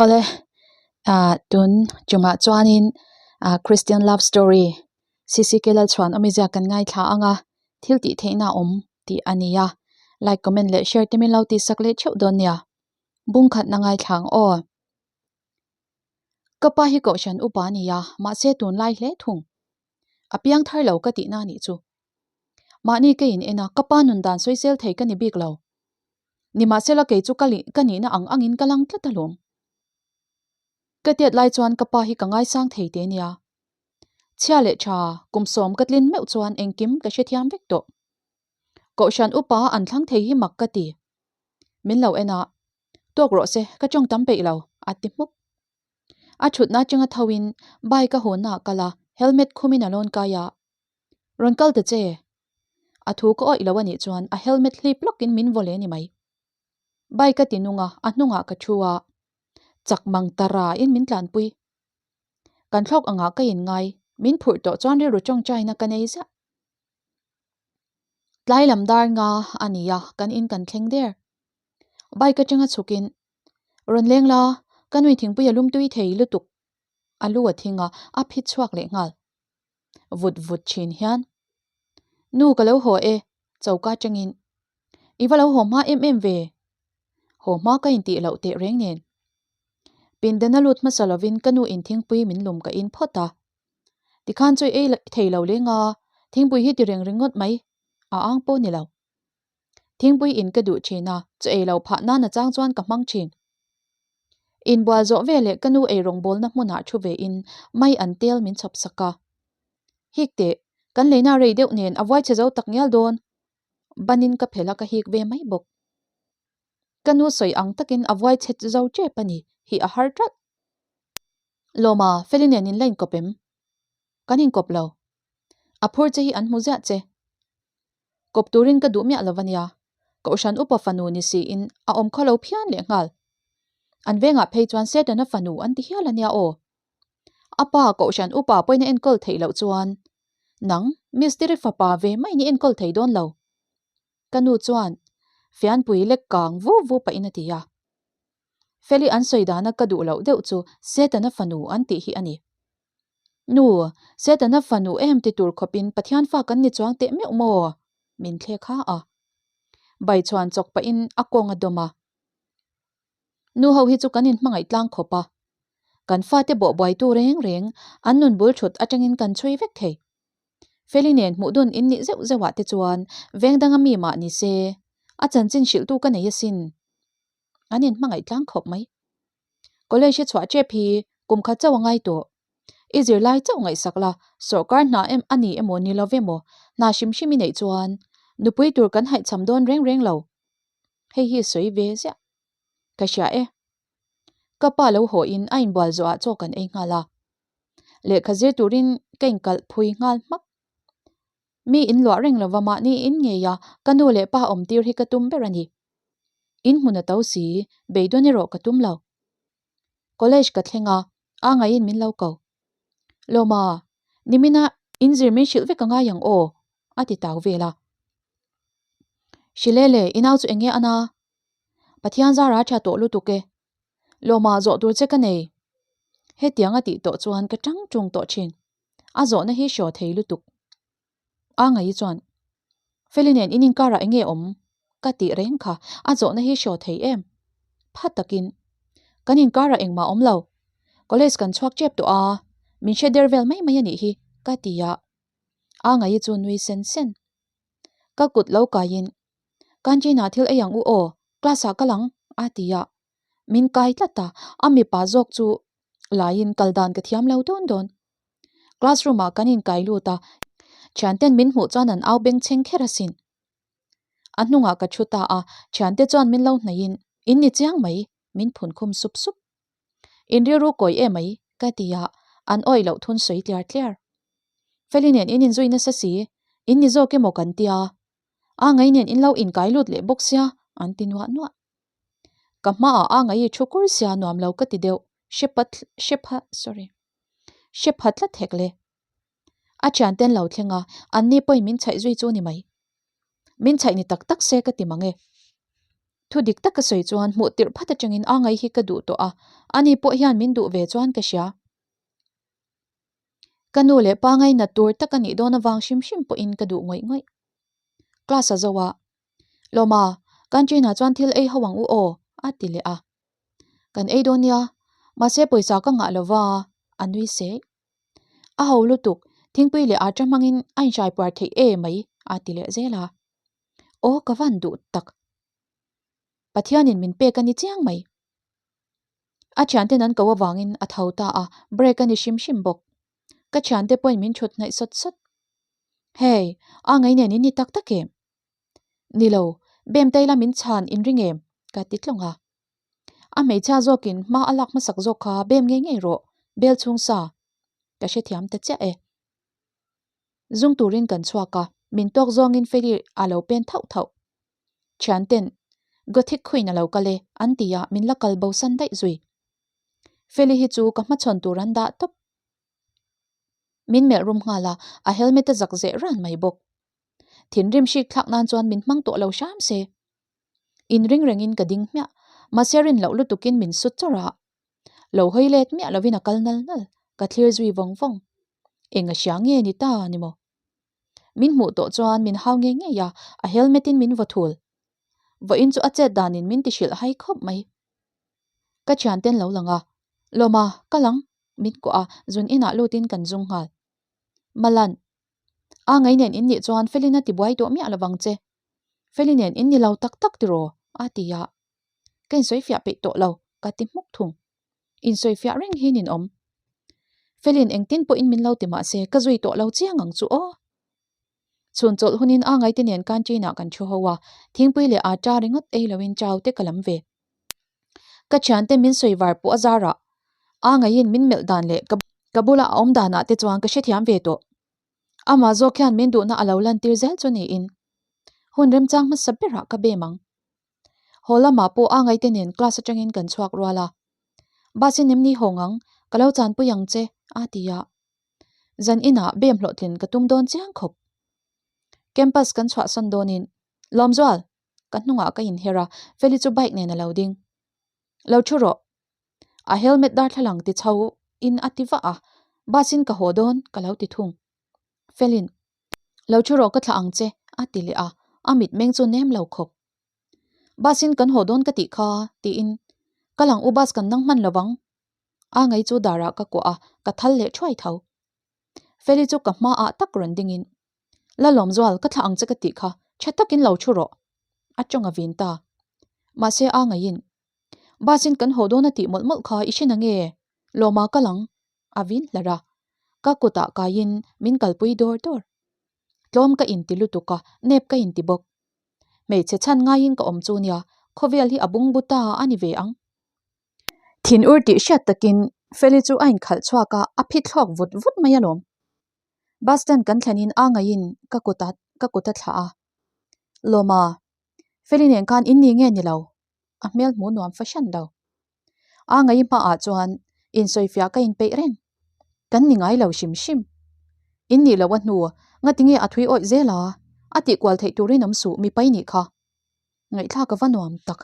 Awle, ah tun chungah chuanin ah Christian love story CCK Lalchhuan awmizia kan ngaithla ang a, thil tih theihna a awm tih a ni a, like comment leh share te min lo tihsak leh theuh dawn nia, bung khatna ngaithla ang aw. Ka pa hi kohhran upa a ni a, mahse tunlai hle thung. A piang thar lo ka tihna a nih chu. Mahni ka in en a, ka pa nun dan sawisel thei ka ni bik lo. Nimahsela kei chu ka ka nihna ang angin ka lang tlat alawm. Ka tiat lai chuan ka pa hi ka ngaisang thei te nia. Chhia leh tha, kum sawm ka tlin meuh chuan engkim ka hrethiam vek tawh. Kohhran upa an thlang thei hi mak ka ti. Min lo en a, Tawk rawh se, ka tawng tam peih lo, a ti hmuk. A thutna atanga tho in bike a hawnna ah kal a, helmet khumin a lawn kai a. Rawn kal ta che. A thu ka awih lo a nih chuan a helmet hlip lawkin min vaw leh ni mai. Bike a ti nung a, a hnungah ka thu a. Chak mang ta ra in min tlanpui. Kan thlawk angah ka in ngai, min phurh tawh chuan rilru tawngtaina ka nei ziah. Tlai lam dar nga a ni a, kan in kan thleng der. Bike atanga chhukin, Rawn leng la, ka nui thingpui a lum tui thei lutuk. A lu a thing a, a phit chhuak leh nghal. Vut vut thin hian, Nu ka lo haw e, choka atangin. I va lo haw hma em em ve. Haw hma ka intih loh teh reng nen. Pindan a lut hmasa lovin ka nu in thingpui min lum ka in phawt a. Tikhan chawi ei thei lo leng a, thingpui hi ti reng ringawt mai, a ang pawh ni lo. Thingpui in ka duh thin a, chaw ei lo phah nan a chang chuan ka hmang thin. Inbual zawh veleh ka nu ei rawngbawlna hmunah thu ve in mai an tel min chhawp sak a. Hik teh, kan leina rei deuh nen a vuai chhe zo tak ngial dawn. Banin ka phelh a ka hik ve mai bawk. Ka nu sawi ang takin a vuai chhe zo tep a ni hi a har ṭalh. Lawma, Feli nen in la inkawp em? Kan inkawp lo. A phur che hi an hmu ziah che. Kawp turin ka duh miah lo ania. Kohhran upa fanu ni siin a awm khaw lo phian leh nghal. An vengah phei chuan Setana fanu an ti hial ania aw. A pa Kohhran upa pawhin a enkawl theih loh chuan nang mistiri fapa ve maiin i enkawl thei dawn lo. Ka nu chuan fianpui lek kang vu vu pahin a ti a. Feli an sawi dana ka duh loh deuh chu Setana fanu an tih hi a ni. Nu, Setana fanu em ti tur khawpin Pathian fa kan ni chuang teh meuh maw? Min thlek ha a. Bai chuan chawk pahin a kawng a dawm a. Nu ho hi chu kan inhmangaih tlang khawp a. Kan fate bawhbuaitu reng reng an nun bul thut atangin kan chhui vek thei. Feli nen hmuh dun in nih zeuh zeuhah te chuan veng danga mi mah ni se, a chanchin hrilhtu ka nei asin. An inhmangaih tlang khawp mai. College hi chhuah tep hi kum khat chauh a ngai tawh. I zirlai chauh ngaihsak la, sawrkar hna em a ni emaw ni lo ve maw, hna hrim hrim i neih chuan nupui tur kan haihchham dawn reng reng lo. Hei hi sawi ve ziah. Ka hria e. Ka pa lo haw in a inbual zawhah chaw kan ei nghal a. Lehkha zir turin ka inkalh phui nghal hmak. Mi in luah reng lova mahni in ngei a, ka nu leh pa awm tir hi ka tum ber a ni. In hmun a to si, beidawn erawh ka tum lo. College ka thleng a, a ngaiin min lo ko. Lawma, nimina in zir min hrilh vek a ngai ang aw, a ti tau vel a. Hrilele, i nau chu eng nge a na? Pathian zara a tha tawh lutuk e. Lawma, zawh tur che ka nei. Hetiang a tih tawh chuan ka tang tung tawh thin. A zawhna hi hraw thei lutuk. A ngaih chuan, Feli nen in inkarah eng nge awm? Ka tih reng kha, a zawhna hi hraw thei em? Pha takin, Kan inkarah engmah awm lo. College kan chhuak tep tawh a, min hre der vel mai mai a nih hi, ka ti a. A ngaih chu nui sen sen. Ka kut lo kaiin, Canteen ah thil ei ang u aw, class ah kal ang, a ti a. Min kai tlat a, a mipa zawk chu laiin kal dan ka thiam lo dawn dawn. Classroom ah kan inkai lut a, thianten min hmuh chuan an au beng chheng kher asin. A hnungah ka thu ta a, thiante chuan min lo hnaihin, In ni chiang mai, min phun khum sup sup. In rilru kawi em mai, ka ti a, an awih loh thun sawi tliar tliar. Feli nen in inzui nasa si, in ni zawk emaw kan tia, a ngai nen in lo inkai lut leh bawk sia, an ti nuah nuah. Ka hmaah a ngai i thu kur sia nuam lo ka ti deuh, hre pat hre pha sorry hre pha tlat hek le. A thianten lo thleng a, an ni pawhin min chhaih zui chu ni mai. Min chhaih ni tak tak se ka ti mang e. Thu dik tak ka sawi chuan hmuh tirh phat atangin a ngai hi ka duh tawh a, ani pawh hian min duh ve chuan ka hria. Ka nu leh pa ngainat tur tak a nih dawn avang hrim hrim pawhin ka duh ngawih ngawih. Class a zo a, Lawma, canteen ah chuan thil ei ho ang u aw, a ti leh a. Kan ei dawn nia, mahse pawisa ka ngah lova, a nui seh. A ho lutuk, thingpui leh ata hmangin a inhrai puar theih e mai, a ti leh zel a. Aw ka van duh tak. Pathianin min pek a ni chiang mai. A thianten an ko avangin a tho ta a, break a ni hrim hrim bawk. Ka thiante pawhin min thut hnaih sawt sawt. Hey, a ngei nen in ni tak tak em? Ni lo, bem taila min chhan in ring em? Ka ti tlawng a. A hmeichhia zawkin hma a lak hmasak zawk kha bem ngei ngei rawh, bel chhung sa. Ka hrethiam ta chiah e. Zung turin kan chhuak a, min tawk zawngin Feli a lo pen thauh thauh. Thianten, Gothic Queen a lo kal e, an ti a, min la kal bosan daih zui. Feli hi chu ka hmachhawn tur an dah tawp. Min melh rum nghal a, a helmet a zak zeh ran mai bawk. Thinrim hrik thlak nan chuan min hmang tawh lo hram se. Inring rengin ka ding hmiah, mahse rin loh lutukin min sut chawrh a. Lo hawi let miah lovin a kal nal nal, ka thlir zui vawng vawng. Eng a hria nge ni ta ni maw? Min hmuh tawh chuan min hau ngei ngei a, a helmet in min vaw thul. Vawiin chu a chet danin min ti hrilh hai khawp mai. Ka thianten lo lang a, Lawma, ka lang, min kuah a, zun inah lutin kan zung nghal. Malan, a ngei nen in nih chuan Felina tibuai tawh miah lovang che. Feli nen in ni lo tak tak tiraw? a ti a. Ka insawifiah peih tawh lo, ka ti hmuk thung. Insawifiah reng hi nin awm. Felin engtin pawhin min lo ti mah se ka zui tawh lo chiang ang chu aw. Chhun chawlh hunin a ngaite nen canteen ah kan thu ho a, thingpui leh atta ringawt ei loin chau te ka lam ve. Ka thiante min sawi var pawh a zarah a ngaiin min melh dan leh ka bula a awm danah te chuan ka hrethiam ve tawh. Amah zawk hian min duhna a lo lantir zel chu niin hun remchang hmasa berah ka bem ang. Haw lamah pawh a ngaite nen class atangin kan chhuak rual a. Bus in em ni haw ngang, ka lo chanpui ang che, a ti a. Zan inah bem hlawhtlin ka tum dawn chiang khawp. Campus kan chhuahsan dawnin, Lawmzual! Ka hnungah ka inher a, Feli chu bike nen a lo ding. Lo thu rawh. A helmet darthlalang ti chho in a ti vah a, bus in ka haw dawn ka lo ti thung. Felin, Lo thu rawh ka thlah ang che a ti leh a, a mitmeng chu nem lo khawp. Bus in kan haw dawn ka tih kha tiin Kal ang u bus kan nang hman lo vang. A ngei chu darah ka kuah a, ka thal leh thuai tho. Feli chu ka hmaah tak rawn dingin Lalawmzual ka thlah ang che ka tih kha tha takin lo thu rawh a tawng a vin ta. Mahse a ngeiin Bus in kan haw dawn a tih mawlh mawlh kha i hre na nge? Lawma kal ang a vin hlar a, ka kutah kaiin min kalpui dawr dawr. Tlawm ka inti lutuk a, nep ka inti bawk. Hmeichhe chhan ngaiin ka awm chu nia, khawvel hi a bungbu ta a ni ve ang. Thin ur tih hriat takin Feli chu a inkhalh chhuak a, a phit thlawk vut vut mai alawm. Bus stand kan thlenin a ngaiin ka kut a ka kut a thlah a. Lawma, Feli nen khan in ni nge ni lo? A hmel hmu nuam fahran lo. A ngei hmaah chuan insawifiah ka inpeih reng. Kan ni ngai lo hrim hrim. In nih loh a hnu, ngatinge a thui awih zel a? A tihkual theih turin awm suh, mipa i nih kha. Ngaihthlak a va nuam tak.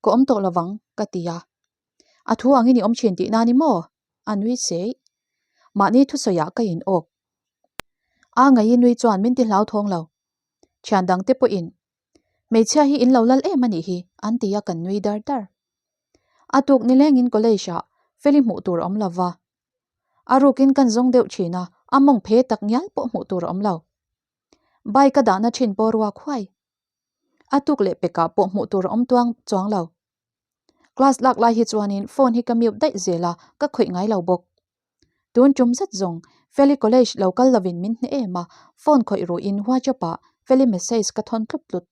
Ka awm tawh lovang, ka ti a. A thu angin i awm thin tih nan i maw? A nui sei. Mahni thusawiah ka in awk. A ngei i nui chuan min ti hlauthawng lo. Thian dangte pawhin Hmeichhia hi in lo lal em a nih hi, an ti a kan nui dar dar. A tuk nilengin college ah Feli hmuh tur a awm lo va. A rukin kan zawng deuh thin a, a mawng phe tak ngial pawh hmuh tur a awm lo. Bike a dahna thin pawh ruak huai. A tuk leh pekah pawh hmuh tur a awm tuang chuang lo. Class lak lai hi chuanin phone hi ka mute daih zel a, ka khawih ngai lo bawk. Tun tum zet zawng, Feli college lo kal lovin min hne em a, phone khawih ruhin WhatsApp ah Feli message ka thawn tlut tlut.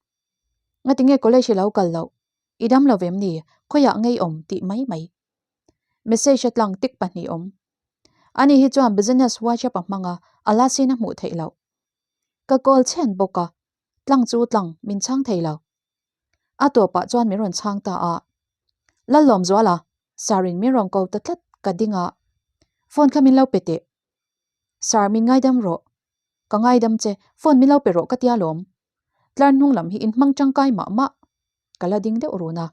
Ngatinge college i lo kal loh? I dam lo vem ni? Khawiah ngei awm tih mai mai. Message a tlang tik pahnih awm. Ani hi chuan business WhatsApp a hmang a, a la sin a hmuh theih loh. Ka call chhen bawk a, tlang chu tlang min chhang thei lo. A tawpah chuan min rawn chhang ta a, Lallawmzuala, Sir in min rawn ko ta tlat ka ding a, phone kha min lo pe teh. Sir min ngaidam rawh. Ka ngaidam che, phone min lo pe rawh ka tia lawm. Tlar hnung lam hi in hmang tangkai mah mah. Ka la ding deuh run a.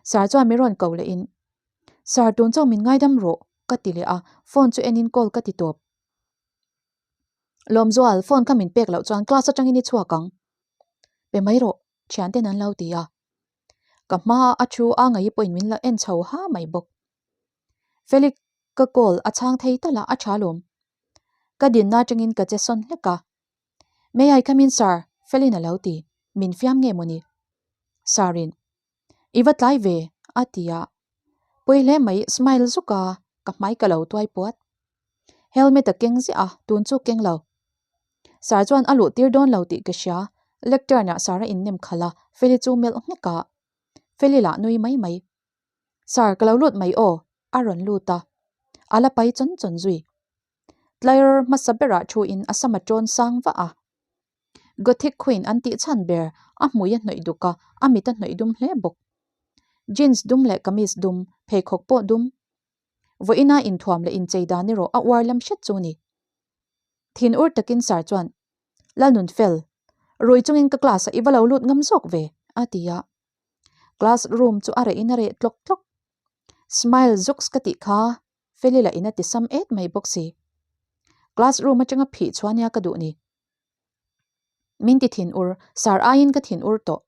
Sir chuan min rawn ko leh in, Sir tun chauh min ngaidam rawh ka ti leh a, phone chu en in call ka ti tawp. Lawmzual, phone kha min pek loh chuan class atangin i chhuak ang. Pe mai rawh, thianten an lo ti a. Ka hma a thu a ngaih pawhin min la en chho ha mai bawk. Felix ka call a chhang thei tal a, a tha lawm. Ka dinna atangin ka che sawn hlek a. May I come in sir? Felin a lo ti, min fiam nge mawni? Sir in, I va tlai ve, a ti a. Pawi hle mai, smile zuk a, ka hmai ka lo tuai puat. Helmet a keng ziah a, tun chu keng lo. Sir chuan a luh tir dawn lo tih ka hria, lectern ah Sir a innem khalh a, Feli chu melh nghek a. Feli lah nui mai mai. Sir, ka lo lut mai aw, a rawn lut a. A la pai chawn chawn zui. Tlair hmasa berah thu in a sama tawn sang vah a. Gothic Queen an tih chhan ber a hmui a hnawih duk a, a mit a hnawih dum hle bawk. Jeans dum leh kamis dum, pheikhawk pawh dum. Vawiina inthuam leh inchei dan erawh a uar lam hret chu ni. Thin ur takin Sir chuan, Lalnunfel, rui chungin ka class ah i va lo lut ngam zawk ve, a ti a. Class room chu a reh in a reh tlawk tlawk. Smile zuks ka tih kha Feli lah in a ti sam et mai bawk si. Class room atanga phih chhuah nia ka duh ni. Min ti thin ur, Sir aiin ka thin ur tawh.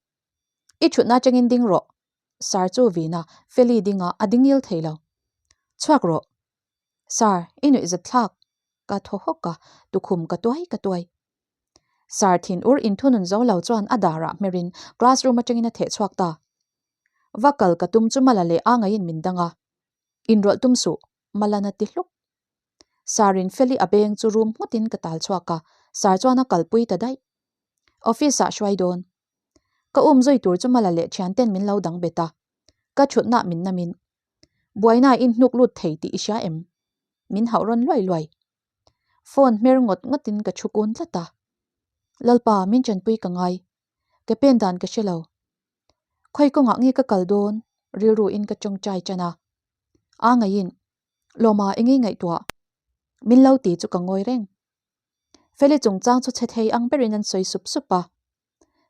I thutna atangin ding rawh. Sir chu vin a, Feli ding a, a ding il thei lo. Chhuak rawh. Sir, i nuih zat thlak. Ka thaw hawk a, tukhum ka tuai ka tuai. Sir thin ur inthunun zo lo chuan a darah hmerin class room atangin a theh chhuak ta. Va kal ka tum chu Mala leh Angaiin min dang a. Inrawlh tum suh, Malana ti hluk. Sir-in Feli a beng chu rum nghutin ka tal chhuak a, Sir chuan a kalpui ta daih. Office-ah hruai dawn. Ka um zui tur chu Mala leh thianten min lo dang bet a, ka thutna min namin. Buaina in hnuk lut thei tih i hria em? Min hauh rawn luai luai. Phone hmer ngawt ngawtin ka thu kun tlat a. Lalpa, min chanpui ka ngai. Ke pen dan ka hre lo. Khawi kawngah nge ka kal dawn? Rilru in ka tawngtai tan a. A ngaiin, Lawma eng nge ngaihtuah? Min lo ti chu ka ngawi reng. Feli chungchang chu chhe thei ang berin an sawi sup sup a.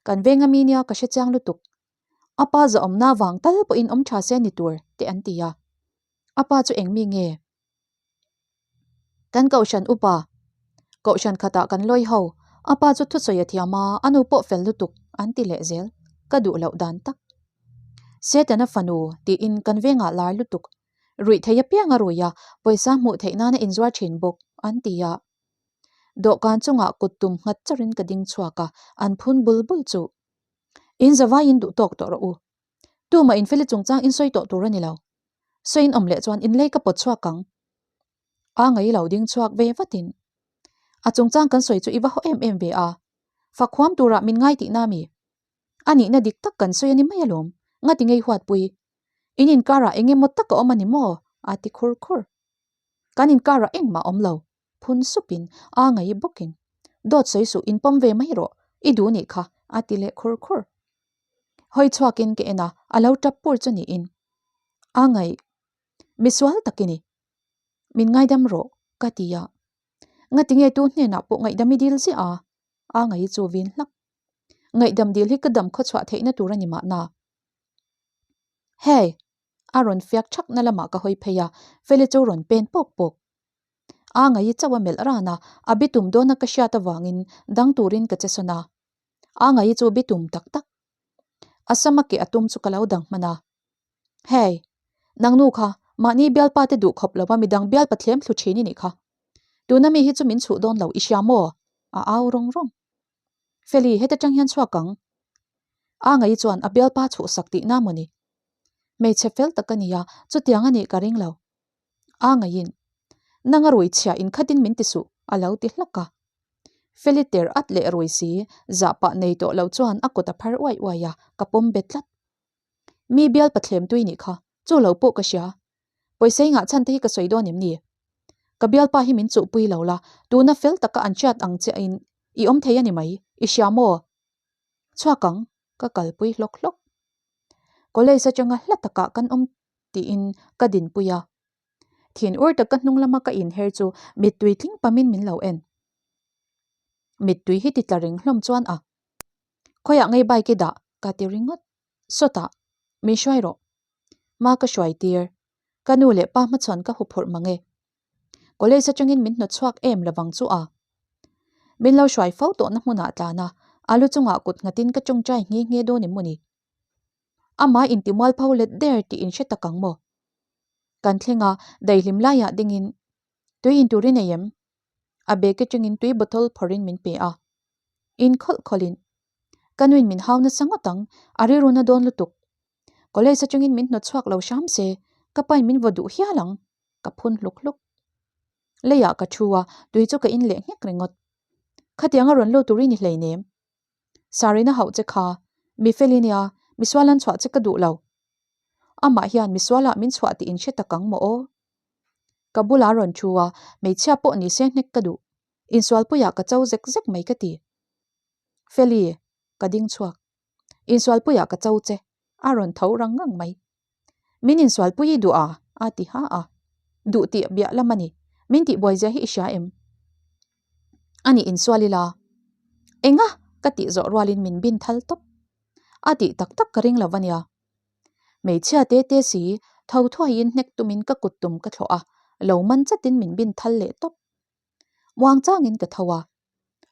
Kan veng ami nia ka hre chiang lutuk. A pa zahawmna vang tal pawhin awm tha se ni tur te an ti a. A pa chu eng mi nge? Kan kohhran upa, kohhran khatah kan lawi ho, a pa chu thusawi a thiam a, a nu pawh fel lutuk an ti leh zel, ka duh loh dan tak. Setana fanu tiin kan vengah lar lutuk, ruih thei apiang a rui a, pawisa hmuh theih nana inzuar thin bawk an ti a. Dawhkan chungah kut tum nghat charin ka ding chhuak a, an phun bul bul chu. In zavaiin duh tawk tawh rawh u. Tumah in Feli chungchang in sawi tawh tur a ni lo. Sawiin awm leh chuan in lei ka pawt chhuak ang. A ngei lo ding chhuak ve vatin. A chungchang kan sawi chu i va haw em em ve a. Fak huam turah min ngai tihna mi? A nihna dik tak kan sawi a ni mai alawm. Ngati ngei huatpui. In inkarah eng emaw tak a awm a ni maw? A ti khur khur. Kan inkarah engmah a awm lo. Phun supin a ngei bawkin. Dawt sawi suh inpawm ve mai rawh. I duh nih kha. A ti leh khur khur. Hawi chhuakin ka en a, a lo tap pur chu niin. A ngaih, misual tak i ni. Min ngaidam rawh, ka ti a. Ngati nge tu hnenah pawh ngaihdam i dil ziah a? A ngaih chu vin hlak. Ngaihdam dil hi ka dam khawchhuah theihna tur a ni mahna. Hey! A rawn fiak thakna lamah ka hawi phei a, Feli chu rawn pen pawk pawk. A ngaih chauh a melh ran a, a bitum dawna ka hriat avangin dang turin ka che sawn a. A ngaih chu bitum tak tak. A sama ke a tum chu ka lo dang hman a. Hey! Nang nu kha, mahni bialpa te duh khawp lova midang bialpa thlem thlu thin i nih kha. Tuna mi hi chu min chhuh dawn lo, i hria maw? A au rawng rawng. Feli, heta tang hian chhuak ang. A ngaih chuan a bialpa chhuhsak tihna maw ni? Hmeichhe fel tak a nia, chutiang a nih ka ring lo. A ngaihin, Nang a rui chhia inkhatin min ti suh, a lo ti hlak a. Feli ter at leh rui si, zah pah nei tawh lo chuan a kut a phar uai uai a, ka pawm bet tlat. Mi bial pathlem tui nih kha, chu lo pawh ka hria. Pawisa i ngah chhan te hi ka sawi dawn em ni? Ka bialpa hi min chuhpui lo la, tuna fel taka an hriat ang che in i awm thei a ni mai, i hria maw? Chhuak ang, ka kalpui hlawk hlawk. College atanga hla takah kan awm tiin ka dinpui a. Thin ur taka hnung lama ka inher chu mittui tling pamin min lo en. Mittui hi ti tla reng hlawm chuan a. Khawiah ngei bike i dah? ka ti ringawt. Sawtah, min hruai rawh. Hma ka hruai tir. Ka nu leh pa hmachhawn ka huphurh mang e. College atangin min hnawt chhuak em lovang chu a. Min lo hruai fo tawhna hmunah tlan a, a lu chungah kut nghatin ka tawngtai nghe nghe dawn em maw ni? Amah intimual pho let der tih in hre tak ang maw? Kan thleng a, daihlim laiah dingin tui in tur i nei em? A bag atangin tui bottle phawrhin min pe a. In khawlh khawlhin ka nuin min hau nasa ngawt ang, a rilru na dawn lutuk. College atangin min hnawt chhuak lo hram se, ka pain min vaw duh hial ang, ka phun hluk hluk. Leiah ka thu a, tui chu ka in leh nghek ringawt. Khatiang a rawn lut tur i ni hleinem. Sarina hauh che kha, mi fel i nia, misual an chhuah che ka duh lo. Amah hian misualah min chhuah tih in hre tak ang maw aw? Ka bulah a rawn thu a, hmeichhia pawh ni se hnek ka duh. Insualpuiah ka cho zek zek mai ka ti. Feli, ka ding chhuak. Insualpuiah ka cho che, a rawn tho rang ngang mai. Min insualpui i duh a? a ti ha a. Duh tih biah lam a ni. Min tihbuai zia hi i hria em? A nih insual ila. Enga? ka tih zawh rualin min bin thal tawp. A tih tak tak ka ring lo va nia. Hmeichhia te te si, tho thuaiin hnek tumin ka kut tum ka thlawh a, lo man chatin min bin thal leh tawp. Muang changin ka tho a.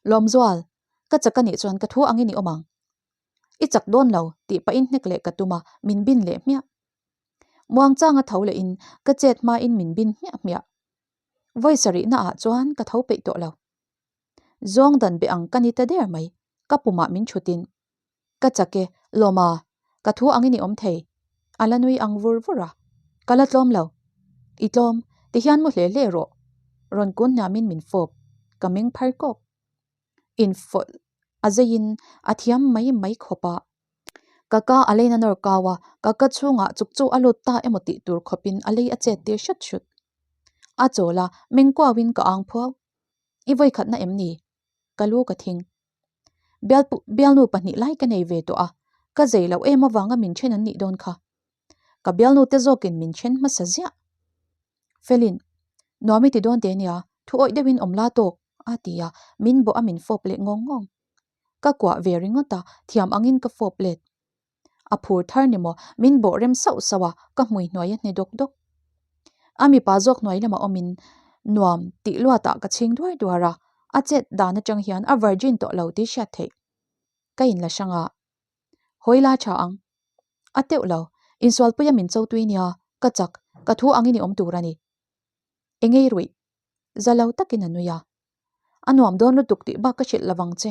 Lawmzual, ka chak a nih chuan ka thu angin i awm ang. I chak dawn lo, tih pahin hnek leh ka tum a, min bin leh hmiah. Muang changa tho lehin ka chet hmain min bin hmiah hmiah. Vawi sarihna ah chuan ka tho peih tawh lo. Zawng dan be ang ka ni ta der mai, ka pumah min thutin. Ka chak e, Lawma, ka thu angin i awm thei. A la nui ang vur vur a, ka la tlawm lo. I tlawm, tihian mu hle hle rawh. Rawn kun hniamin min fawp, ka meng phar kawk. Infawlh a zeiin a thiam mai mai khawp a. Ka ka a leina nawr kau a, ka ka chhungah chuk chu a lut ta emaw tih tur khawpin a lei a chet tir hret hrut. A chawl a, meng kuauin ka ang phuau. I vawikhatna em ni? Ka lu ka thing. Bialpu bialnu pahnih lai ka nei ve tawh a, ka zei loh em avanga min then an nih dawn kha. Ka bialnu te zawkin min then hmasa ziah. Felin, Nuam i ti dawn te nia, thu awih deuhin awm la tawk, a ti a, min bawh a min fawp leh ngawng ngawng. Ka kuah ve ringawt a, thiam angin ka fawp let. A phur thar ni maw, min bawh rem sauh sauh a, ka hmui hnuai a hne dawk dawk. A mipa zawk hnuai lamah awmin nuam tih luatah ka chhing duar duar a, a chet dan atang hian a virgin tawh lo tih hriat theih. Ka inla hrang a, Hawi la tha ang. A teuh lo, insualpuia min cho tui nia, ka chak, ka thu angin i awm tur a ni. Engei ruih? Za lo takin a nui a. A nuam dawn lutuk tih bak ka hrilh lovang che.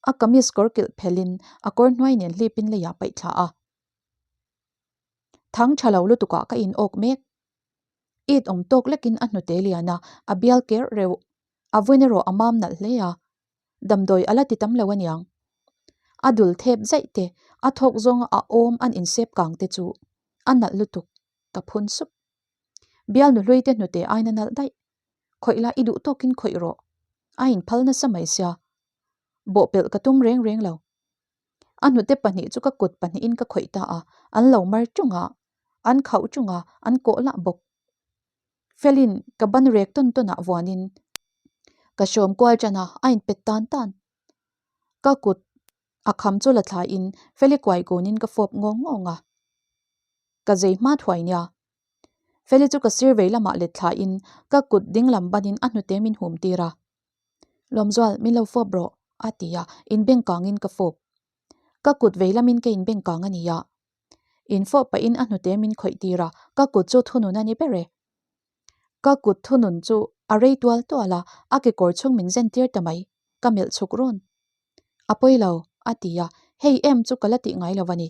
A kamis kawr kilh phelhin a kawr hnuai nen hlipin leiah paih thla a. Thang tha lo lutukah ka in awk mek. It awm tawk lekin a hnute lian a, a bial kerh reuh. A vawiin erawh a mam nalh hle a. Damdawi a la ti tam lo aniang. A dul thep zaih te, a thawk zawnga a awm an insep kang te chu a nalh lutuk, ka phun sup. Bialnu hlui te hnute aina nalh daih. Khawih la i duh tawkin khawih rawh. A inphal nasa mai sia. Bawhpelh ka tum reng reng lo. A hnute pahnih chu ka kut pahnihin ka khawih ta a, an lo mar ṭung a, an khauh ṭung a, an kawh lah bawk. Felin ka ban rek tawn tawnah vuanin ka hrawm kual ṭan a, a inpet tan tan. Ka kut a kham chu la thlaiin Feli kuai kunin ka fawp ngawng ngawng a. Ka zei hma thuai nia. Feli chu ka sir vei lamah let thlain ka kut ding lam banin a hnute min hum tir a. Lawmzual, min lo fawp rawh, a ti a, inbeng kangin ka fawp. Ka kut vei lamin ka inbeng kang a nia. Infawp pahin a hnute min khawih tir a, ka kut chu thunun a ni ber e. Ka kut thunun chu a rei tual tual a, a kekawr chhung min zen tir ta mai, ka melh chhuk rawn. A pawi lo, a ti a, hei em chu ka la tih ngai lo a ni.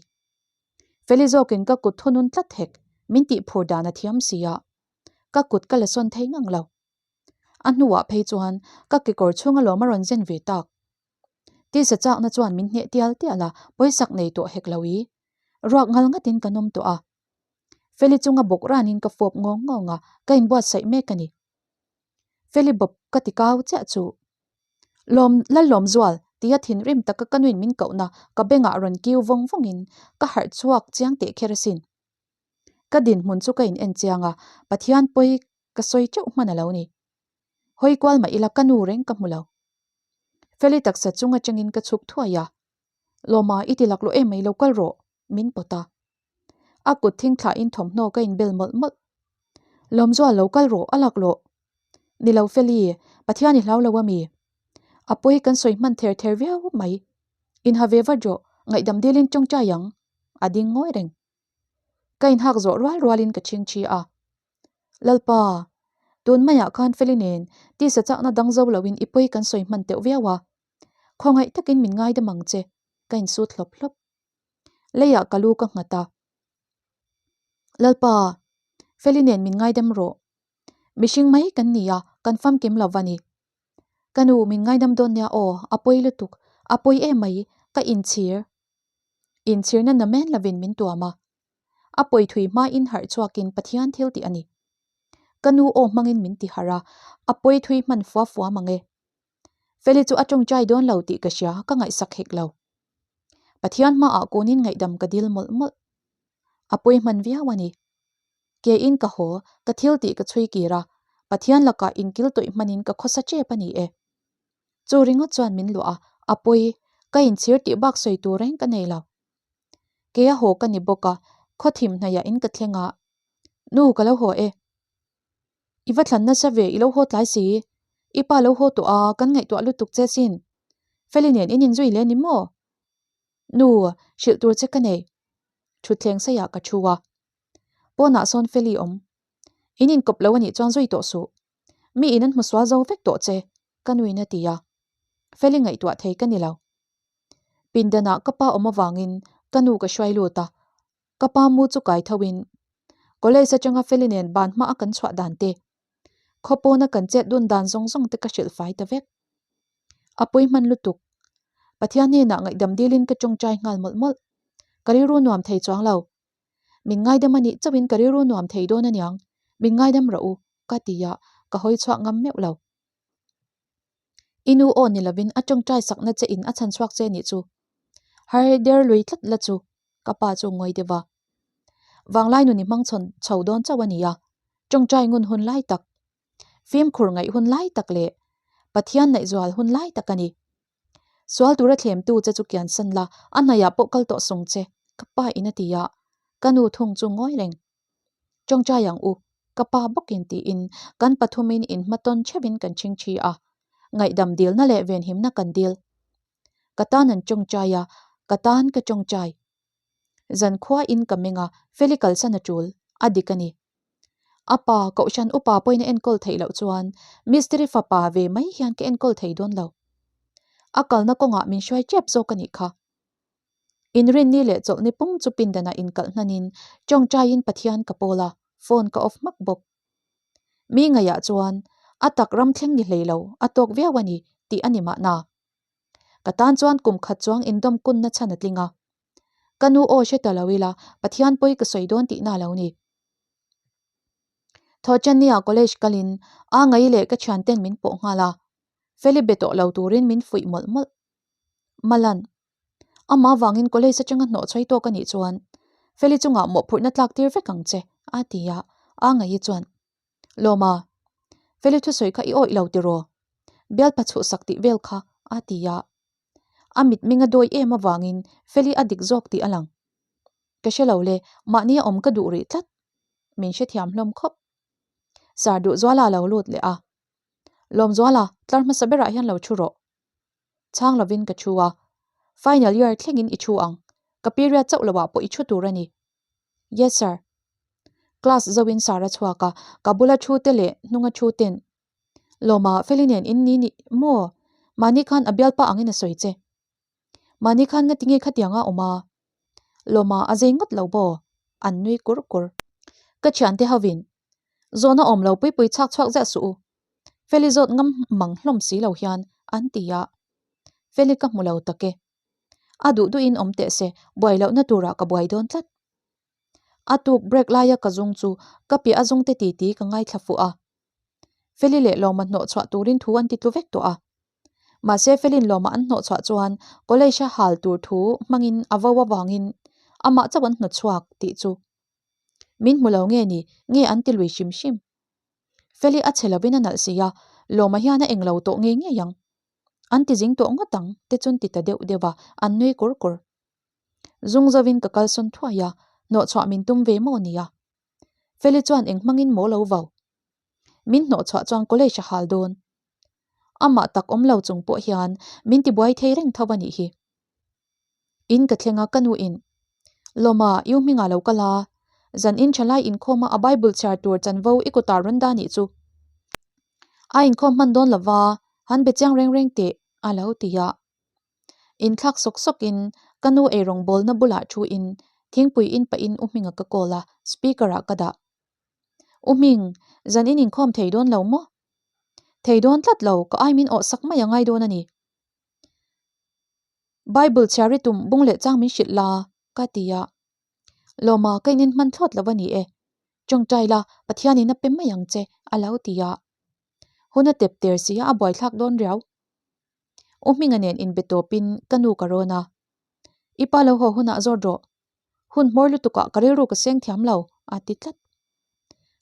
Feli zawkin ka kut thunun tlat hek, min tih phur dan a thiam si a, ka kut ka la sawn thei ngang lo. A hnuah phei chuan ka kekawr chhung alawm a rawn zen ve tak. Tisa chakna chuan min hneh tial tial a, pawisak nei tawh hek lo i. Ruak ngal ngatin kan awm tawh a. Feli chunga bawk ranin ka fawp ngawng ngawng a, ka inbuatsaih mek a ni. Feli bawp ka ti kau chiah chu. Lawm, Lallawmzual, tia thinrim taka ka nuin min kohna ka bengah rawn kiu vawng vawngin ka harh chhuak chiang teh kher asin. Ka dinhmun chu ka in en chiang a, Pathian pawi ka sawi teuh hman a lo ni. Hawi kual mah ila ka nu reng ka hmu lo. Feli taksa chung atangin ka chhuk thuai a, Lawma i ti laklawh em mai lo kal rawh. Min pawt a. A kut thing thlahin thawmhnaw ka inbel mawlh mawlh. Lawmzual lo kal rawh, a laklawh. Ni lo Feli, Pathian i hlau lo a mi? A pawi kan sawi hman ther ther viau mai. Inha ve vat rawh, ngaihdam dilin tawngtai ang. A ding ngawi reng. Ka inhak zawh rual rualin ka chhing thi a. Lalpa, tun maiah khan Feli nen tisa chakna dang zo loin i pawi kan sawi hman teuh viau a. Khawngaih takin min ngaidam ang che, ka insut hlawp hlawp. Leiah ka lu ka nghat a. Lalpa, Feli nen min ngaidam rawh. Mihring mai kan ni a, kan famkim lo va ni. Ka nu, min ngaidam dawn nia aw, a pawi lutuk, a pawi em mai, ka inchhir. Inchhirna namen lovin min tuam a. A pawi thui hmain harh chhuakin Pathian thil tih a ni. Ka nu aw hmangin min ti harh a, a pawi thui hman fua fua mang e. Feli chu a tawngtai dawn lo tih ka hria, ka ngaihsak hek lo. Pathian hmaah kunin ngaihdam ka dil mawlh mawlh. A pawi hman viau a ni. Ke in ka haw, ka thil tih ka chhui kir a, Pathian lakah inkil tawih hmanin ka khawsa tep a ni e. Chu ringawt chuan min luah a, a pawi, ka inchhir tih bak sawi tur reng ka nei lo. Ke a haw ka ni bawk a, khaw thim hnaiah in ka thleng a, Nu, ka lo haw e. I va thlan nasa ve, i lo haw tlai si. I pa lo haw tawh a, kan ngaihtuah lutuk che sin. Feli nen in inzui leh ni maw? Nu, hrilh tur che ka nei. Thutthleng saiah ka thu a. Pawnah sawn Feli awm. In inkawp lo anih chuan zui tawh suh. Mi in an hmu sual zo vek tawh che, ka nuin a ti a. Feli ngaihtuah thei ka ni lo. Pindanah ka pa awm avangin ka nu ka hruai lut a. Ka pa mu chu kai tho in college atanga Feli nen ban hma a kan chhuah dan te, khaw pawna kan chet dun dan zawng zawng te ka hrilh fai ta vek. A pawi hman lutuk. Pathian hnenah ngaihdam dilin ka tawngtai nghal mawlh mawlh. Ka rilru nuam thei chuang lo. Min ngaidam a nih chauhin ka rilru nuam thei dawn aniang, min ngaidam rawh u, ka ti a, ka hawi chhuak ngam meuh lo. I nu aw ni lovin a tawngtai sakna che in a chhan chhuak che nih chu. Har der lui tlat la chu, ka pa chu ngawi deuh a. Vanglai nun i hmang chhawn chho dawn chauh a ni a, tawngtai ngun hun lai tak, fimkhur ngaih hun lai tak leh Pathian naihzual hun lai tak a ni. Sual tura thlemtu che chu kiansan la, a hnaiah pawh kal tawh sung che, ka pa in a ti a, ka nu thung chu ngawi reng. Tawngtai ang u, ka pa bawkin tiin kan pathumin inhmatawn theuhin kan chhingchhi a, ngaihdam dilna leh venhimna kan dil. Ka tan an tawngtai a, ka tan ka tawngtai. Zankhua in ka meng a, Feli kalsan a tul, a dik a ni. A pa, Kohhran upa pawhin a enkawl theih loh chuan Mistiri fapa ve mai hian ka enkawl thei dawn lo. A kalna kawngah min hruai tep zawk a nih kha. Inrinni leh chawlhni pum chu pindanah inkalh hnanin tawngtaiin Pathian ka pawl a, phone ka off hmak bawk. Mi ngaihah chuan a tak ram thleng ni hlei lo, a tawk viau a ni tih a ni mahna. Ka tan chuan kum khat chuang indawm kunna chhan a tling a. Ka nu aw hre ta lo ila Pathian pawi ka sawi dawn tihna a lo ni. Thawhṭannia college kalin a ngai leh ka thianten min pawh nghal a, Feli be tawh lo turin min fuih mawlh mawlh. Malan. Amah vangin college atanga hnawh chhawi tawk a nih chuan Feli chungah mawhphurhna tlak tir vek ang che, a ti a, a ngaih chuan, Lawma, Feli thusawi kha i awih lo tiraw? Bialpa chhuhsak tih vel kha, a ti a. A mitming a dawi em avangin Feli a dik zawk tih a lang. Ka hre lo le, mahni a awm ka duh rih tlat. Min hrethiam hlawm khawp. Sir Duhzuala a lo lut leh a. Lawmzuala, tlar hmasa berah hian lo thu rawh. Chhang lovin ka thu a, Final year thlengin i thu ang, ka period chauh loah pawh i thu tur a ni. Yes sir. Class zoin sir a chhuak a, ka bula thu te leh hnunga thu ten Lawma Feli nen in ni ni maw? Mahni khan a bialpa angin a sawi che. Mahni khan nga tinge khatiang a awm a? Lawma a zei ngawt lo baw? An nui kur kur. Ka thiante hovin Zawhna awm lo pui pui chhak chhuak ziah suh u. Feli zawt ngam mang hlawm si lo hian an ti a. Feli ka hmu lo tak e. A duh duhin awm teh se, buai lohna turah ka buai dawn tlat. A tuk break laia ka zung chu ka piah a zungte titi ka ngaithla fuh a. Feli leh Lawma hnawh chhuah turin thu an ti tlu vek tawh a. Mahse Felin Lawma an hnawh chhuah chuan college a hal tur thu hmangin a vo avangin amah chauh an hnawt chhuak tih chu Min hmu lo nge ni, nge an ti lui hrim hrim. Feli a che lovin a nalh si a, Lawma hian a eng lo tawh ngei ngei ang. An ti zing tawh ngawt ang te chun ti ta deuh deuh a, an nui kur kur. Zung zovin ka kalsawn thuai a, hnawhchhuah min tum ve maw nia. Feli chuan eng hmangin maw lo vau. Min hnawhchhuah chuan college a hal dawn. Amah tak awm lo chung pawh hian min tibuai thei reng tho a nih hi. In ka thleng a ka nu in, Lawma, i u hmingah lo kal a, zan in tha lai inkhawm a a Bible chhiar tur chanvo i kutah rawn dah nih chu. A inkhawm hman dawn lova, han be chiang reng reng teh, a lo ti a. Inthlak sawk sawk in ka nu eirawng bawlna bulah thu in thingpui in pah in U Hminga ka call a, speaker ah ka dah. U Hming, zan in inkhawm thei dawn lo maw? Thei dawn tlat lo, ka ai min awh sak mai a ngai dawn a ni. Bible chhiar i tum bung leh chang min hrilh la, ka ti a. Lawma, ka in inhman thlawt lo a ni e. Tawngtai la, Pathianin a pe mai ang che, a lo ti a. Hun a tep ter si a, a buaithlak dawn riau. U Hminga nen inbe tawpin ka nu ka rawn a. I pa lo haw hunah zawt rawh. Hun hmawr lutukah ka rilru ka seng thiam lo, a ti tlat.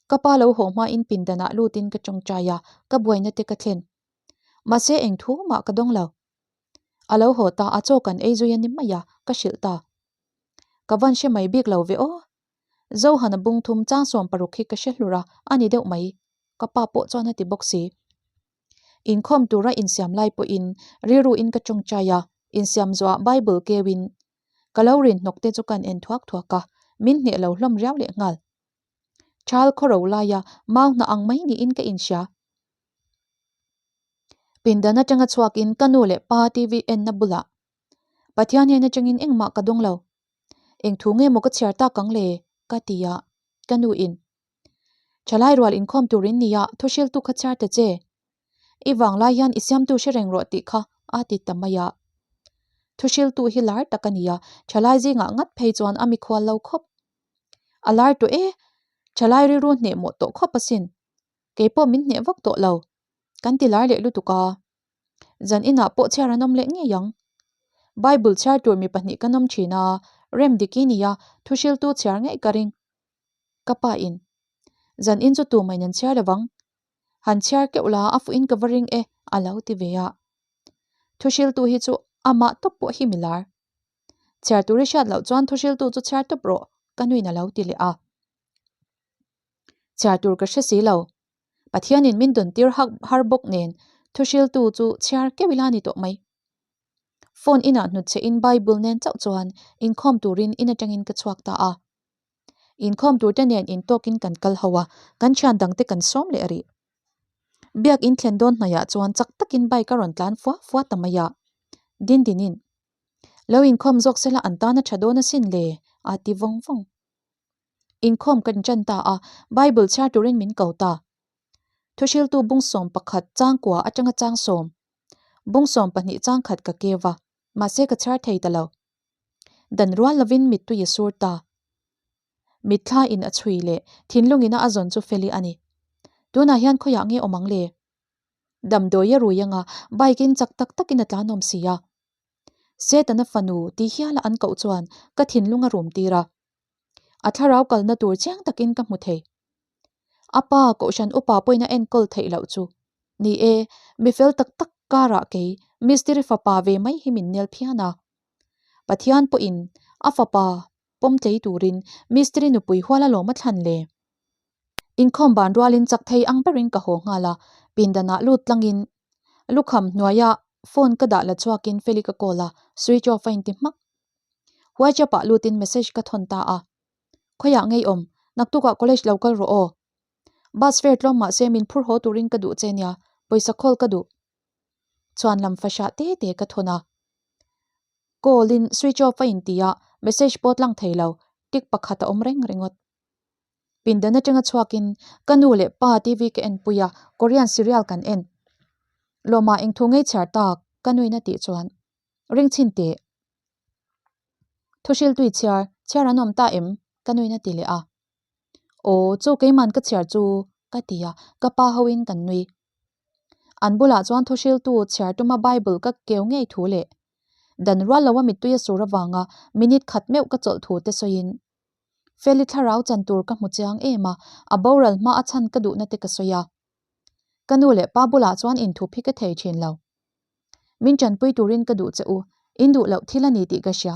Ka pa lo haw hmain pindanah lutin ka tawngtai a, ka buaina te ka thlen. Mahse eng thu mah ka dawng lo. A lo haw ta a, chaw kan ei zui a ni mai a, ka hrilh ta. Ka van hre mai bik lo ve aw. Zohana bung thum chang sawm paruk hi ka hre hlur a, a ni deuh mai. Ka pa pawh chuan a ti bawk si. Inkhawm tura insiam lai pawhin rilru in ka tawngtai a, insiam zuah Bible keuin ka lo rin hnawk te chu kan en thuak thuak a, min hneh lo hlawm riau leh nghal. Thal khawro laia mau hnah ang mai niin ka inhria. Pindan atanga chhuakin ka nu leh pa TV enna bulah Pathian hian atangin engmah ka dawng lo. Eng thu nge maw ka chhiar tak ang le? ka ti a, ka nu in Thalai rual inkhawm tur in nia, thuhriltu kha chhiar ta che. I vanglai hian i siamtu hre reng rawh tih kha a ti ta mai a. Thuhriltu hi lar tak a nia, thalai zingah ngat phei chuan a mikhual lo khawp. A lar tawh e, thalai rilru hneh mawh tawh khawp asin. Kei pawh min hneh vak tawh lo. Kan ti lar leh lutuk a. Zan inah pawh chhiar an awm leh ngei ang. Bible chhiar tur mi pahnih kan awm thin a, rem dik i nia, thuhriltu chhiar ngei ka ring. Ka pa in, Zan in chu tumah in an chhiar lovang. Han chhiar keuh la a fuh in ka va ring e, a lo ti ve a. Thuhriltu hi chu amah tawp pawh hi mi lar. Chhiar tur i hriat loh chuan thuhriltu chu chhiar tawp rawh, ka nuin a lo ti leh a. Chhiar tur ka hre si lo. Pathianin min dawn tir hak har bawk nen thuhriltu chu chhiar keuh ila ni tawh mai. Phone inah hnutchhe in Bible nen chauh chuan inkhawm turin in atangin ka chhuak ta a. Inkhawm turte nen intawkin kan kal ho a, kan thian dangte kan sawm leh rih. Biak in thlen dawn hnaihah chuan chak takin bike a rawn tlan fua fua ta mai a. Din dinin, Lo inkhawm zawk sela an tan a tha dawn asin le, a ti vawng vawng. Inkhawm kan tan ta a, Bible chhiar turin min ko ta. Thuhriltu bungsawm pakhat changkua atanga changsawm, bungsawm pahnih changkhat ka keu va, mahse ka chhiar thei ta lo. Dan rual lovin mittui a sur ta. Mitthla in a chhui leh thinlung ina a zawn chu Feli a ni. Tunah hian khawiah nge awm ang le? Damdawi a rui anga bike in chak tak takin a tlan awm si a. Setana fanu ti hiala an koh chuan ka thinlung a rum tir a. A thlarau kalna tur chiang takin ka hmu thei. A pa kohhran upa pawhin a enkawl theih loh chu. Ni e, mi fel tak tak karah kei mistiri fapa ve mai hi min nel phian a. Pathian pawhin a fapa pawm tlei turin mistiri nupui hual alawm a thlan le. Inkhawm ban rualin chak thei ang berin ka haw nghal a, pindanah lut tlangin lukham hnuaia phone ka dah la chhuakin Feli ka call a, switch off a inti hmak. WhatsApp ah lutin message ka thawn ta a. Khawiah ngei awm, naktukah college lo kal rawh aw. Bus fare tlawm mahse min phur haw turin ka duh che nia, pawisa khawl ka duh. Chuan lam fahrah te te ka thawn a. Call in switch off a inti a, message pawh tlang thei lo, tick pakhat a awm reng ringawt. Pindan atanga chhuakin ka nu leh pa TV ka en pui a, Korean serial kan en. Lawmah engthu ngei chhiar tak, ka nuin a tih chuan ring chhin teh. Thuhriltui chhiar, chhiar an awm ta em? Ka nuin a ti leh a. Aw, chu keiman ka chhiar chu ka ti a, ka pa hoin kan nui. An bulah chuan thuhriltu chhiar tuma Bible ka keu ngei thu leh dan rual loa mittui a sur avanga minute khat meuh ka chawlh thu te sawiin Feli thlarau chan tur ka hmu chiang em a, a boral hma a chhan ka duhna te ka sawi a. Ka nu leh pa bulah chuan inthup hi ka thei thin lo. Min tanpui turin ka duh che u, in duh loh thil a ni tih ka hria.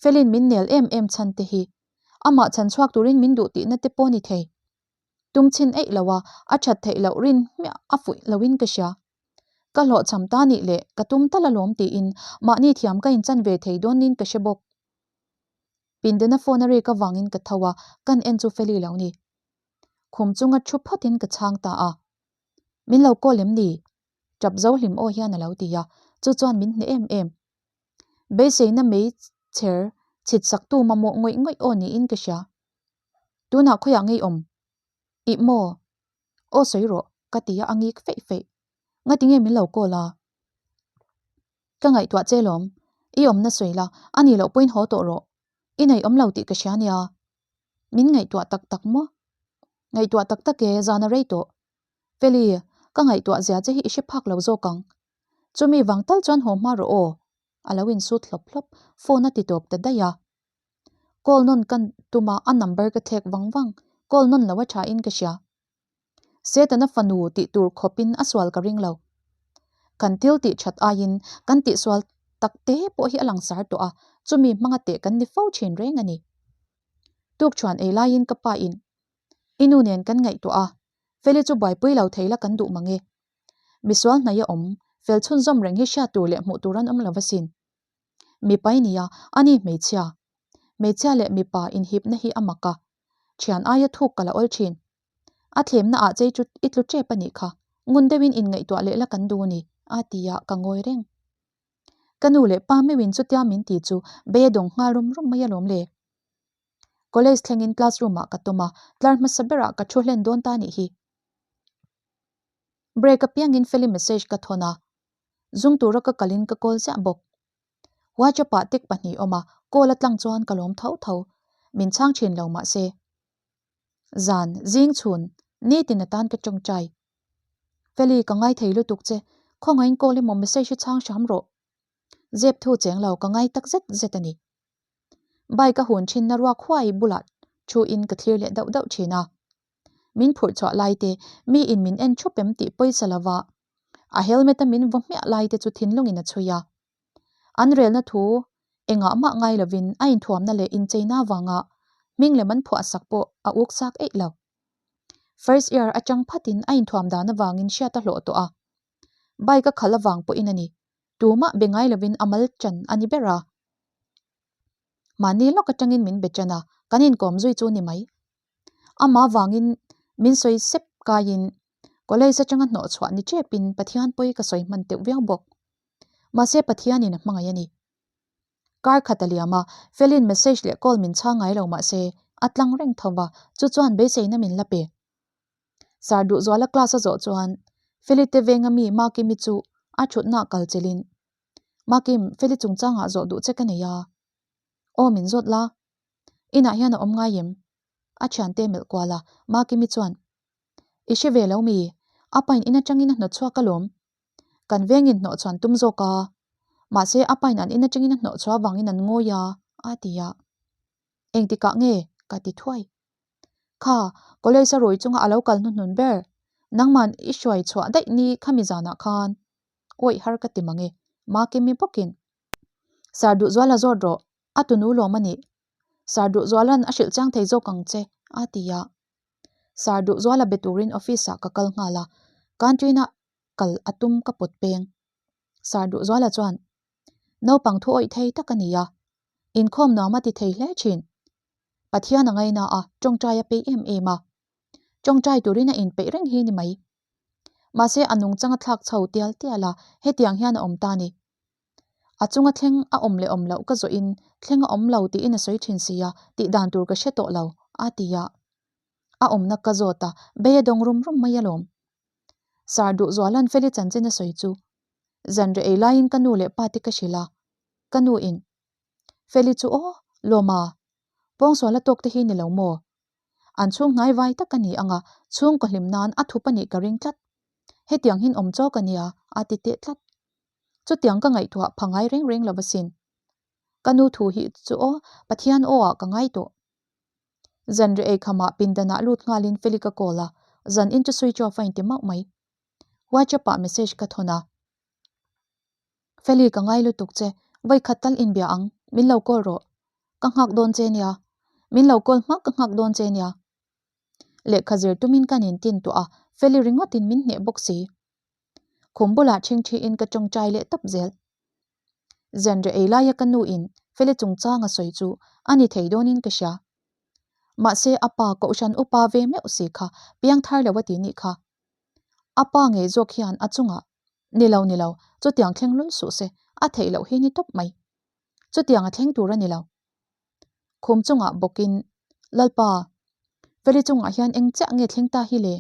Felin min nel em em chhan te hi amah chhan chhuak turin min duh tihna te pawh ni thei. Tum chhin eih lo a, a that theih loh rin hmiah a fuih loin ka hria. Ka hlawhchham ta nih leh ka tum tal alawm tiin mahni thiam ka inchan ve thei dawnin ka hre bawk. Pindena phone a rek avangin ka tho a, kan en chu Feli lo ni. Khum chunga thu phawtin ka chhang ta a. Min lo call em ni? Tap zo hlim aw hian a lo ti a, chu chuan min hneh em em. Beiseina mei chher chhit saktu mamawh ngawih ngawih aw niin ka hria. Tunah khawiah ngei awm? Ih maw? Aw sawi rawh, ka ti a, a ngik feih feih. Ngati nge min lo call a? Ka ngaihtuah che lawm. I awmna sawi la, a nih loh pawhin haw tawh rawh. I nei awm lo tih ka hria nia. Min ngaihtuah tak tak maw? Ngaihtuah tak tak e, zan a rei tawh. Feli, ka ngaihtuah zia che hi i hre phak lo zawk ang. Chumi vang tal chuan haw hma rawh aw. A lo insut hlawp hlawp, phone a ti tawp ta daih a. Call nawn ka tum a, a number ka thlek vang vang. Call nawn lo a tha in ka hria. Setana fanu tih tur khawpin a sual ka ring lo. Kan thil tih that aiin kan tihsual tak te pawh hi a langsar tawh a, chumi hmanga teh kan ni fo thin reng a ni. Tukṭhuan ei laiin ka pa in i nu nen kan ngaihtuah a, Feli chu buaipui lo thei la kan duh mang e. Misual hnaih a awm, fel chhunzawm reng hi hriat tur leh hmuh tur an awm lo asin. Mipa i nia, ani hmeichhia. Hmeichhia leh mipa inhipna hi a mak a, thian aia thuk ka la awl thin. A thlemna ah chei chu i tlu tep a nih kha, ngun deuhin inngaihtuah leh la kan duh a ni, a ti a, ka ngawi reng. Ka nu leh pa meuhin chutia min ti chu bei a dawng nghal rum rum mai alawm le. College thlengin classroom ah ka tawm a, tlar hmasa berah ka thu hlen dawn ta nih hi. Break apiangin Feli message ka thawn a, zung tura ka kalin ka call ziah bawk. WhatsApp ah tek pahnih awm a, call a tlang chuan ka lawm tho tho. Min chhang thin lo mahse. Zan, zing chhun, nitin atan ka tawngtai. Feli, ka ngai thei lutuk che, khawngaihin call emaw message hi chhang hram rawh. Zep thu cheng lo, ka ngai tak zet zet a ni. Bike a hun thinna ruak huai bulah thu in ka thlir leh dauh dauh thin a. Min phurh chhuah lai te, mi in min en thup em tih pawisa lova a helmet a min vaw hmiah lai te chu thinlungin a chhui a. An relna thu engah mah ngai lovin a inthuamna leh incheina avanga hming lem an phuah sak pawh a uk chak eih lo. First year atang phatin a inthuam dan avangin hriat a hlawh tawh a. Bike a khalh avang pawhin a ni. Tumah be ngai lovin a mal ṭan a ni ber a. Mahni lawk atangin min be ṭan a, kan inkawm zui chu ni mai. Amah avangin min sawi sep kaiin college atanga hnawh chhuah ni ṭepin Pathian pawi ka sawi hman teuh viau bawk. Mahse Pathianin a hmangaih a ni. Kar khat a liam a, Felin message leh call min chhang ngai lo mahse a tlang reng tho va, chu chuan beiseina min la pe. Sir Duhzuala class a zawh chuan Feli te venga mi Makimi chu a thutna ah kal chelhin, Makim, Feli chungchangah zawh duh che ka nei a. Aw min zawt la. Inah hian a awm ngai em? A thiante melh kual a, Makimi chuan, I hre ve lo mi? A pain in atangin a hnawt chhuak alawm. Kan vengin hnawh chhuan tum zawk a. Mahse a pain an in atangin a hnawh chhuah avangin an ngawi a, a ti a. Engtikah nge? ka ti thuai. Kha, college a rui chunga a lo kal hnuhnun ber. Nangman i hruai chhuah daih ni khami zanah khan. Awih har ka ti mang e, Makimi bawkin. Sir Duhzuala zawt rawh, a tunu lawm a nih. Sir Duhzuala'n a hrilh chiang thei zawk ang che, a ti a. Sir Duhzuala be turin office ah ka kal nghal a, canteen ah kal a tum ka pawt peng. Sir Duhzuala chuan, Naupang thu awih thei tak a ni a, inkhawm nuam a ti thei hle thin. Pathian a ngaina a, tawngtai a peih em em a. Tawngtai turin a inpeih reng hi ni mai. Mahse a nungchang a thlak chho tial tial a, hetiang hian a awm ta ni. A chunga thleng a awm leh awm loh ka zawhin thleng a awm lo tiin a sawi thin si a, tih dan tur ka hre tawh lo, a ti a. A awmna ka zawt a, bei a dawng rum rum mai alawm. Sir Duhzuala'n Feli chanchin a sawi chu zanreh ei laiin ka nu leh pa te ka hrilh a, ka nu in, Feli chu aw, Lawma, pawngsual a tawk te hi ni lo maw? An chhung hnai vai tak a ni ang a, chhungkaw hlim nan a thup a nih ka ring tlat. Hetiang hin awm chawk a nia, a ti teh tlat. Chutiang ka ngaihtuah pha ngai reng reng lo asin. Ka nu thu hi chu aw, Pathian aw ah ka ngai tawh. Zanreh ei khamah pindanah lut nghalin Feli ka call a, zan in chu switch off a inti mauh mai. WhatsApp ah message ka thawn a. Feli ka ngai lutuk che, vawikhat tal inbia ang, min lo call rawh. Ka nghak dawn che nia. Min lo call hmak ka nghak dawn che nia. Lehkha zir tumin ka nin tin tuah a, Feli ringawtin min hneh bawk si. Khum bulah ṭhingṭhiin ka ṭawngṭai leh tawp zel. Zanriah ei laia ka nuin Feli chungchang a sawi chu a ni thei dawnin ka hria. Mahse a pa Kohhran upa ve meuh si kha piang thar lo a ti nih kha. A pa ngei zawk hian a chungah, Ni lo, ni lo, chutiang thleng lul suh se, a theih loh hi ni tawp mai. Chutiang a thleng tur a ni lo. Khum chungah bawkin, Lalpa, Feli chungah hian eng chiah nge thleng ta hi le?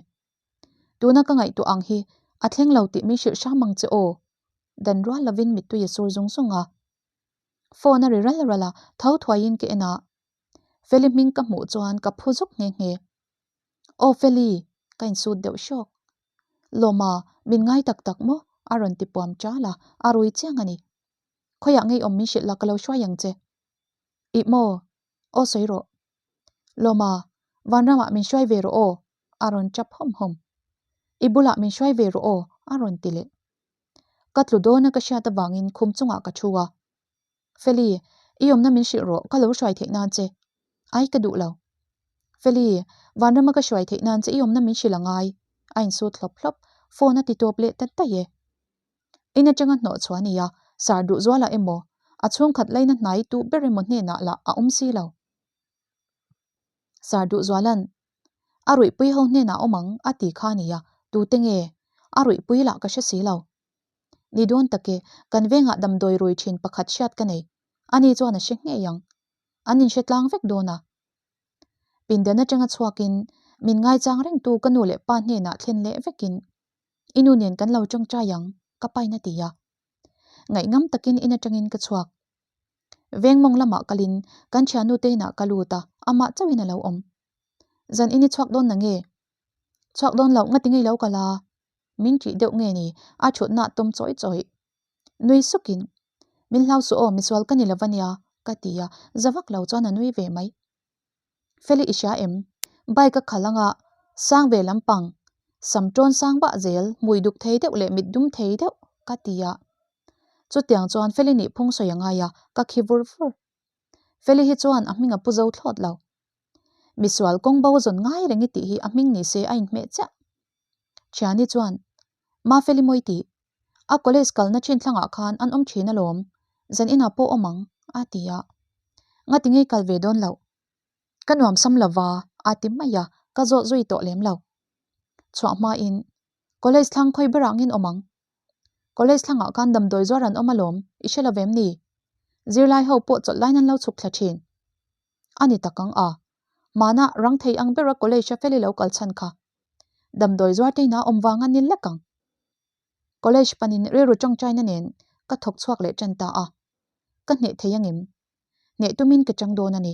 Tuna ka ngaihtuah ang hi a thleng lo tih min hrilh hram ang che aw. Dan rual lovin mittui a sur zung zung a. Phone a ri ral ral a, tho thuaiin ka en a. Feli hming ka hmuh chuan ka phu zuk nghe nghe. Aw Feli! Ka insut deuh hrawk. Lawma, min ngai tak tak maw? A rawn ti puam ṭal a, a rui chiang a ni. Khawiah ngeiawm min hrilh la ka lo hruai ang che. Ih maw? Aw sawi rawh. Lawma, Vanramah min hruai ve rawh aw, a rawn tap hawm hawm. I bulah min hruai ve rawh aw, a rawn ti leh. Ka tlu dawna ka hriat avangin khum chungah ka thu a. Feli, i awmna min hrilh rawh, ka lo hruai theih nan che. Ai, ka duh lo. Feli, Vanrama ka hruai theih nan che i awmna min hrilh a ngai, a insut hlawp hlawp, phone a ti tawp leh ta daih e. In atanga hnawh chhuah a ni a, sar duh zualah emaw, a chhungkhat laina hnai tuh ber emaw hnenah lah a awm si lo. Sar duh zualan, A ruihpui ho hnenah awm ang a ti kha a ni a, tute nge? A ruihpui lah ka hre si lo. Ni dawn tak e, kan vengah damdawi rui thin pakhat hriat ka nei. Ani chuan a hre ngei ang. An inhre tlang vek dawn a. Pindan atanga chhuakin min ngaichang rengtu ka nu leh pa hnenah thlen leh vekin I nu nen kan lo tawngtai ang, ka pain a ti a. Ngaihngam takin in atangin ka chhuak. Veng mawng lamah kalin kan thiannu te inah ka lut a, amah chauhin a lo awm. Zan in i chhuak dawn na nge? Chhuak dawn loh ngati ngei lo ka la? Min ṭih deuh nge ni? A thutna tawm chawi chawi. Nui sukin, Min hlau suh aw, misual ka ni lo va nia, ka ti a, za vak lo chuan a nui ve mai. Feli i hria em? Bike a khalh anga sang ve lampang, sam ṭawn sang vah zel, hmui duk thei deuh leh mit dum thei deuh, ka ti a. Chutiang chuan Feli nih phung sawi a ngai a, ka khi vur vur. Feli hi chuan a hming a pu zo thlawt lo. Misual kawng bo zawn ngai reng i tih hi a hming ni se a inhmeh chiah. Thiani chuan, Ma Feli mawi tih, a college kalna thin thlangah khan an awm thin alawm, zan inah pawh awm ang, a ti a. Ngati ngei kal ve dawn loh. Ka nuam sam lo va, a ti mai a, ka zawh zui tawh lem lo. Chhuah hmain, College thlang khawi berah ngin awm ang? College thlangah khan damdawi zuar an awm alawm, i hre lo vem ni? Zirlai ho pawh chawlh lain an lo chhuk thla thin. A ni tak ang a. Hmanah rang thei ang bera college a fel i lo kal chhan kha. Damdawi zuar te inah awm vang a ni lek ang. College panin rilru tawngtaina nen ka thawk chhuak leh tan ta a. Ka hneh thei angem? Hneh tumin ka chang dawn a ni.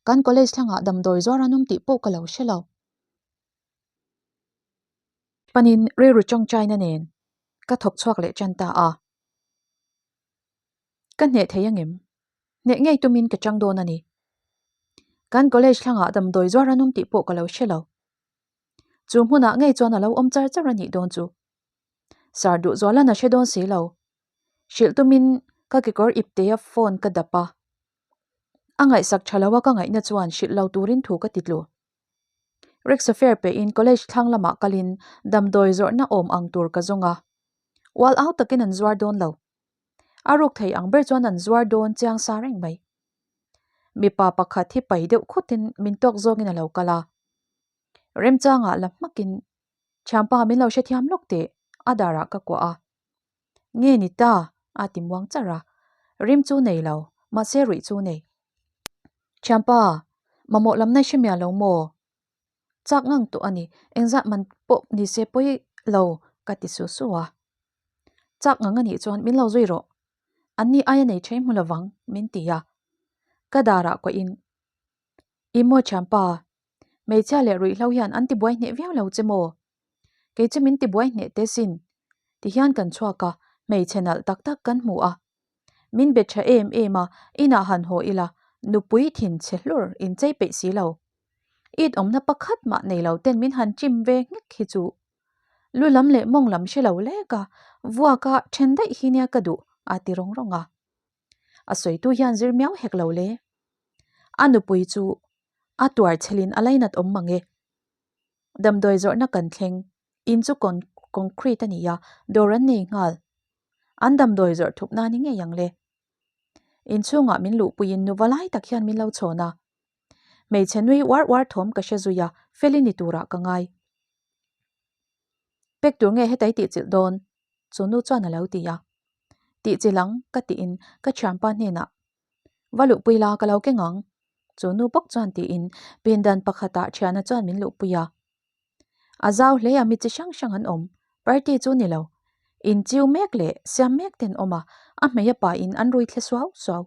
Kan college thlangah damdawi zuar an awm tih pawh ka lo hre lo. Panin rilru tawngtaina nen ka thawk chhuak leh tan ta a. Ka hneh thei angem? Hneh ngei tumin ka chang dawn a ni. Kan college thlangah damdawi zuar an awm tih pawh ka lo hre lo. Chu hmunah ngei chuan a lo awm char char a nih dawn chu. Sir Duhzuala'n a hre dawn si lo. Hrilh tumin ka kekawr iptea phone ka dap a. A ngaihsak tha lo a ka ngaihna chuan hrilh lo turin thu ka ti tlu. Rickshaw fare pehin college thlang lamah kalin damdawi zawrhna awm ang tur ka zawng a. Ual au takin an zuar dawn lo. A ruk thei ang ber chuan an zuar dawn chiang sa reng mai. Mipa pakhat hi pai deuh khutin min tawk zawngin a lo kal a. Remchangah la hmakin, Thianpa min lo hrethiam lawk teh, a darah ka kuah a. Nge ni ta? a ti muang char a. Rim chu nei lo, mahse ruih chu nei. Thianpa, mamawh lam nai hre miah lo maw? Chak ngang tawh a ni, engzat man pawh ni se pawi lo ka ti su su a. Chak ngang a nih chuan min lo zui rawh. An ni aia nei ṭhei hmu lovang min ti a. Ka darah kuahin, I maw thianpa, hmeichhia leh ruihhlo hian an tibuai hneh viau lo che maw? Kei chu min tibuai hneh teh sin. Tihian kan chhuak a, hmeichhe nalh tak tak kan hmu a. Min be ṭha em em a, inah han haw ila, nupui thinchhe hlur inchei peih si lo. It awmna pakhat mah nei lo ten min han chim ve nghek hi chu lu lam leh mawng lam hre lo lek a, vuak a then daih hi nia ka duh a ti rawng rawng a. A sawitu hian zir miau hek lo le. A nupui chu a tuar chhelin a lainat awm mang e. Damdawi zawrhna kan thleng, in chu concrete a ni a, dawr an nei nghal. An damdawi zawrh thup nan i ngei ang le. Inchhungah min luhpuiin nuva lai tak hian min lo chhawn a. Hmeichhe nui uar uar thawm ka hre zui a, Feli ni turah ka ngai. Pek tur nge hetai tih chilh dawn? Chu nu chuan a lo ti a. Tih chilh ang ka tiin ka thianpa hnenah Va luhpui la ka lo keng ang. Chu nu bawk chuan tiin pindan pakhatah thiana chuan min luhpui a. A zau hle a mi chi hrang hrang an awm. Party chu ni lo. Inchiu mek leh siam mek ten awm a, a hmei a pain an rui thle suau suau.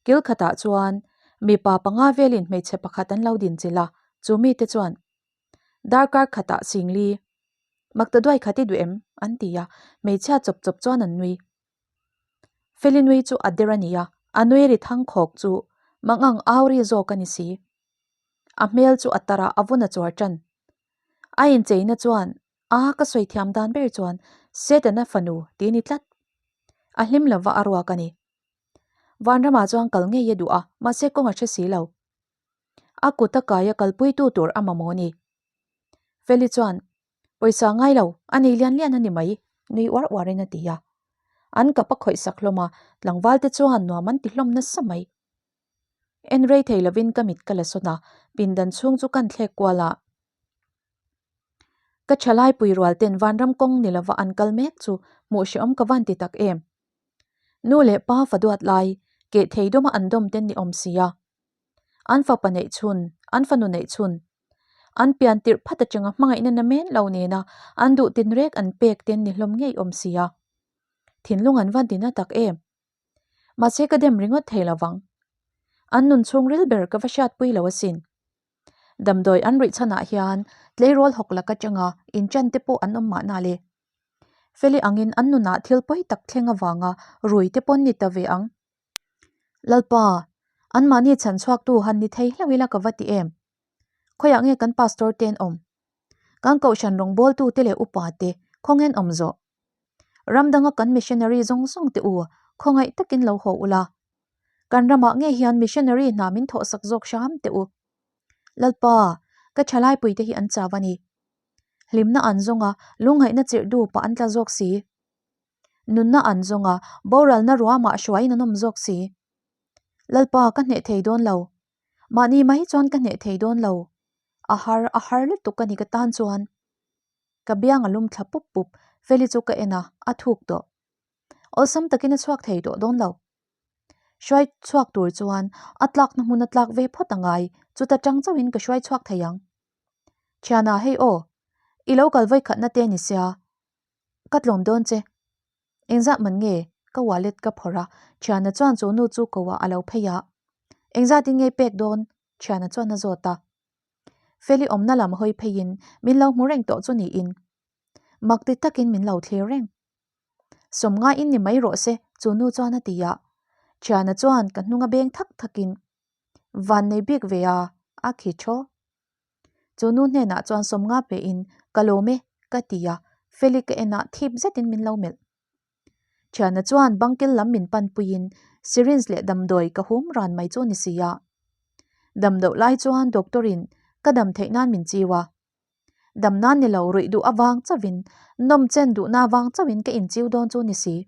Kil khatah chuan mipa panga velin hmeichhe pakhat an lo din chilh a, chu mite chuan Darkar khatah Singli, Makta duai khat i duh em? an ti a, hmeichhia chawp chawp chuan an nui. Feli nui chu a der a ni a, a nui ri thang khawk chu mangang au ri zawk a ni si. A hmel chu a tar a, a vun a chuar tan. A incheina chuan a ka sawi thiam dan ber chuan Setana fanu ti ni tlat. A hlim lova a ruak a ni. Vanramah chuan kal ngei a duh a, mahse kawng a hre si lo. A kut a kai a kalpuitu tur a mamawh a ni. Feli chuan, Pawisa ngai lo, a nei lian lian a ni mai, nui uar uarin a ti a. An kap a khawih sak hlawm a, tlangval te chuan nuam an ti hlawm nasa mai. En rei thei lovin ka mit ka la sawn a, pindan chhung chu kan thlek kual a. Ka thalai pui rual ten vanram kawng ni lova an kal mek chu hmuh hrehawm ka van ti tak em. Nu leh pa fa duat lai, keh thei dawma an dawm ten ni awm si a. An fapa neih chhun, an fanu neih chhun, an pian tirh phat atanga hmangaihna na men lo nena an duh tinrek an pek ten ni hlawm ngei awm si a. Thinlung an van ti na tak em. Mahse ka dem ringawt thei lovang. An nun chhungril ber ka va hriatpui lo asin. Damdawi an ruih chhanah hian tleirawl hawk lak atanga inṭan te pawh an awm mahna le. Feli angin an nunah thil pawi tak thleng avanga rui te pawn ni ta ve ang. Lalpa, anmahni chhan chhuaktu han ni thei hlauh ila ka va ti em? Khawiah nge kan pastor te an awm? Kan kohhran rawngbawltu te leh upa te khawngen awm zawh? Ram danga kan missionary zawng zawng te u khawngaih takin lo haw ula. Kan ramah ngei hian missionary hna min thawhsak zawk hram teh u. Lalpa, ka thalai te hi an chau a ni. Hlimna an zawng a, lunghaihna chirh duh pah an tla zawk si. Nunna an zawng a, boralna ruamah hruaiin an awm zawk si. Lalpa, ka hneh thei dawn lo. Mahni mai chuan ka hneh thei dawn lo. A har, a har lutuk a ni ka tan chuan. Ka biang a lum thla pup pup, Feli chu ka en a, a thuk tawh. Awlsam takin a chhuak thei tawh dawn lo. Hruai chhuak tur chuan a tlakna hmun a tlak ve phawt a ngai, chuta tang chauhin ka hruai chhuak thei ang. Thiana hei aw, i lo kal vawi khatna te ni sia, ka tlawm dawn che. Engzat man nge? Ka wallet ka phawrh a, thiana chuan chu nu chu ko ah a lo phei a. Engzatin nge i pek dawn? Thiana chuan a zawt a. Feli awmna lam hawi pheiin min lo hmu reng tawh chu niin mak ti takin min lo thlir reng. Sawmnga in ni mai rawh se chu nu chuan a ti a, thiana chuan ka hnung a beng thak thakin van nei bik ve a a khi thaw. Chu nu hnenah chuan sawmnga pe in ka lawm e ka ti a, Feli ka enah thip zetin min lo melh. Thiana chuan bangkel lam min panpuiin syringe leh damdawi ka hum ran mai chu ni si a. Damdoh lai chuan doctor in ka dam theih nan min chiu a. Dam nan ni lo ruih duh avang chauhin nawm chen duhna avang chauhin ka inchiu dawn chu ni si.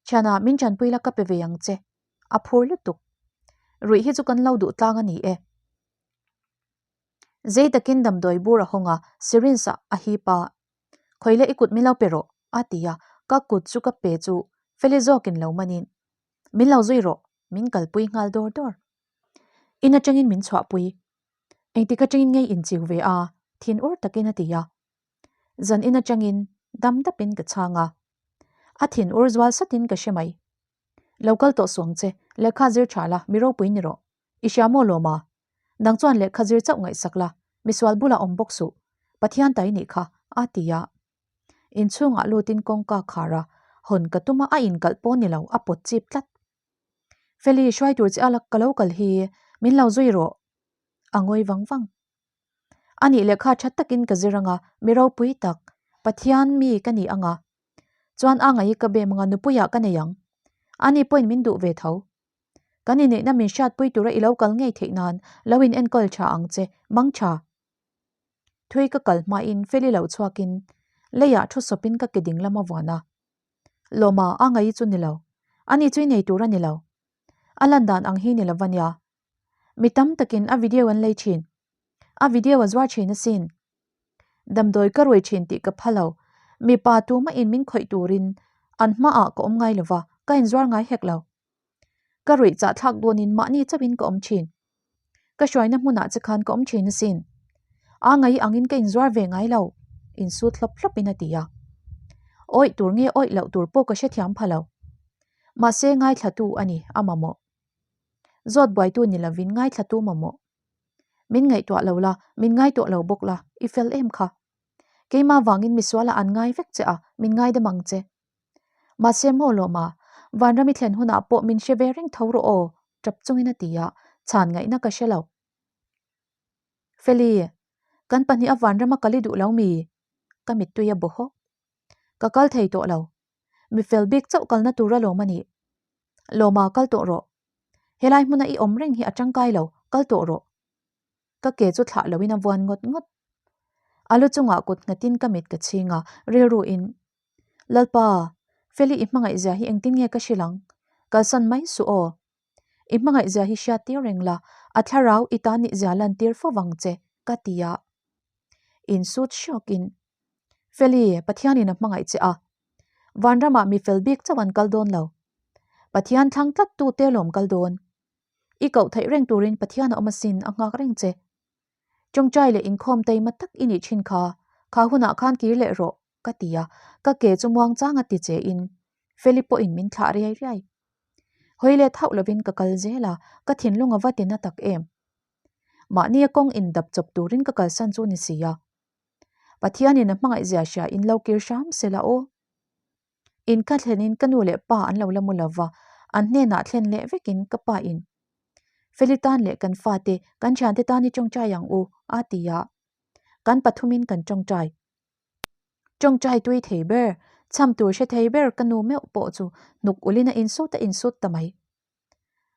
Thiana min tanpui la ka pe ve ang che. A phur lutuk. Ruih hi chu kan lo duh tlang a ni e. Zei takin damdawi bur a hawng a, syringe ah a hip a. Khawile i kut min lo pe rawh, a ti a, ka kut chu ka pe chu Feli zawkin lo manin, Min lo zui rawh, min kalpui nghal dawr dawr. In atangin min chhuahpui. Engtik atangin ngei inchiu ve a, thin ur takin a ti a. Zan in atangin dam dapin ka chhang a. A thin ur zual satin ka hre mai. Lo kal tawh suang che, lehkha zir tha la, mi ropui ni rawh. I hria maw lawma? Nang chuan lehkha zir chauh ngaihsak la, misual bulah awm bawk suh. Pathian ta i nih kha, a ti a. Inchhungah lutin kawngka khar a, hawn ka tum a, a inkalh pawh ni lo, a pawt chip tlat. Feli, hruai tur che a ka lo kal hi, min lo zui rawh. A ngawi vang vang. A nih lehkha tha takin ka zir anga, mi ropui tak, Pathian mi ka ni anga. Chuan a ngaih ka bem anga nupuiah ka nei ang. Ani pawhin min duh ve tho. Kan inneihna min hriatpui tura i lo kal ngei theih nan lo in enkawl tha ang che, mang tha. Thui ka kal hmain Feli lo chhuakin leiah thu sawpin ka ke ding lam a vuan a. Lawma a ngaih chu ni lo. Ani chu i nei tur a ni lo. A lan dan ang hi ni lo va nia. Mi tam takin a video an lei thin. A video a zuar thin asin. Damdawi ka rui thin tih ka pha lo. Mipa tumah in min khawih turin an hmaah ka awm ngai lova, ka inzuar ngai hek lo. Ka ruih chah thlak dawnin mahni chauhin ka awm thin. Ka hruaina hmunah che khan ka awm thin asin. A ngai angin ka inzuar ve ngai lo, insut hlawp hlawpin a ti a. Awih tur nge awih loh tur pawh ka hrethiam pha lo. Mahse ngaithlatu a ni, a mamawh. Zawt buaitu ni lovin ngaithlatu mamawh. Min ngaihtuah lo la, min ngaituah lo bawk la, i fel em kha. Keimah vangin misualah an ngai vek che a, min ngaidam ang che. Mahse maw lawma, vanram i thlen hunah pawh min hre ve reng tho rawh aw, tap chungin a ti a, chhan ngaihna ka hre lo. Feli, kan pahniha vanrama kal i duh lo mi? Ka mittui a bawh hawk. Ka kal thei tawh lo. Mi fel bik chauh kalna tur alawm a nih. Lawma, kal tawh rawh. Helai hmuna i awm reng hi a tangkai lo, kal tawh rawh. Ka ke chu thlah loin a vuan ngawt ngawt. A lu chungah kut nghatin ka mit ka chhing a, rilru in Lalpa, Feli i hmangaih zia hi engtin nge ka hrilh ang? Kalsan mai suh aw. I hmangaih zia hi hriat tir reng la, a thlarau i tan nih zia lan tir fo vang che, ka ti a. Insut hrawkin, Feli, Pathianin a hmangaih che a. Vanramah mi fel bik chauh an kal dawn lo. Pathian thlang tlat tu te lawm kal dawn. I koh theih reng turin Pathian a awm asin a nghak reng che. Tawngtai leh inkhawm taima tak i nih thin kha, kha hunah khan kir leh rawh, ka ti a, ka ke chu muang chang a ti che in Feli pawhin min thlah riai riai. Hawi let hauh lovin ka kal zel a, ka thinlung a va ti na tak em. Mahnia kawng indap chawp turin ka kalsan chu ni si a. Pathianin a hmangaih zia hria in lo kir hram se la aw. In ka thlenin ka nu leh pa an lo la mu lova, an hnenah thlen leh vekin ka pa in Feli tan leh kan fate, kan thiante tan i tawngtai ang u, a ti a. Kan pathumin kan tawngtai. Tawngtai tui thei ber, chham tur hre thei ber ka nu meuh pawh chu hnuk ulin a insut a insut ta mai.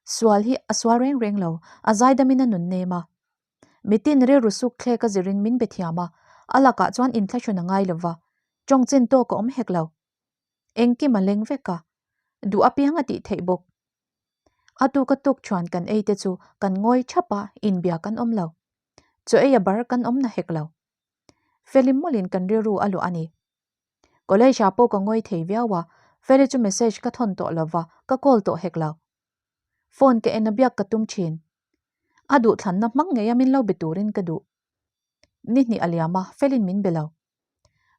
Sual hi a sual reng reng lo, a zaidamin a nun nem a. Mitin rilru suk thlek a zirin min be thiam a, a lakah chuan inthlahrun a ngai lo va, tawng chin tawk a awm hek lo. Engkim a leng vek a, duh apiang a tih theih bawk. A tuka tuk chuan kan ei te chu kan ngawi thap a, inbia kan awm lo. Chaw ei a bar kan awm na hek lo. Feli mawlin kan rilru a luah a ni. College ah pawh ka ngawi thei viau a, Feli chu message ka thawn tawh lo va, ka call tawh hek lo. Phone ka en a biak ka tum thin. A duhthlanna hmang ngei a min lo be turin ka duh. Ni hnih a liam a, Felin min be lo.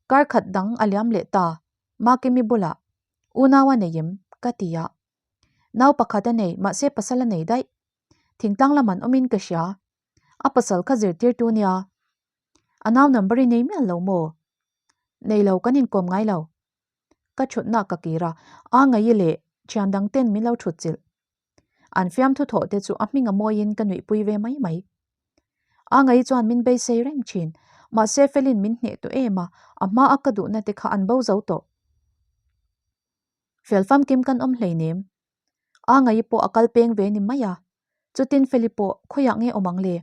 Kar khat dang a liam leh ta, Makimi bulah, Unau a nei em? ka ti a. Nau pakhat a nei, mahse pasal a nei daih. Thingtlang lam an awmin ka hria. A pasal kha zirtirtu nia. A nau number i nei mial lo maw? Nei lo, kan inkawm ngai lo. Ka thutna ka kir a, a ngaih leh thian dang ten min lo thut chilh. An fiamthu thawh te chu a hming a mawiin ka nuihpui ve mai mai. A ngaih chuan min beisei reng thin, mahse Felin min hneh tawh em a, a hma a ka duhna te kha an bo zo tawh. Fel famkim kan awm hleinem. A ngaih pawh a kal peng ve ni mai a, chutin Feli pawh khawiah nge awm ang le?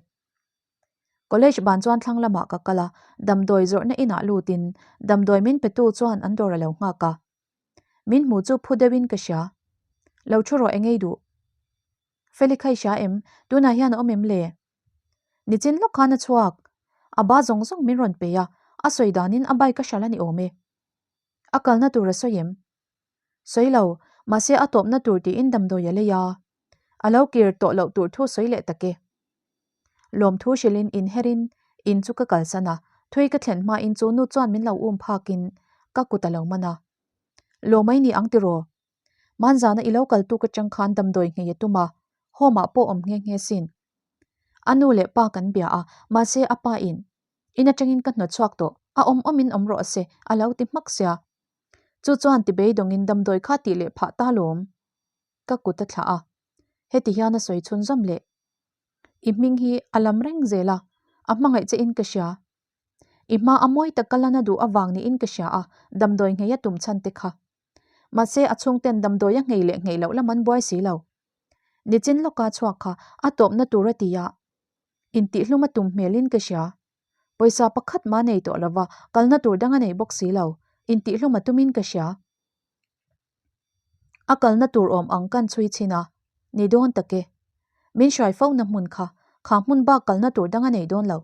College ban chuan thlang lamah ka kal a, damdawi zawrhna inah lutin damdawi min petu chuan an dawr a lo nghak a. Min hmu chu phu deuhin ka hria. Lo thu rawh engei duh. Feli kha i hria em? Tunah hian a awm em le? Nichin lawk khan a chhuak. A ba zawng zawng min rawn pe a, a sawi danin a bike a hral a ni awm e. A kalna tur a sawi em? Sawi lo, mahse a tawpna tur tiin damdawi a lei a. A lo kir tawh loh tur thu sawi leh tak e. Lawmthu hrilhin inherin in chu ka kalsan a, thui ka thlen hmain chu nu chuan min lo um phakin ka kut a lo man a. Lawmai ni ang tiraw? Manzana i lo kal tuk atang khan damdawi nghei a tum a, home ah pawh awm nghe nghe sin. A nu leh pa kan bia a, mahse a pa in, in atangin ka hnawt chhuak tawh, a awm awmin awm rawh se, a lo ti hmak sia. Chu chuan ti beidawngin damdawi kha tih leh phah ta lawm. Ka kut a thlah a, heti hian a sawi chhunzawm leh. I hming hi a lam reng zel a, a hmangaih che in ka hria. I hma a mawi tak ka lana duh avang niin ka hria a, damdawi nghei a tum chhan te kha. Mahse a chhungten damdawi a nghei leh nghei loh lam an buai si lo. Nichin lawka chhuak kha a tawpna tur a ti a, intihhlum a tum hmelin ka hria. Pawisa pakhat mah nei tawh lova kalna tur dang a nei bawk si lo, intihhlum a tumin ka hria. A kalna tur awm ang kan chhui chhin a, ni dawn tak e. Min hruai fo na hmun kha, kha hmun bak kalna tur dang a nei dawn lo.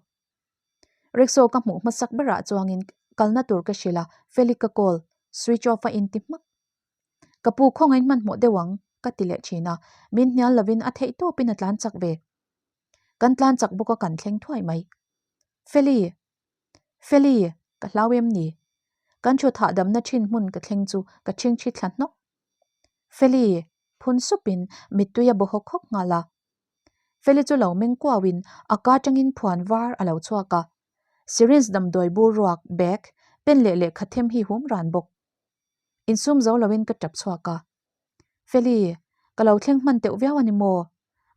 Rickshaw ka hmuh hmasak berah chuangin kalna tur ka hrilh a, Feli ka call, switch off a inti hmak. Ka pu khawngaih hmanhmawh deuh ang, ka ti leh thin a, min hnial lovin a theih tawpin a tlan chak ve. Kan tlan chak bawk a kan thleng thuai mai. Feli! Feli! Ka hlau em ni? Kan thu thahdamna thin hmun ka thleng chu ka chhingchhi thla hnawk. Feli! Phun supin mittui a baw hawk hawk nghal a. Feli chu lo meng kuauin a ka tangin phuan var a lo chhuak a. Syringe damdawi bur ruak, bag, pen leh lehkha them hi hum ran bawk. Insum zo loin ka tap chhuak a. Feli, ka lo thleng hman teuh viau a ni maw?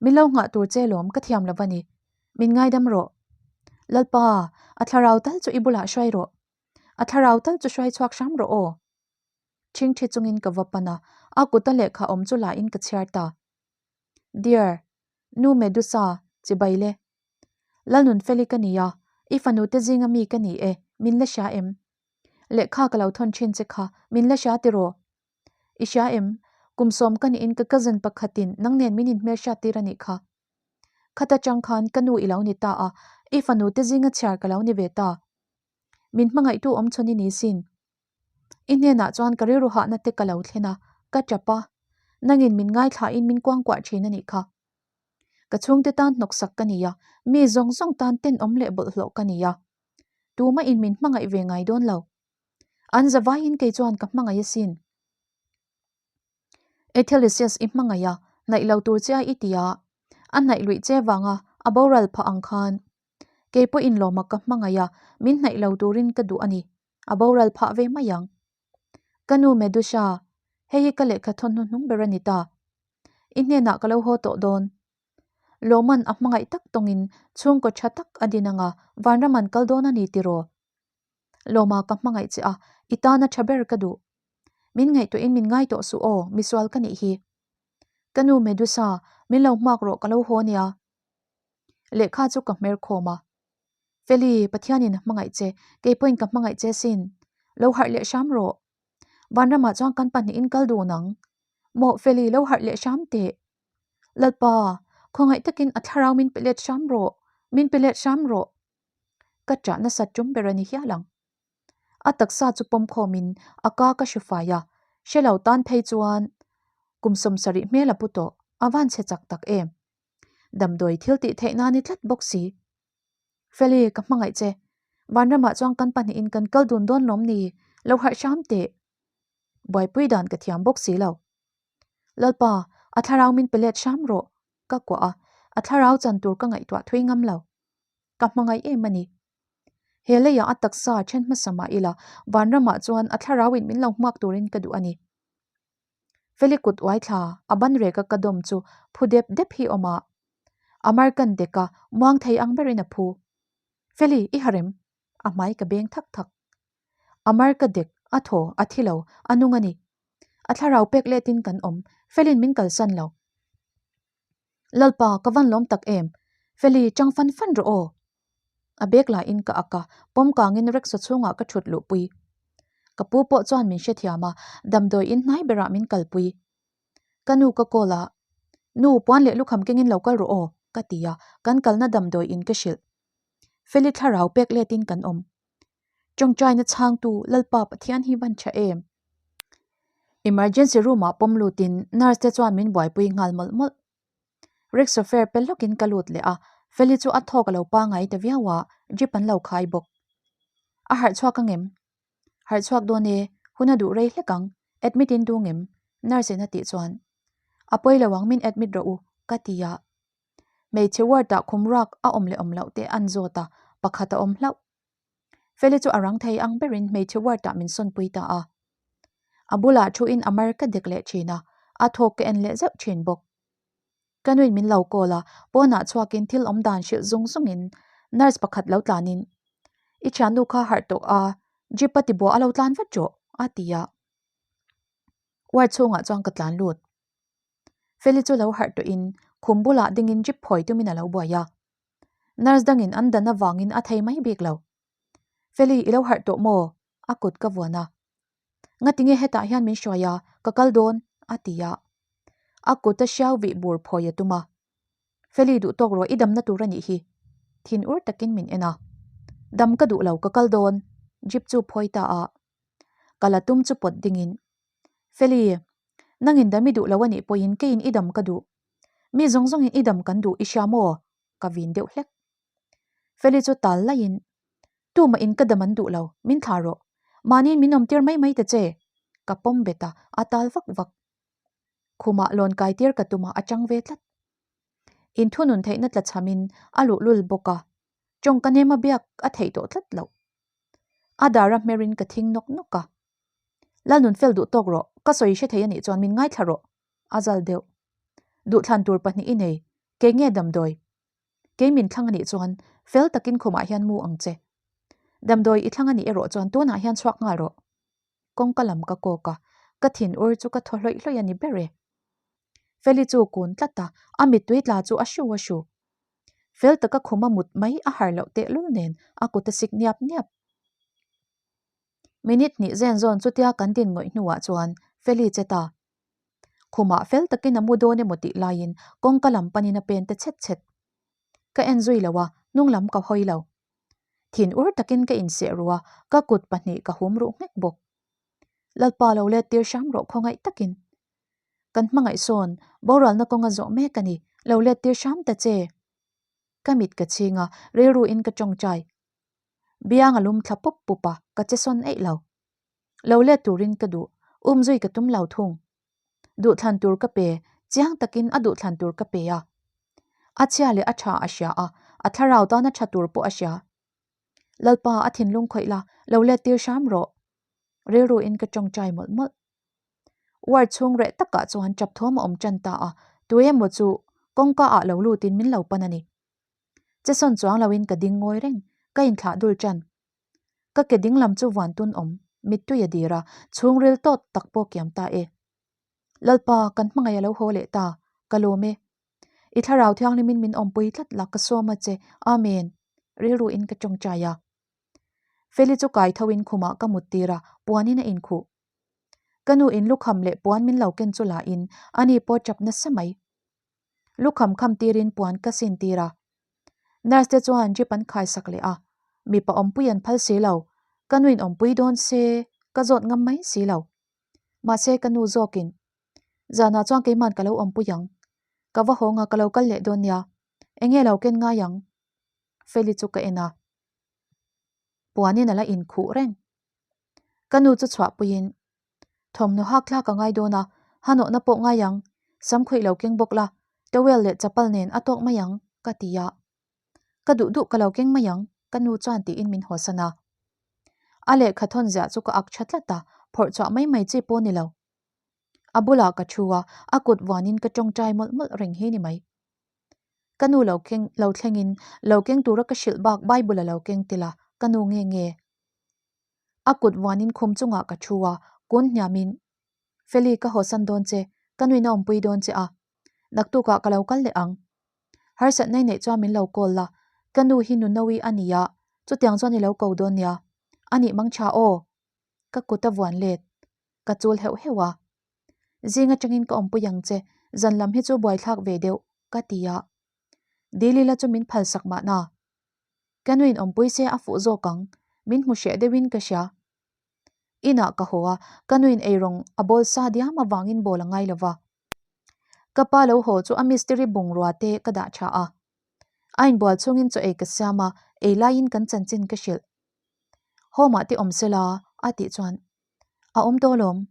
Min lo nghah tur che lawm ka thiam lo va ni. Min ngaidam rawh. Lalpa, a thlarau tal chu i bulah hruai rawh. A thlarau tal chu hruai chhuak hram rawh aw. Ṭhingṭhi chungin ka va pan a, a kuta lehkha awm chu lahin ka chhiar ta. Dear, Nu Medusa, chibai le. Lalnunfeli ka ni a, i fanu te zinga mi ka ni e, min la hria em? Lehkha ka lo thawn thin che kha, min la hria tiraw? I hria em? Kum sawm ka niin ka cousin pakhatin nang nen min inhmelhriat tir a nih kha. Khata chang khan ka nu i lo ni ta a, i fanu te zinga chhiar ka lo ni ve ta. Min hmangaihtu awm chhawn i ni sin. I hnenah chuan ka rilru hahna te ka lo thlen a, ka tap a. Nangin min ngaithlain min kuangkuah thin a nih kha. Ka chhungte tan hnawksak ka ni a, mi zawng zawng tan tenawm leh bawlhhlawh ka ni a. Tumah in min hmangaih ve ngai dawn lo. An zavaiin kei chuan ka hmangaih asin. Ethelisius i hmangaih a, hnaih lo tur che a i ti a, a hnaih luih che vanga a boral phah ang khan. Kei pawhin lawma ka hmangaih a, min hnaih lo turin ka duh a ni, a boral phah ve mai ang. Ka nu Medusha, hei hi ka lehkha thawn hnuhnung ber a ni ta. I hnenah ka lo haw tawh dawn. Lawman a hmangaih tak tawngin chhungkaw tha tak a din anga vanram an kal dawn a ni tiraw? Lawma ka hmangaih che a, i tana tha ber ka duh. Min ngaihtuahin min ngai tawh suh aw, misual ka nih hi. Ka nu Medusa, min lo hmak rawh ka lo haw nia. Lehkha chu ka hmer khawm a. Feli, Pathianin a hmangaih che, kei pawhin ka hmangaih che sin. Lo harh leh hram rawh. Vanramah chuan kan pahnihin kal dun ang. Mawh Feli, lo harh leh hram teh. Lalpa, khawngaih takin a thlarau min pe let hram rawh, min pe let hram rawh. Ka ṭah nasat ṭum ber a ni hial ang. A taksa chu pawm khawmin a ka ka hre fai a, hre lo tan phei chuan kum 70 hmel a pu tawh, a van chhe chak tak em. Damdawi thil tih theih na ni tlat bawk si. Feli, ka hmangaih che. Vanramah chuan kan pahnihin kan kal dun dawn lawm ni, lo harh hram teh. Buaipui dan ka thiam bawk si lo. Lalpa, a thlarau min pe let hram rawh, ka kuah a, a thlarau chan tur ka ngaihtuah thui ngam lo. Ka hmangaih em a ni. He leiah a taksa then hmasa mah ila, vanramah chuan a thlarauin min lo hmuak turin ka duh a ni. Feli kut uai thla, a ban reka ka dawm chu phu dep dep hi awm a. A mar kan dek a, muang thei ang berin a phu. Feli, i harem? A hmai ka beng thak thak. A mar ka dek, a thaw, a thi lo, a nung a ni. A thlarau pek letin kan awm, Felin min kalsan lo. Lalpa, ka van lawm tak em? Feli, chang fan fan rawh aw. A bag lahin ka ak a, pawm kangin rickshaw chhungah ka thut luhpui. Ka pu pawh chuan min hrethiam a, damdawi in hnai berah min kalpui. Ka nu ka call a, Nu, puan leh lukham kengin lo kal rawh aw, ka ti a, kan kalna damdawi in ka hrilh. Feli thlarau pek letin kan awm. Tawngtaina chhangtu Lalpa Pathian hi van tha em? Emergency room ah pawm lutin nurse te chuan min buaipui nghal mawlh mawlh. Rickshaw fare pe lawkin ka lut leh a, Feli chu a thawk a lo pangai ta viau a, drip an lo khai bawk. A harh chhuak ang em? Harh chhuak dawn e, hun a duh rei hlek ang, admit in dung em? Nurse in a tih chuan, A pawi lo ang min admit rawh u, ka ti a. Hmeichhe ward ah khum ruak a awm leh awm loh te an zawt a, pakhat a awm hlauh. Feli chu a rang thei ang berin hmeichhe ward ah min sawnpui ta a. A bulah thuin a mar ka dek leh thin a, a thawk ka en leh zeuh thin bawk. Ka nuin min lo call a, pawnah chhuakin thil awm dan hrilh zung zungin nurse pakhat lo tlanin, I thiannu kha harh tawh a, jeep a tibuah a lo tlan vat rawh, a ti a. Ward chhungah chuan ka tlan lut. Feli chu lo harh tawhin khum bulah dingin drip phawi tumin a lo buai a. Nurse dangin an dan avangin a thei mai bik lo. Feli, i lo harh tawh maw? A kut ka vuan a. Ngatinge hetah hian min hruai a, ka kal dawn, a ti a. A kut a hriau vih bur phawi a tum a. Feli duh tawk rawh i damna tur a nih hi. Thin ur takin min en a. Dam ka duh lo, ka kal dawn, Jeep chu phawi ta a. Ka la tum chu pawt dingin. Feli, nangin dam i duh lo a nih pawhin keiin i dam ka duh. Mi zawng zawngin i dam kan duh i hria maw? Ka vin deuh hlek. Feli chu tal laiin, Tumah in ka dam an duh lo, min thlah rawh. Mahniin min awm tir mai mai ta che. Ka pawm bet a, a tal vak vak. Khumah lawn kai tir ka tumah a chang ve tlat. Inthunun theihna tla chhamin a luhlul bawk a, tawngka nema biak a theih tawh tlat loh. A dar a hmerin ka thing nawk nawk a. Lalnun fel duh tawk rawh, ka sawi hre thei a nih chuan min ngaithla rawh, a zal deuh. Duhthlan tur pahnih i nei, kei nge damdawi? Kei min thlang a nih chuan fel takin khumah hian mu ang che. Damdawi i thlang a nih erawh chuan tunah hian chhuak nghal rawh. Kawngka lam ka kawk a, ka thin ur chu ka thaw hlawih hlawih a ni ber e. Feli chu kun tlat a, a mittui tla chu a hru a hru. Fel taka khuma mut mai a har loh tehlul nen a kut a sik niap niap. Minute hnih zen zawn chutia kan din ngawih hnuah chuan Feli che ta. Khumah fel takin a mu dawn emaw tih laiin kawngka lam panin a pen ta chhet chhet. Ka en zui lo a, hnung lam ka hawi lo. Thin ur takin ka inseh ru a, ka kut pahnih ka hum ruh nghek bawk. Lalpa lo let tir hram rawh khawngaih takin. Kan hmangaih sawn, boralna kawnga zawh mek a ni, lo let tir hram ta che. Ka mit ka chhing a, rilru in ka tawngtai. Biang a lum thla pup pup a, ka che sawn eih lo. Lo let turin ka duh, umzui ka tum lo thung. Duhthlan tur ka pe, chiang takin a duhthlan tur ka pe a. A chhia leh a tha a hria a, a thlarau tana tha tur pawh a hria. Lalpa a thinlung khawih la, lo let tir hram rawh. Rilru in ka tawngtai mawlh mawlh. Ward chhung reh takah chuan tap thawm a awm tan ta a, tuemaw chu kawngka ah lo lutin min lo pan a ni. Che sawn chuang loin ka ding ngawi reng, ka inthlah dul tan. Ka ke ding lam chu vuan tun awm, mittui a dir a, chhungril tawt tak pawh kiam ta e. Lalpa, kan hmangaih a lo haw leh ta, ka lawm e. I thlarau thianghlimin min awmpui tlat la ka sawm a che, Amen. Rilru in ka tawngtai a. Feli chu kai tho in khumah ka mut tir a, puanin a inkhuh. Ka nu in lukham leh puan min lo ken chu la in, ani pawh tap nasa mai. Lukham kham tirin puan ka sin tir a. Nurse te chuan drip an khai sak leh a, mipa awmpui an phal si lo, ka nuin awmpui dawn se ka zawt ngam mai si lo. Mahse ka nu zawkin, Zanah chuan keiman ka lo awmpui ang, ka va hawng a ka lo kal leh dawn nia, enge lo ken ngai ang? Feli chu ka en a, puanin a la inkhuh reng. Ka nu chu chhuahpuiin Thawmhnaw hak thlak a ngai dawn a, hanawhna pawh ngai ang, sam khawih lo keng bawk la, towel leh chapal nen a tawk mai ang, ka ti a. Ka duh duh ka lo keng mai ang, ka nu chuan tiin min hawsan a. A lehkha thawn ziah chu ka ak tha tlat a, phawrh chhuah mai mai chi pawh ni lo. A bulah ka thu a, a kut vuanin ka tawngtai mawlh mawlh reng hi ni mai. Ka nu lo keng lo thlengin lo keng tura ka hrilh bak Bible a lo keng tel a, ka nu nge nge. A kut vuanin khum chungah ka thu a, kun hniamin, Feli, ka hawsan dawn che, ka nuin a awmpui dawn che a, naktukah ka lo kal leh ang. Harsatna i neih chuan min lo call la, ka nu hi Nunoui a ni a, chutiang chuan i lo ko dawn nia. A nih mang tha aw. Ka kut a vuan let. Ka chul heuh heuh a. Zing atangin ka awmpui ang che, zan lam hi chu buaithlak ve deuh, ka ti a. Dilila chu min phalsak mahna. Ka nuin awmpui se a fuh zawk ang, min hmu hreh deuhin ka hria. Inah ka haw a, ka nuin eirawng a bawl sa diam avangin bawl a ngai lo va. Ka pa lo haw chu a mistiri bungrua te ka dah tha a. A inbual chhungin chaw ei ka siam a, ei laiin kan chanchin ka hrilh. Home ah te awm sela a tih chuan a awm tawh alawm.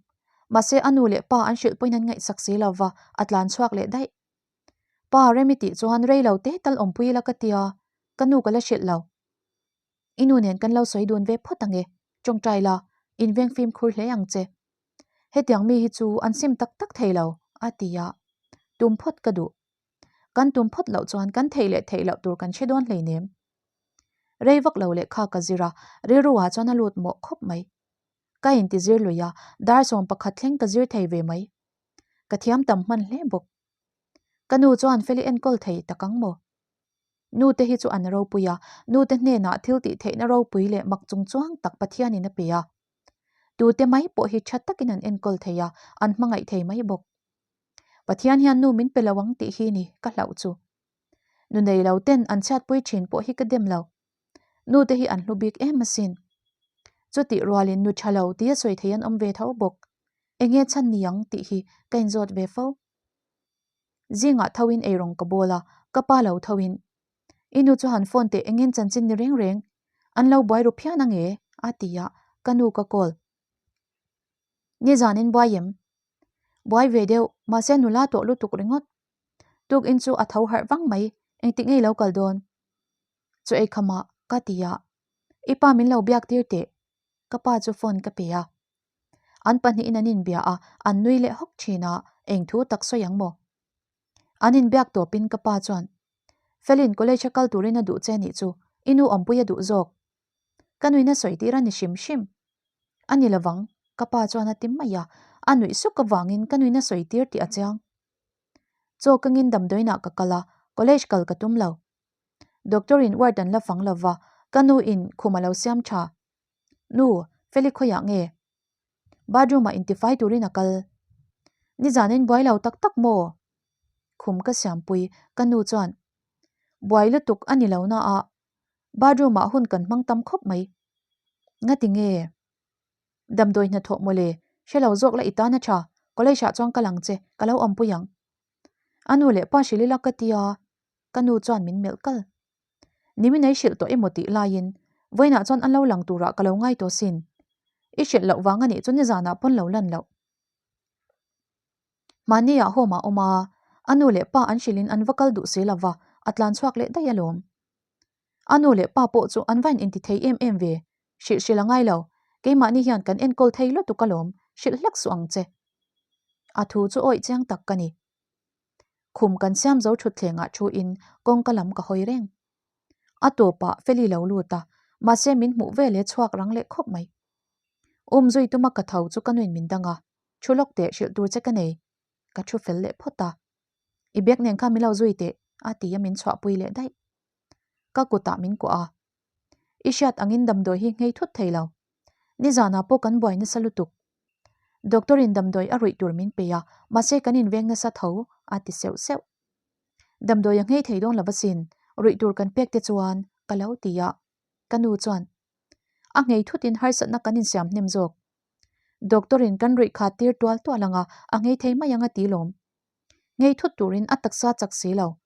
Mahse a nu leh pa an hrilh pawhin an ngaihsak si lo va, a tlan chhuak leh daih. Pa Remi tih chuan rei lo te tal awmpui ila ka tia, ka nu ka la hrilh lo. I nu nen kan lo sawi dun ve phawt ang e, tawngtai la, inveng fimkhur hle ang che. Hetiang mi hi chu an sim tak tak thei lo, a ti a. Tum phawt ka duh. Kan tum phawt loh chuan kan theih leh theih loh tur kan hre dawn hleinem. Rei vak lo lehkha ka zir a, rilru ah chuan a lut mawh khawp mai. Ka inti zir lui a, dar 11 thleng ka zir thei ve mai. Ka thiam tam hman hle bawk. Ka nu chuan Feli enkawl thei tak ang maw? Nu te hi chu an ropui a, nu te hnenah thil tih theihna ropui leh mak chung chuang tak Pathianin a pe a. Tute mai pawh hi tha takin an enkawl thei a, an hmangaih thei mai bawk. Pathian hian nu min pe lo ang tih hi ni ka hlauh chu. Nu nei lo ten an chhiatpui thin pawh hi ka dem lo. Nu te hi an hlu bik em asin. Chutih rualin nu tha lo tia sawi thei an awm ve tho bawk. Enge chhan ni ang tih hi ka inzawt ve fo. Zingah tho in eirawng ka bawl a, ka pa lo tho in. I nu chu han phone teh engin chanchin ni reng reng. An lo buai ru phian ange a ti a, ka nu ka call. Nizan in buai em? Buai ve deuh, mahse nula tawh lutuk ringawt. Tukin chu a tho harh vang mai, engtik ngei lo kal dawn? Chu ei khamah ka ti a, I pa min lo biak tir teh. Ka pa chu phone ka pe a. An pahnihin an inbia a, an nui leh hawk thin a, eng thu tak sawi ang maw? An inbiak tawpin ka pa chuan, Felin college a kal turin a duh che nih chu, i nu awmpui a duh zawk. Ka nuina sawi tir a ni hrim hrim. A ni lovang, ka pa chuan a ti mai a, a nuih suk avangin ka nuina sawi tir tih a chiang. Chaw ka ngin damdawiinah ka kal a, college kal ka tum lo. Doctor in ward an la fang lova, ka nu in khum a lo siam tha. Nu, Feli khawiah nge? Bathroom ah intifai turin a kal. Nizanin buai lo tak tak maw? Khum ka siampui, ka nu chuan, Buai lutuk a ni lo na a, bathroom ah hun kan hmang tam khawp mai. Ngati nge? Damdawi hnathawh mawle, hre lo zawk la i tan a tha, college ah chuan kal ang che, ka lo awmpui ang. A nu leh pa hrilh ila ka tia, ka nu chuan min melh kal. Nimin ei hrilh tawh emaw tih laiin vawiinah chuan an lo lang turah ka lo ngai tawh sin. I hrilh loh vang a nih chu nizanah pawn lo lan loh. Mahniah home ah awm a, a nu leh pa an hrilhin an va kal duh si lova, a tlan chhuak leh daih alawm. A nu leh pa pawh chu an va in inti thei em em ve, hrilh hrilh a ngai lo, keimahni hian kan enkawl thei lutuk alawm, hrilh hlek suh ang che. A thu chu awih chiang tak ka ni. Khum kan siam zo thutthlengah thu in kawngka lam ka hawi reng. A tawpah Feli lo lut a, mahse min hmuh ve leh chhuak rang leh khawp mai. Um zui tuma ka tho chu ka nuin min dang a, thu lawk teh hrilh tur che ka nei. Ka thu fel leh phawt a. I bag nen khan min lo zui teh a ti a min chhuahpui leh daih. Ka kutah min kuah a. I hriat angin damdawi hi nghei thut thei lo. Nizanah pawh kan buai nasa lutuk. Doctor in damdawi a ruih tur min pe a, mahse kan inveng nasa tho a ti seuh seuh. Damdawi a nghei thei dawn lo asin, ruih tur kan pek te chuan ka lo ti a. Ka nu chuan, A nghei thutin harsatna kan insiam hnem zawk. Doctor in kan ruih khat tir tual tual anga a nghei thei mai ang a ti lawm. Nghei thut turin a taksa chak si lo.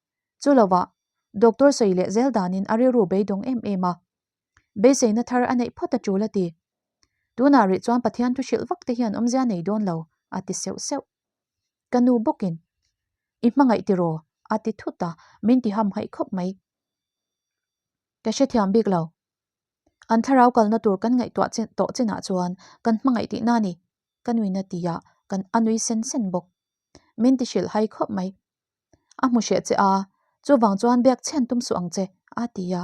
Chu lovah, doctor sawi leh zel danin a rilru beidawng em em a. Beiseina thar a neih phawt a tul a ti. Tunah rih chuan Pathian thu hrilh vak te hian awmzia nei dawn lo, a ti seuh seuh. Ka nu bawkin, I hmangaih tiraw? a ti thut a, min ti hamhaih khawp mai. Ka hrethiam bik lo. An thlarau kalna tur kan ngaihtuah tawh chinah chuan kan hmangaih tihna a ni, ka nuina ti a, kan a nui sen sen bawk. Min ti hrilh hai khawp mai. A hmu hreh che a, chuvang chuan biak chhen tum suh ang che, a ti a.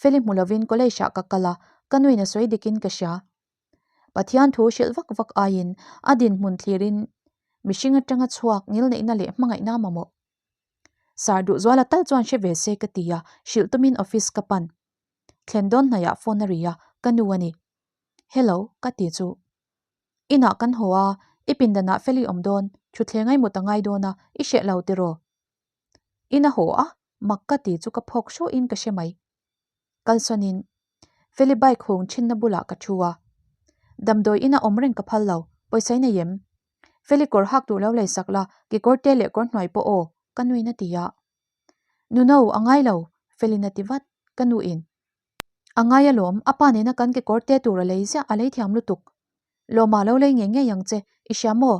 Feli hmu lovin college ah ka kal a, ka nuin a sawi dikin ka hria. Pathian thu hrilh vak vak aiin a dinhmun thlirin mihring atanga chhuak ngilneihna leh hmangaihna mamawh. Sar Duhzuala tal chuan hre ve se ka ti a, hrilh tumin office ka pan. Thlen dawn hnaihah phone a ri a, ka nu a ni. Hello, ka ti chu. Inah kan haw a, i pindanah Feli awm dawn, thutthleng ai mut a ngai dawn a, i hreh lo tiraw? In a haw a, mak ka ti chu ka phawk hruahin ka hre mai. Kalsawnin Feli bike hung thinna bulah ka thu a. Damdawi ina awm reng ka phal lo, pawisa i nei em? Feli kawr hak tur lo lei sak la, kekawr te leh kawr hnuai pawh aw, ka nuin a ti a. Nuno, a ngai lo, Felin a ti vat, ka nuin. A ngai alawm, a pa nena kan kekawr te tur a lei ziah, a lei thiam lutuk. Lawma lo lei ngei ngei ang che, i hria maw?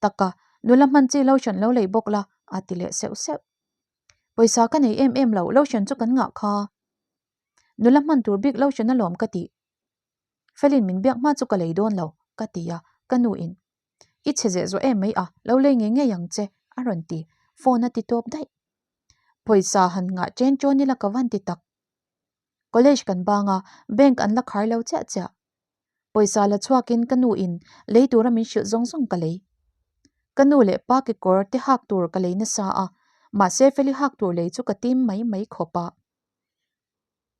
Taka, nula hman chi lotion lo lei bawk la, a ti leh seuh seuh. Pawisa ka nei em em lo, lotion chu kan ngah kha. Nula hman tur bik lotion alawm ka tih. Felin min biak hma chu ka lei dawn lo, ka ti a, ka nu in. I chhe zeh zawh em mai a, lo lei ngei ngei ang che, a rawn ti, phone a ti tawp daih. Pawisa han ngah chen chawn ila ka van ti tak. College kan bang a, bank an la khar lo chiah chiah. Pawisa la chhuakin ka nu in lei tura min hrilh zawng zawng ka lei. Ka nu leh pa kekawr te hak tur ka lei nasa a, mahse Feli hak tur lei chu ka tim mai mai khawp a.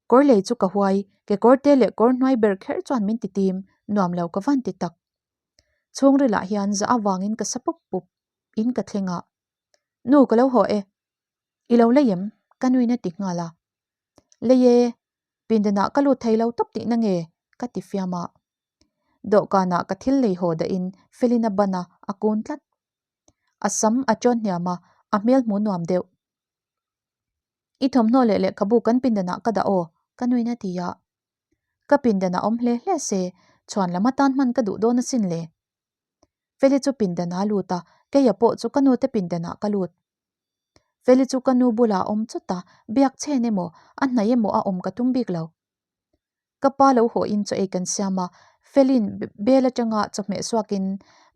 Kawr lei chu ka huai, kekawr te leh kawr hnuai ber kher chuan min ti tim, nuam lo ka van ti tak. Chhungrilah hian za avangin ka sa pup pup in ka thleng a. Nu ka lo haw e. I lo lei em? Ka nuin a ti nghal a. Lei e, pindanah ka lut thei lo tawp tihna nge? Ka ti fiam a. Dawhkanah ka thil lei haw dahin Felina ban a, a kun tlat. A sam a chawn hniam a, a hmel hmu nuam deuh. I thawmhnaw leh lehkhabu kan pindanah ka dah aw, ka nuin a ti a. Ka pindanah awm hle hle se, chhuan lam atan hman ka duh dawn asin le. Feli chu pindanah a lut a, keia pawh chu ka nute pindanah ka lut. Feli chu ka nu bulah a awm chawt a, biak chen emaw, a hnaih emaw a awm ka tum bik lo. Ka pa lo haw in chaw ei kan siam a, Feli'n bel atanga chawhmeh suakin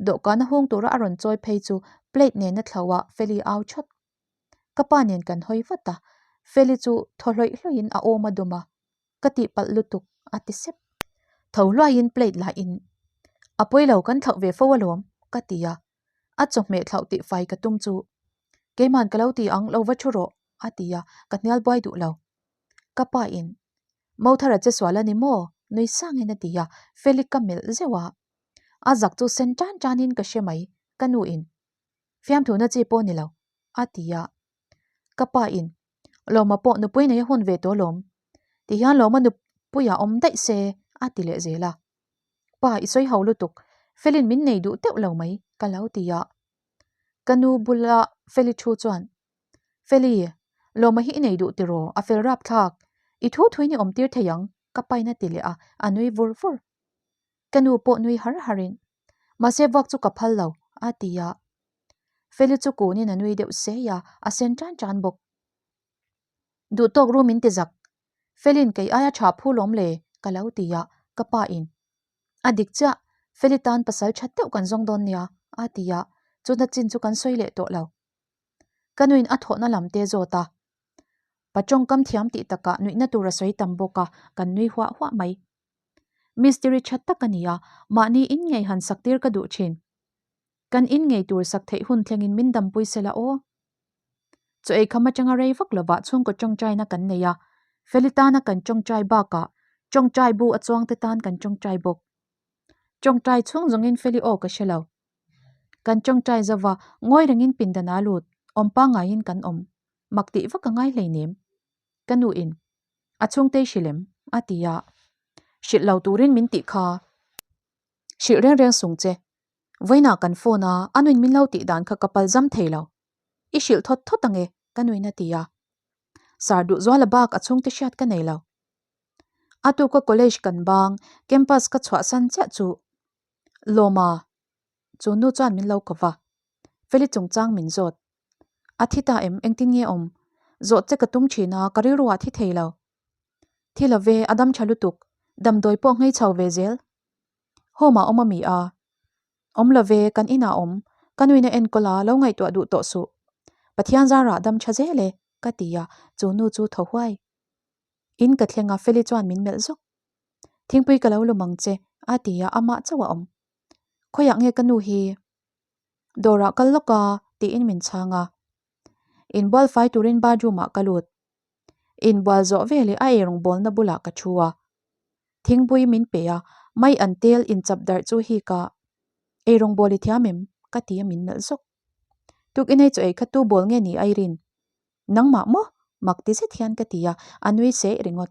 dawhkan a hung tura a rawn chawi phei chu plate nen a thlo a, Feli au thawt. Ka pa nen kan hawi vat a, Feli chu thaw hlawih hlawih in a awm a dawm a, ka tihpalh lutuk a ti sep. Tho hluaiin plate lah in a pawi lo kan thlauh ve fo alawm ka ti a, a chawhmeh thlauh tih fai ka tum chu keiman ka lo ti ang lo va thu rawh a ti a, ka hnial buai duh lo. Ka pa in Mothara che sual a ni maw? nui sangin a ti a, Feli ka melh zeuh a, a zak chu sen tan tanin ka hre mai ka nu in fiamthuna chi pawh ni lo a ti a, ka pa in Lawma pawh nupui nei a hun ve tawh lawm. Ti hian Lawma nupuia awm daih se a ti leh zel a. Pa i sawi ho lutuk, Felin min nei duh teuh lo mai ka lo ti a. Ka nu bula Feli thu chuan, Feli, Lawma hi i nei duh tiraw, a fel rap thlak, i thu thuin i awm tir thei ang ka pain a ti leh a, a nui vur vur. Ka nu pawh nui har harin, Mahse vuak chu ka phal lo a ti a. Feli chu kunin a nui deuh sei a, a sen tan tan bawk. Duh tawk ru min ti zak. Felin kei aia tha phu lawm le ka lo ti a, ka pa in. A dik chiah, Feli tan pasal tha deuh kan zawng dawn nia a ti a, chuna chin chu kan sawi leh tawh lo. Ka nuin a thawhna lam te zawt a. Pa tawngkam thiam tih takah nuihna tur a sawi tam bawk a, kan nui huah huah mai. Mistiri tha tak a ni a, mahni in ngei han sak tir ka duh thin. Kan in ngei tur sak theih hun thlengin min dampui sela aw. Chaw ei kham atanga rei vak lovah chhungkaw tawngtaina kan nei a, Feli tana kan tawngtai bakah tawngtai bu a chuangte tan kan tawngtai bawk. Tawngtai chhung zawngin Feli aw ka hre lo. Kan tawngtai zova ngawi rengin pindan a lut, awm pangaiin kan awm. Mak tih vak a ngai hleinem. Ka nu in a chhungtei hrilh em? a ti a. Hrilh lo turin min tih kha. Hrilh reng reng sung che. Vawiinah kan phone a, a nuin min lo tih dan kha ka pal zam thei lo. I hrilh thawt thawt ange, ka nuin a ti a. Sar Duhzuala bak a chhungte hriat ka nei lo. A tuka college kan bang, campus ka chhuahsan chiah chu Lawma, chu nu chuan min lo ko va. Feli chungchang min zawt. A thi ta em, engtin nge awm? Zawh che ka tum thin a, ka rilru ah thi thei lo. Thi lo ve, a dam tha lutuk, damdawi pawh nghei chho ve zel. Home ah awm a mi a? Awm lo ve, kan inah awm. Ka nuin a enkawl a, lo ngaihtuah duh tawh suh. Pathian zarah dam tha zel e, ka ti a, chu nu chu thaw huai. In ka thleng a, Feli chuan min melh zawk. Thingpui ka lo lum ang che, a ti a, amah chauh a awm. Khawiah nge ka nu hi? Dawrah kal lawk a, tiin min chhang a. Inbual fai turin bathroom ah ka lut. Inbual zawh veleh a eirawng bawlna bulah ka thu a. Thingpui min pe a, mai an tel inchap darh chu hi ka eirawng bawl i thiam em? ka ti a min melh zawk. Tukin hei chaw ei kha tu bawl nge ni Irene? Nangmah maw? Mak ti zet hian ka ti a, a nui seh ringawt.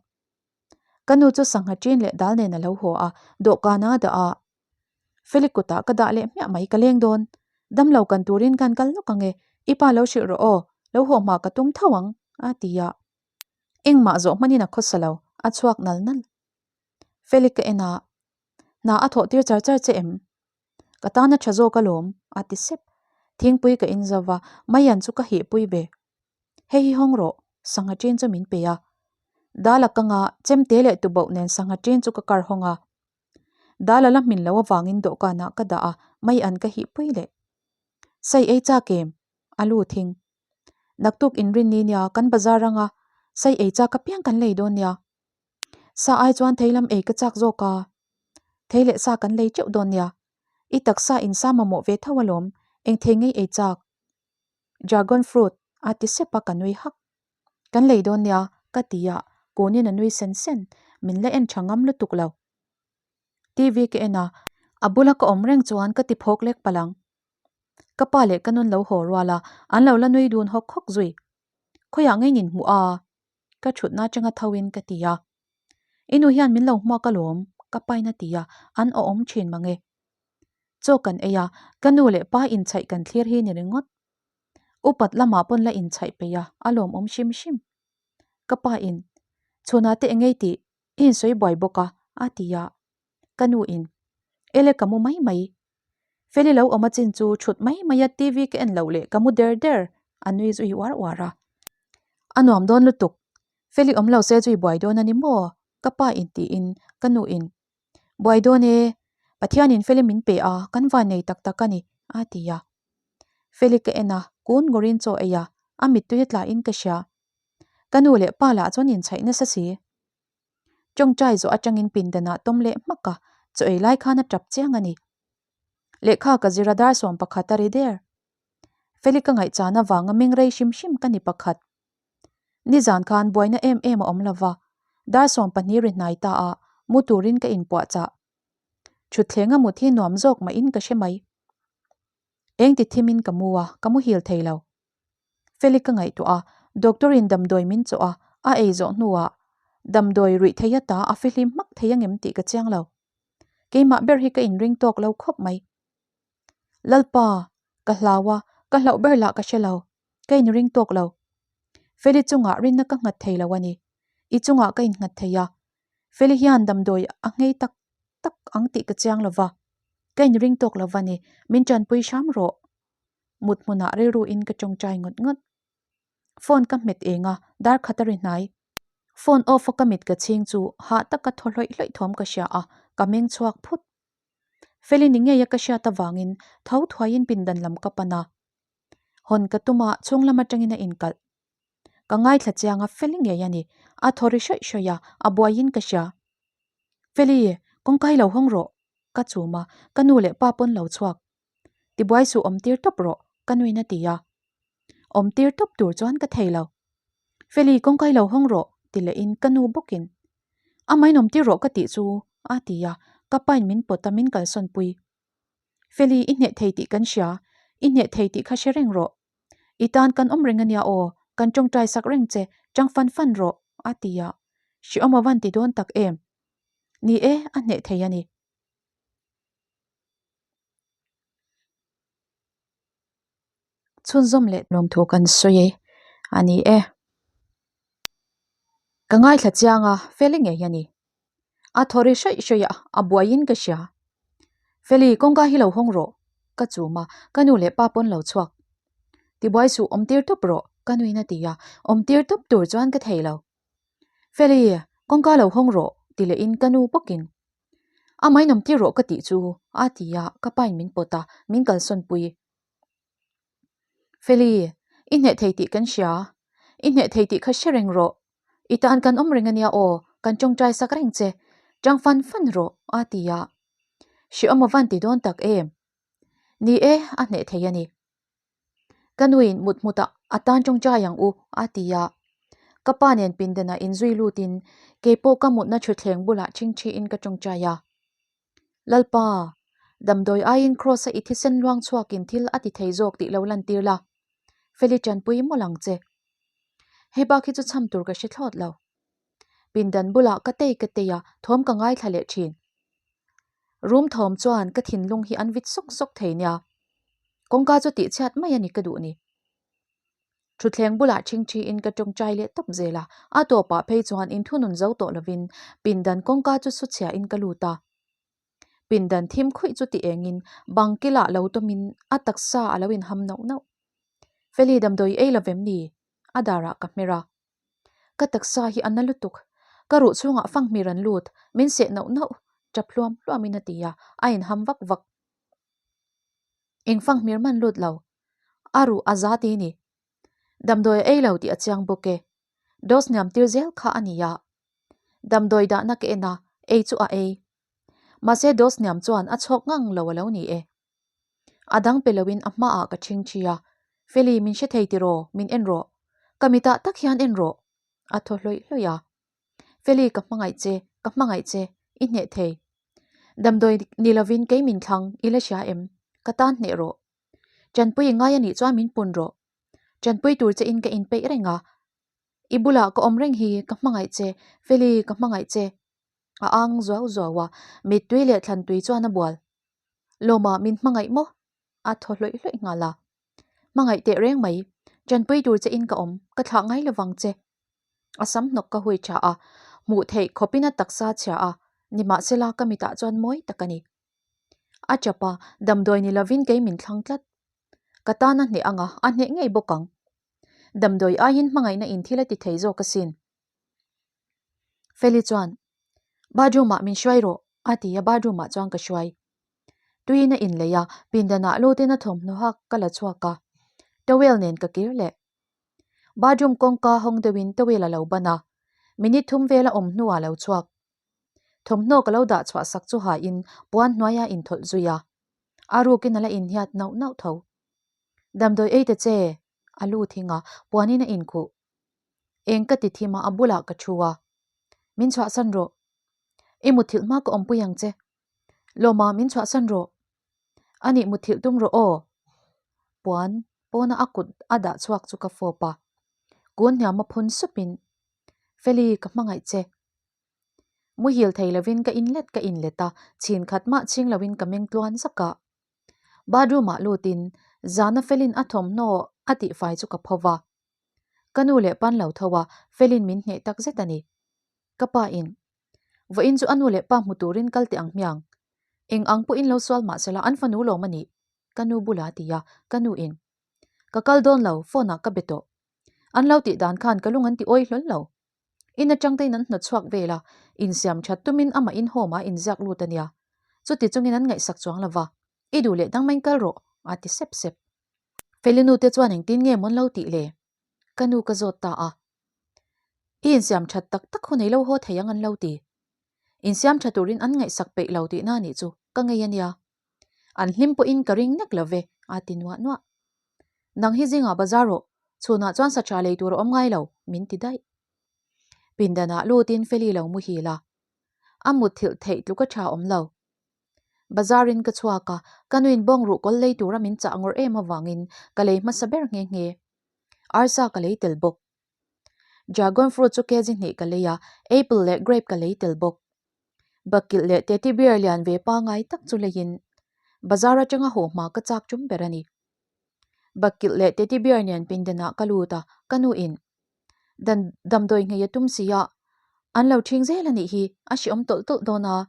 Ka nu chu sangha ṭin leh dal nen a lo haw a, dawhkan a dah a. Feli kutah ka dah leh hmiah mai ka leng dawn. Damlo kan turin kan kal lawk ang e, i pa lo hrilh rawh aw, lo haw hma ka tum tho ang, a ti a. Engmah zawh hmanin a khawsa lo, a chhuak nal nal. Feli ka en a, Hna a thawh tir char char che em? Ka tan a tha zawk alawm, a ti sep. Thingpui ka in zo va, Maian chu ka hihpui ve. Hei hi hawng rawh, sangha ṭin chu min pe a. Dal a kang a, chemte leh tubauh nen sangha ṭin chu ka kar hawng a. Dal a la hmin lo avangin dawhkanah ka dah a, mai an ka hihpui leh. Sai ei chak em? A lu thing. Naktuk inrin ni nia, kan bazar anga sai ei chak apiang kan lei dawn nia. Sa ai chuan thei lam ei ka chak zawk a. Thei leh sa kan lei teuh dawn nia. I taksa in sa mamawh ve tho alawm, eng thei ngei ei chak. Dragon fruit a ti sep a ka nui hak. Kan lei dawn nia, ka ti a, kunin a nui sen sen, min la en tha ngam lutuk lo. TV ka en a, a bula ka awm reng chuan ka ti phawk lek palh ang. Ka pa leh ka nun lo haw rual a, an lo la nui dun hawk hawk zui. Khawiah ngei nin hmuh a? Ka thutna atanga tho in ka ti a. I nu hian min lo hmuak alawm, ka pain a ti a, an awm thin mange. Chaw kan ei a, ka nu leh pa inchhaih kan thlir hi ni ringawt. Upat lamah pawn la inchhaih peih a, a lawmawm hrim hrim. Ka pa in, Chhunah te engei tih i insawi buai bawk a, a ti a. Ka nu in, Ele ka mu mai mai. Feli lo awm a chin chu thut mai mai a TV ka en loh leh ka mu der der, a nui zui uar uar a. A nuam dawn lutuk, Feli awm lo se zui buai dawn a ni maw? Ka pa in tiin ka nu in, Buai dawn e, Pathianin Feli min pe a, kan van nei tak tak a ni, a ti a. Feli ka en a, kun ngurin chaw ei a, a mittui a tlahin ka hria. Ka nu leh pa lah chuan inchhaih nasa si. Tawngtai zawh atangin pindanah tawm leh hmak a, chaw ei lai khan a tap chiang a ni. Lehkha ka zir a dar 11 a ri der. Feli ka ngaihchan avanga meng rei hrim hrim ka ni pakhat. Nizan khan buaina em em a awm lo va, dar 12 ri hnai ta a, mu turin ka inpuahchah. Thutthleng a mut hi nuam zawk mahin ka hre mai. Eng ti thimin ka mu a, ka muhil thei lo. Feli ka ngaihtuah a, doctor in damdawi min chawh a, a ei zawh hnuah damdawi ruih thei ata a fihlim hmak thei angem tih ka chiang lo. Keimah ber hi ka inring tawk lo khawp mai. Lalpa, ka hlau a, ka hlauh ber lah ka hre lo. Ka inring tawk lo. Feli chungah rinna ka nghat thei lo a ni. I chungah ka innghat thei a. Feli hian damdawi a nghei tak tak ang tih ka chiang lo va. Ka inring tawk lo va ni. Min tanpui hram rawh. Mut hmunah rilruin ka tawngtai ngawt ngawt. Phone ka hmet eng a, dar khat a ri hnai. Phone off a ka mit ka chhing chu hah taka thaw hlawih hlawih thawm ka hria a, ka meng chhuak phut. Feli ni ngeia ka hriat avangin tho thuaiin pindan lam ka pan a. Hawn ka tum a, chhung lam atangin a inkalh. Ka ngaithla chiang a, Feli ngei a ni. A thaw ri hrawih hrawih a, a buaiin ka hria. Feli, kawngka hi lo hawng rawh, ka chum a, ka nu leh pa pawn lo chhuak. Tibuai suh awm tir tawp rawh, ka nuin a ti a. Awm tir tawp tur chuan ka thei lo. Feli, kawngka hi lo hawng rawh, ti lehin ka nu bawkin Amah in awm tir rawh ka tih chu, a ti a, ka pain min pawt a min kalsawn pui. Feli, i hneh thei tih kan hria, i hneh thei tih kha hre reng rawh. I tan kan awm reng ania aw, kan tawngtai sak reng che, tang fan fan rawh, a ti a. Hriawm a van ti dawn tak em? Ni e, a hneh thei a ni. Chhunzawm leh lawmthu kan sawi a ni e. Ka ngaithla chiang a, Feli ngei a ni. A thaw ri hraih hraih a, a buaiin ka hria. Feli, kawngka hi lo hawng rawh, ka chum a, ka nu leh pa pawn lo chhuak. Tibuai suh, awm tir tawp rawh, ka nuin a ti a, awm tir tawp tur chuan ka thei lo. Feli, kawngka lo hawng rawh, ti lehin ka nu bawkin. A mai nawm tir rawh ka tih chu, a ti a, ka pain min pawt a, min kalsawn pui. Feli, i hneh thei tih kan hria. I hneh thei tih kha hre reng rawh. I tan kan awm reng ania aw, kan tawngtai sak reng che. Tang fan fan rawh, a ti a. Hriawm a van ti dawn tak em? Ni e, a hneh thei a ni. Ka nuin mut hmutah a tan tawngtai ang u, a ti a. Ka pa nen pindanah inzui lutin keipawh ka mutna thutthleng bulah chingchiin ka tawngtai a. Lalpa, damdawi aiin Kraws-a i thisen luang chhuakin thil a ti thei zawk tih lo lantir la, Feli tanpui mawlh ang che. Hei bak hi chu chham tur ka hre thlawt lo. Pindan bulah ka tei ka tei a, thawm ka ngaithla leh thin. Room thawm chuan ka thinlung hi an vit sawk sawk thei nia. Kawngka chu tihchhiat mai a ni ka duh ni. Thutthleng bulah ṭhingṭhiin ka ṭawngṭai leh tawp zel a, a tawpah phei chuan inthunun zo tawh lovin pindan kawngka chu su chhiahin ka lut a. Pindan thim khuih chu ti engin bang kilah lo tawmin a taksa a lo inham nauh nauh. Feli damdawi ei lovem ni? A darah ka hmer a. Ka taksa hi a na lutuk. Ka ruh chhungah fanghmir an lut, min seh nauh nauh, ṭap hluam hluamin a ti a, a inham vak vak. Eng fanghmir man lut lo. A ruh a za ti ni. Damdawi a ei lo tih a chiang bawk e. Dose hniam tir zel kha a ni a. Damdawi dahna ka en a, ei chu a ei. Mahse dose hniam chuan a chhawk ngang lo a lo ni e. A dang pe loin a hmaah ka ṭhing ṭhi a, Feli, min hre thei tiraw? Min en rawh. Ka mitah tak hian en rawh. A thaw hlawih hlawih a. Feli, ka hmangaih che, ka hmangaih che, i hneh thei. Damdawi ni lovin kei min thlang, i la hria em? Ka tan hneh rawh. Ṭanpui i ngai a nih chuan min pun rawh. Ṭanpui tur che in ka inpeih reng a. I bulah ka awm reng hi, ka hmangaih che, Feli, ka hmangaih che. A ang zuau zuau a, mittui leh thlantui chuan a bual. Lawma min hmangaih maw? A thaw hlawih hlawih nghal a. Hmangaih teh reng mai, ṭanpui tur che in ka awm, ka thlah ngai lovang che. A sam hnawk ka hui tha a, hmuh theih khawpin a taksa chhia a, nimahsela ka mitah chuan mawi tak a ni. A chap a, damdawi ni lovin kei min thlang tlat. Ka tan a hneh ang a, a hneh ngei bawk ang. Damdawi aiin hmangaihna in thil a ti thei zawk asin. Feli chuan, Bathroom-ah min hruai rawh, a ti a, bathroom-ah chuan ka hruai. Tuiin a inlei a, pindanah lutin a thawmhnaw hak ka la chhuak a, towel nen ka kir leh. Bathroom kawngka hawng deuhin towel a lo ban a, minute thum vel a awm hnuah a lo chhuak. Thawmhnaw ka lo dah chhuah sak chu hain puan hnuaia inthawlh zui a, a rukin a la inhiat nauh nauh tho. Damdawi ei ta che, a lu thing a, puanin a inkhuh. Eng ka ti thim a, a bulah ka thu a. Min chhuahsan rawh. I muthilh hma ka awmpui ang che. Lawma, min chhuahsan rawh. Anih muthilh tum rawh aw. Puan pawna a kut a dah chhuak chu ka fawp a. Kun hniam a phun supin, Feli, ka hmangaih che. Muhil thei lovin ka inlet ka inlet a, chhin khat mah chhing lovin ka meng tluan zak a. Bathroom ah lutin zana Felin a thawmhnaw a tihfai chu ka pho va. Ka nu leh pan lo tho a, Felin min hneh tak zet a ni. Ka pa in, Vawiin chu a nu leh pa hmu turin kal teh ang hmiang. Eng ang pawhin lo sual mah sela an fanu lawm a nih, ka nu bulah a ti a, ka nu in, Ka kal dawn lo, phone ah ka be tawh. An lo tih dan khan ka lung an ti awi hlawl lo. In atang te in an hnawt chhuak vel a, insiam that tumin amah in home ah inziak lut a nia. Chuti chungin an ngaihsak chuang lo va, I duh leh dang main kal rawh, a ti sep sep. Feli nu te chuan engtin nge mawn lo tih le? Ka nu ka zawt ta a. I insiam that tak tak hun ei lo haw thei ang an lo ti. Insiam tha turin an ngaihsak peih lo tihna a nih chu ka ngei a nia. An hlim pawhin ka ring nek lo ve, a ti nuah nuah. Nang hi zingah bazar rawh, chhunah chuan sa tha lei tur a awm ngai lo, min ti daih. Pindanah lutin Feli lo muhil a. A mutthilh theih tluk a tha awm lo. Bazarin ka chhuak a, ka nuin bawng ruh kawl lei tura min chah ngawrh em avangin ka lei hmasa ber nghe nghe. Arsa ka lei tel bawk. Dragon fruit chu kg hnih ka lei a, apple leh grape ka lei tel bawk. Bakilh leh teddy bear lian ve pangai tak chu leiin bazar atanga haw hma ka chak tum ber a ni. Bakilh leh teddy bear nen pindanah ka lut a, ka nu in dan damdawi nghei a tum si a, an lo ṭhing zel a nih hi, a hreawm tawlh tawlh dawn a,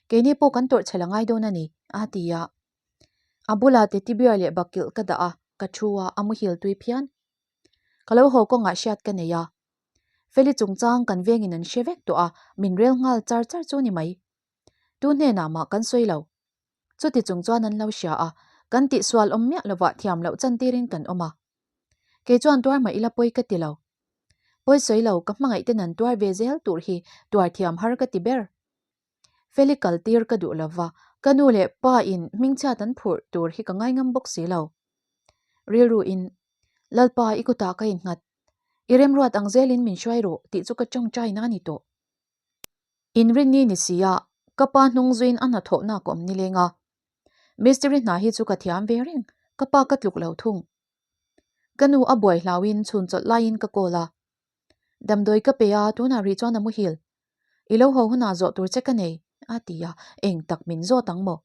keini pawh kan tawrh chhel a ngai dawn a ni, a ti a. A bulah teddy bear leh bakilh ka dah a, ka thu a, a muhil tui phian. Ka lo haw kawngah hriat ka nei a. Feli chungchang kan vengin an hre vek tawh a, min rel nghal char char chu ni mai. Tu hnenah mah kan sawi lo. Chuti chung chuan an lo hria a, kan tihsual awm miah lovah thiam loh chantirin kan awm a. Kei chuan tuar mah ila pawi ka ti lo. Pawi sawi lo, ka hmangaih ten an tuar ve zel tur hi tuar thiam har ka ti ber. Feli kal tir ka duh lova, ka nu leh pa in hmingchhiat an phurh tur hi ka ngaingam bawk si lo. Rilru in, Lalpa i kutah ka innghat, i remruat ang zelin min hruai rawh tih chu ka tawngtai na a ni tawh. Inrinni ni si a, ka pa hnung zuiin a hnathawhna ka awm nileng a. Mistiri hna hi chu ka thiam ve reng, ka pa ka tluk lo thung. Ka nu a buai hlauin chhun chawlh laiin ka call a. Damdawi ka pe a, tunah rih chuan a muhil. I lo haw hunah zawh tur che ka nei, a ti a, eng tak min zawt ang maw?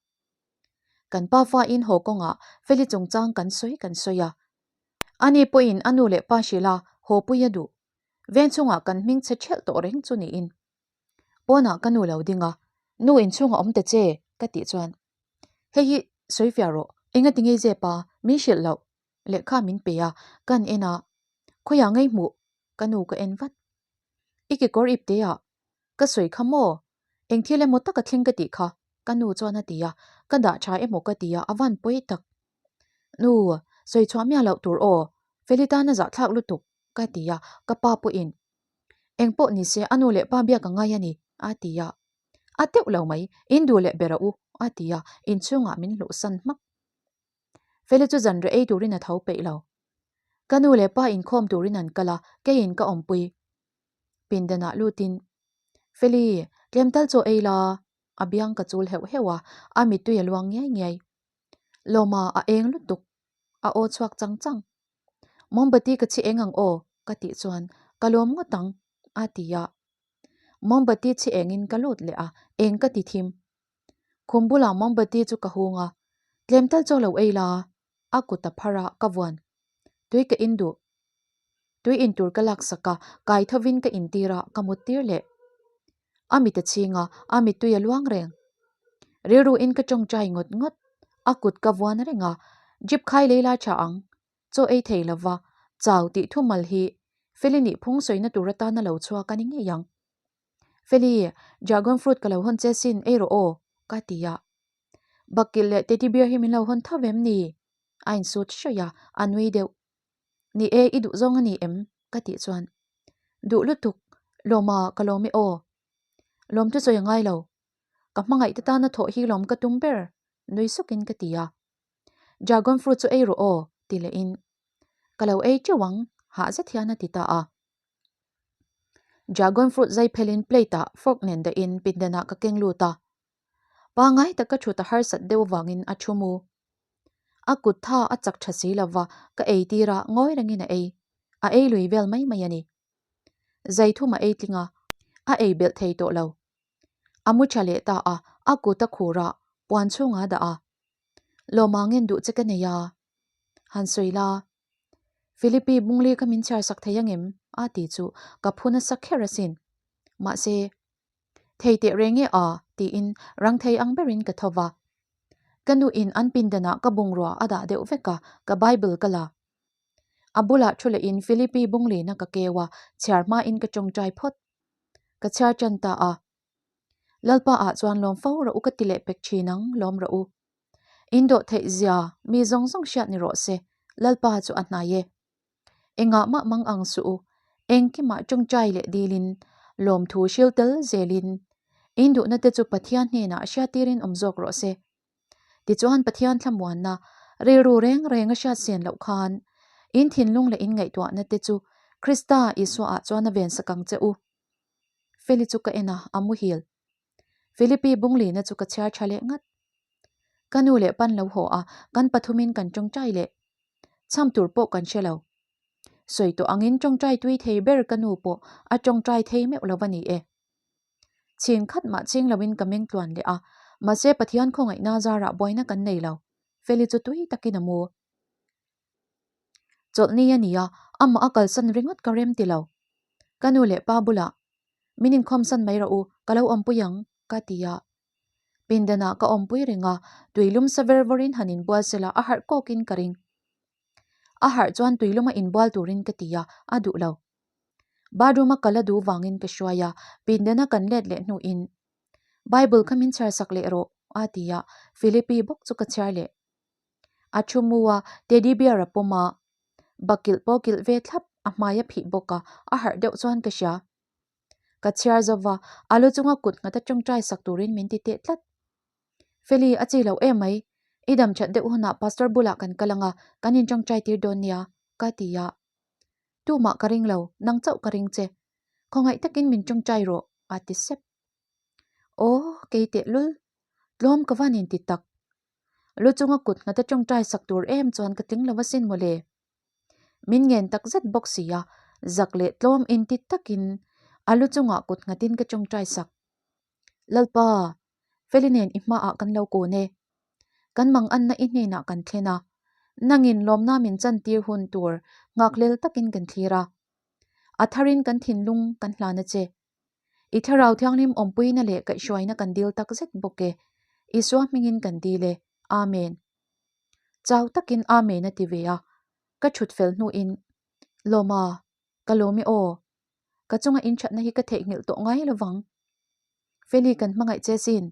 Kan pa fain haw kawngah Feli chungchang kan sawi kan sawi a. Ani pawhin a nu leh pa hrilh a, haw pui a duh. Veng chungah kan hming chhe ṭhelh tawh reng chu niin. Pawnah ka nu lo ding a, Nu inchhungah awm ta che, ka tih chuan, Hei hi sawi fiah rawh, engati ngei zep a, min hrilh loh lehkha min pe a, kan en a, khawiah ngei hmuh? Ka nu ka en vat. I kekawr ip te ah ka sawi kha maw? Eng thil emaw taka thleng ka tih kha, ka nu chuan a ti a, ka dah tha emaw ka ti a, a van pawi tak. Nu, sawi chhuah miah loh tur aw, Feli tan a zahthlak lutuk, ka ti a, ka pa pawhin, Eng pawh ni se a nu leh pa biak a ngai a ni, a ti a. A teuh lo mai, in duh leh ber a u, a ti a, inchhungah min hluhsan hmak. Feli chu zanriah ei turin a tho peih lo. Ka nu leh pa inkhawm turin an kal a, keiin ka awmpui. Pindanah lutin, Feli, tlem tal chaw ei la, a biang ka chul heuh heuh a, a mittui a luang ngiai ngiai. Lawma a eng lutuk, a aw chhuak chang chang. Mombati ka chhi eng ang aw, ka tih chuan, Ka lawm ngawt ang, a ti a. Mombati chhi engin ka lut leh a, eng ka ti thim. Khum bulah mombati chu ka hung a, tlem tal chaw lo ei la, a kut a phar a, ka vuan. Tui ka in duh. Tui in tur ka laksak a, kai thovin ka intir a, ka mut tir leh. A mit a chhing a, a mittui a luang reng. Rilru in ka tawngtai ngawt ngawt, a kut ka vuan reng a, Jeep khai lei lai tha ang, chaw ei thei lova, chau tih thumal hi Feli nih phung sawina tur atana lo chhuak a ni ngei ang. Feli, dragon fruit ka lo hawn che sin, ei rawh aw, ka ti a. Bakilh leh teddy bear hi min lo hawn tho em ni? A insut hraih a, a nui deuh. Ni e, i duh zawng a ni em? ka tih chuan, Duh lutuk, Lawma ka lawm e aw. Lawm chu sawi a ngai lo. Ka hmangaih te tana thawh hi lawm ka tum ber, nui sukin ka ti a. Dragon fruit chu ei rawh aw, ti lehin, Ka lo ei teuh ang, hah zet hian a ti ta a. Dragon fruit zai phelin plate ah fork nen dahin pindanah ka keng lut a. Pangai taka thut a harsat deuh vangin a thu mu. A kut tha a chak tha si lova, ka ei tir a, ngawi rengin a ei. A ei lui vel mai mai a ni. Zai thum a ei tling a, a ei belh thei tawh lo. A mu tha leh ta a, a kut a khur a, puan chhungah a dah a. Lawma ngen duh che ka nei a. Han sawi la. Philippi Bungli kha min chhiar sak thei angem? a ti chu ka phu nasa kher asin. Mahse, Thei teh reng e a, tiin rang thei ang berin ka tho va. Ka nuin an pindanah ka bungrua a dah deuh vek a, ka Bible ka la. A bulah thu lehin Philippi bunglina ka keu a, chhiar hmain ka tawngtai phawt. Ka chhiar tan ta a. Lalpa ah chuan lawm fo rawh u ka ti leh pek thin ang, lawm rawh u. In dawh theih zia mi zawng zawng hriat ni rawh se, Lalpa chu a hnai e. Engah mah mang ang suh u, engkimah tawngtai leh dilin, lawmthu hril tel zelin, in duhna te chu Pathian hnenah hriattirin awm zawk rawh se. Tichuan Pathian thlamuanna rilru reng reng a hriat sen loh khan, in thinlung leh in ngaihtuahna te chu Krista Isuaah chuan a vensak ang che u. Feli chu ka en a, a muhil. Philippi bunglina chu ka chhiar tha leh ngat. Ka nu leh pan lo haw a, kan pathumin kan tawngtai leh. Chham tur pawh kan hre lo. Sawi tawh angin tawngtai tui thei ber ka nu pawh a tawngtai thei meuh lo a ni e. Chhin khat mah ching loin ka meng tluan leh a, mahse Pathian khawngaihna zarah buaina kan nei lo. Feli chu tui takin a mu. Chawlhni a ni a, amah a kalsan ringawt ka rem ti lo. Ka nu leh pa bulah, Min inkhawmsan mai rawh u, ka lo awmpui ang, ka ti a. Pindanah ka awmpui reng a, tuilum sa ver vawrin han inbual sela a harh kawkin ka ring. A harh chuan tuiluma inbual turin ka ti a, a duh lo. Bathroom a kal a duh vangin ka hruai a, pindana kan let leh hnuin, Bible kha min chhiar sak leh rawh, a ti a, Philippi bawk chu ka chhiar leh. A thu mu a, teddy bear a pawm a, bakilh pawh kilh ve thlap, a hmai a phih bawk a, a harh deuh chuan ka hria. Ka chhiar zo va, a lu chunga kut nghat a tawngtai sak turin min ti teh tlat. Feli, a chi loh em mai. I dam that deuh hunah pastor bulah kan kal ang a, kan intawngtai tir dawn nia, ka ti a. Tumah ka ring lo, nang chauh ka ring che. Khawngaih takin min tawngtai rawh, a ti sep. Aw, kei teh lul. Tlawm ka van inti tak. Lu chunga kut nghat a tawngtai sak tur em chuan ka tling lo asin mawle. Min ngen tak zet bawk si a, zak leh tlawm inti takin a lu chungah kut nghatin ka tawngtai sak. Lalpa, Feli nen i hmaah kan lo kun e. Kan manganna i hnenah kan thlen a, nangin lawmna min chantir hun tur nghakhlel takin kan thlir a. A tharin kan thinlung kan hlan a che. I Thlarau Thianghlim awmpuina leh kaihhruaina kan dil tak zet bawk e. Isua hmingin kan dil e. Amen. Chau takin Amen a ti ve a, ka thut fel hnuin, Lawma, ka lawm e aw. Ka chunga inthatna hi ka theihnghilh tawh ngai lovang. Feli kan hmangaih che sin.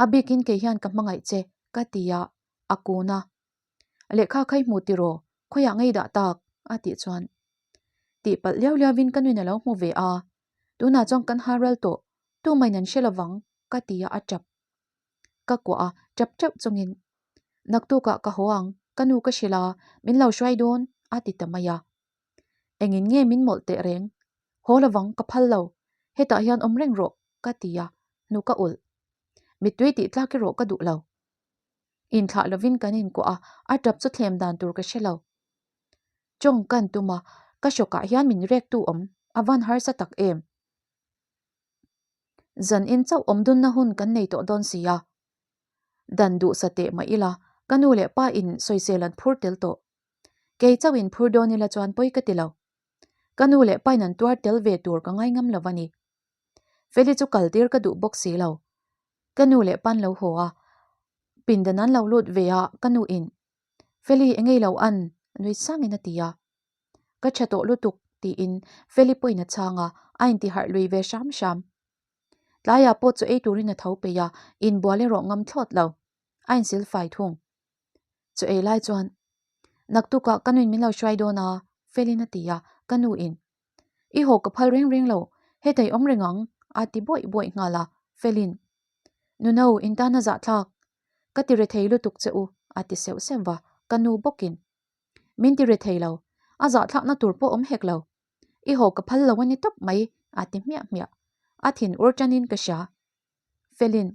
A bikin kei hian ka hmangaih che, ka ti a, a kun a. Lehkha khai hmu tiraw, khawiah ngei dah tak? a tih chuan tihpalh liau liauin ka nuin a lo hmu ve a, tunah chuan kan haral tawh, tumain an hre lovang. Ka ti a, a tap. Ka kuah a, tap teuh chungin, Naktukah ka haw ang, ka nu ka hrilh a, min lo hruai dawn, a ti ta mai a. Engin nge min mawlh teh reng? Haw lovang, ka phal lo. Hetah hian awm reng rawh, ka ti a, hnu ka ulh. Mittui tih tlak erawh ka duh lo. Inthlah lovin kan inkuah a, a tap chu thlem dan tur ka hre lo. Chawng kan tum a, ka hrawkah hian min rektu awm, a van harsa tak em? Zan in chauh awm dunna hun kan nei tawh dawn si a. Dan duh sa teh mah ila, ka nu leh pa in sawisel an phur tel tawh. Kei chauh in phur dawn ila chuan pawi ka ti lo. Ka nu leh pa in an tuar tel ve tur ka ngai ngam lo a ni. Feli chu kal tir ka duh bawk si lo. Ka nu leh pa'n lo haw a, pindan an lo lut ve a, ka nu in, Feli engei lo an? nui sangin a ti a. Ka tha tawh lutuk, tiin Feli pawhin a chhang a, a intiharh lui ve hram hram. Tlaiah pawh chu ei turin a tho peih a, inbual erawh ngam thlawt lo. A insil fai thung. Chu ei lai chuan, Naktukah ka nuin min lo hruai dawn a, Felin a ti a, ka nuin, I haw ka phal reng reng lo, hetei awm reng ang, a ti bawih bawih nghal a, Felin, Nuno, in tan a zahthlak. Ka ti rethei lutuk che u, a ti seuh seuh va, ka nu bawkin, Min ti rethei lo, a zahthlakna tur pawh awm hek lo. I haw ka phal lo a ni tawp mai, a ti hmiah hmiah. A thin ur tanin ka hria. Felin,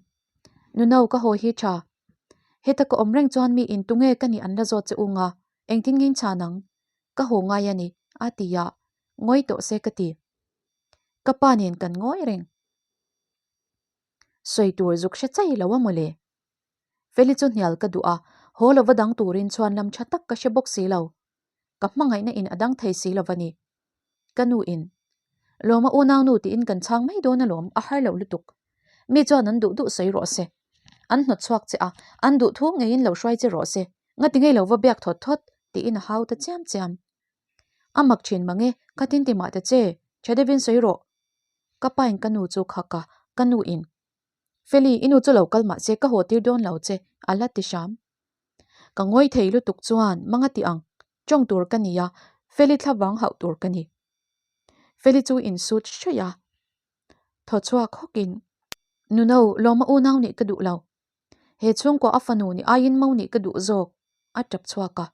Nuno ka haw hi tha. Heta ka awm reng chuan mi in tunge ka nih an la zawt che u nga, engtin nge in chhan ang? Ka haw ngai a ni, a ti a, ngawi tawh se ka ti. Ka pa nen kan ngawi reng. Sawi tur zuk hre chai lo a mawle. Feli chu hnial ka duh a, haw lova dang turin chhuan lam tha tak ka hre bawk si lo. Ka hmangaihna in a dang thei si lova ni. Ka nu in, Lawma unau nu tiin kan chhang mai dawn alawm, a har lo lutuk. Mi chuan an duh duh sawi rawh se. An hnawt chhuak che a, an duh thu ngeiin lo hruai che rawh se, ngati ngei lo va biak thawt thawt, tiin a hau ta chiam chiam. A mak thin mange, ka tin ti mah ta che, tha deuhin sawi rawh. Ka pain ka nu chu khak a, ka nu in, Feli, i nu chu lo kal mah se ka haw tir dawn lo che, a la ti hram. Ka ngawi thei lutuk chuan manga ti ang, tawng tur ka ni a, Feli thlavang hauh tur ka ni. Feli chu insut hruih a, thaw chhuak hawkin, Nuno, lawma unau nih ka duh lo. He chhungkua a fanu nih aiin mo nih ka duh zawk, a tap chhuak a.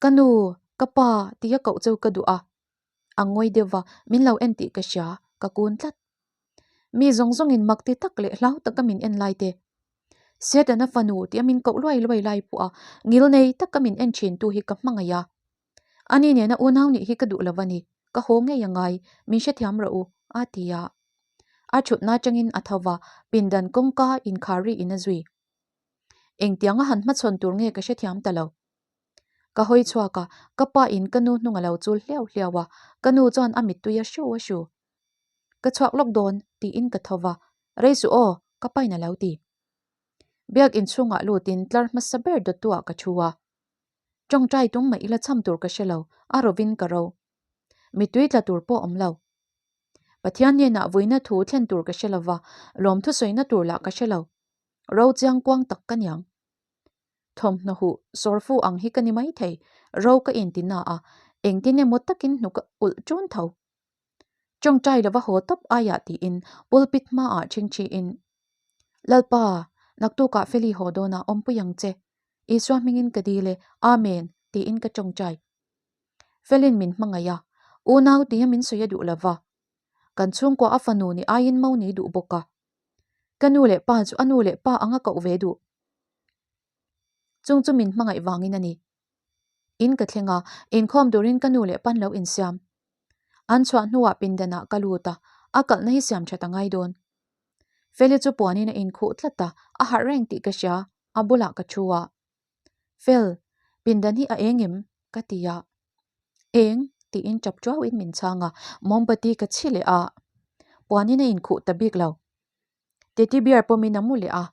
Ka nu, ka pa tia koh chu ka duh a, A ngawi deuh va, min lo en tih ka hria, ka kun tlat. Mi zawng zawngin mak ti tak leh hlau taka min en lai te. Setana fanu tia min koh luai luai lai pawh a ngil nei taka min en thin tu hi ka hmangaih a. Ani nena unau nih hi ka duh lo a ni, ka haw ngei a ngai, min hrethiam rawh u, a ti a. A thutna atangin a tho va, pindan kawngka inkhar ri in a zui. Engtianga han hmachhawn tur nge ka hrethiam ta lo. Ka hawi chhuak a, ka pa in ka nu hnung a lo chul hliau hliau a, ka nu chuan a mittui a hru a hru. Ka chhuak lawk dawn, tiin ka tho va, Rei suh aw, ka pain a lo ti. Biak inchhungah lutin tlar hmasa ber dawttuah ka thu a. Tawngtai tum mah ila cham tur ka hre lo, a rovin ka ro. Mittui tla tur pawh awm lo. Pathian hnenah vuina thu thlen tur ka hre lo va, lawmthu sawina tur lah ka hre lo. Ro chiang kuang tak ka niang. Thawmhnaw huh sawrfu ang hi ka ni maithei, ro ka inti na a, engtin emaw takin hnuk a ulh ṭun tho. Tawngtai lova haw tawp aiah tiin pulpit hmaah ṭhingṭhiin, Lalpa, naktukah Feli haw dawnah awmpui ang che, Isua hmingin ka dil e, Amen, tiin ka tawngtai. Felin min hmangaih a, unau tia min sawi a duh lova, kan chhungkua a fanu ni aiin mo ni duh bawk a. Ka nu leh pa chu a nu leh pa anga koh ve duh. Chung chu min hmangaih vangin a ni. In ka thleng a, inkhawm turin ka nu leh pan lo insiam. An chhuah hnuah pindanah ka lut a, a kalhna hi siam that a ngai dawn. Feli chu puanin a inkhuh tlat a, a harh reng tih ka hria, a bulah ka thu a. Fel, pindan hi a eng em? ka ti a. Eng? tiin tap tuauin min chhang a, mombati ka chhi leh a. Puanin a inkhuh ta bik lo. Teddy bear pawmin a mu leh a.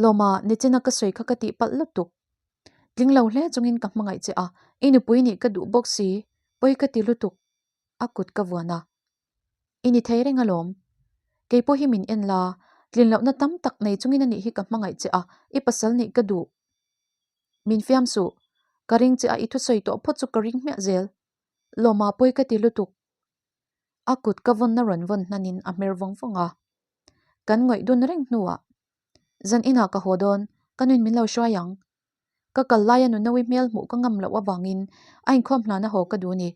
Lawma, nichina ka sawi kha ka tih palh lutuk. Tling lo hle chungin ka hmangaih che a, i nupui nih ka duh bawk si, pawi ka ti lutuk. A kut ka vuan a. I ni thei reng alawm. Kei pawh hi min en la, tlin lohna tam tak nei chungin a nih hi ka hmangaih che a, i pasal nih ka duh. Min fiam suh. Ka ring che a, i thusawi tawh phawt chu ka ring hmiah zel. Lawma, pawi ka ti lutuk. A kut ka vawnna rawn vawn hnanin a hmer vawng vawng a. Kan ngawih dun reng hnuah, Zan inah ka haw dawn, ka nuin min lo hruai ang. Ka kal laia Nunawi hmel hmuh ka ngam loh avangin a inkhawm hlana haw ka duh ni.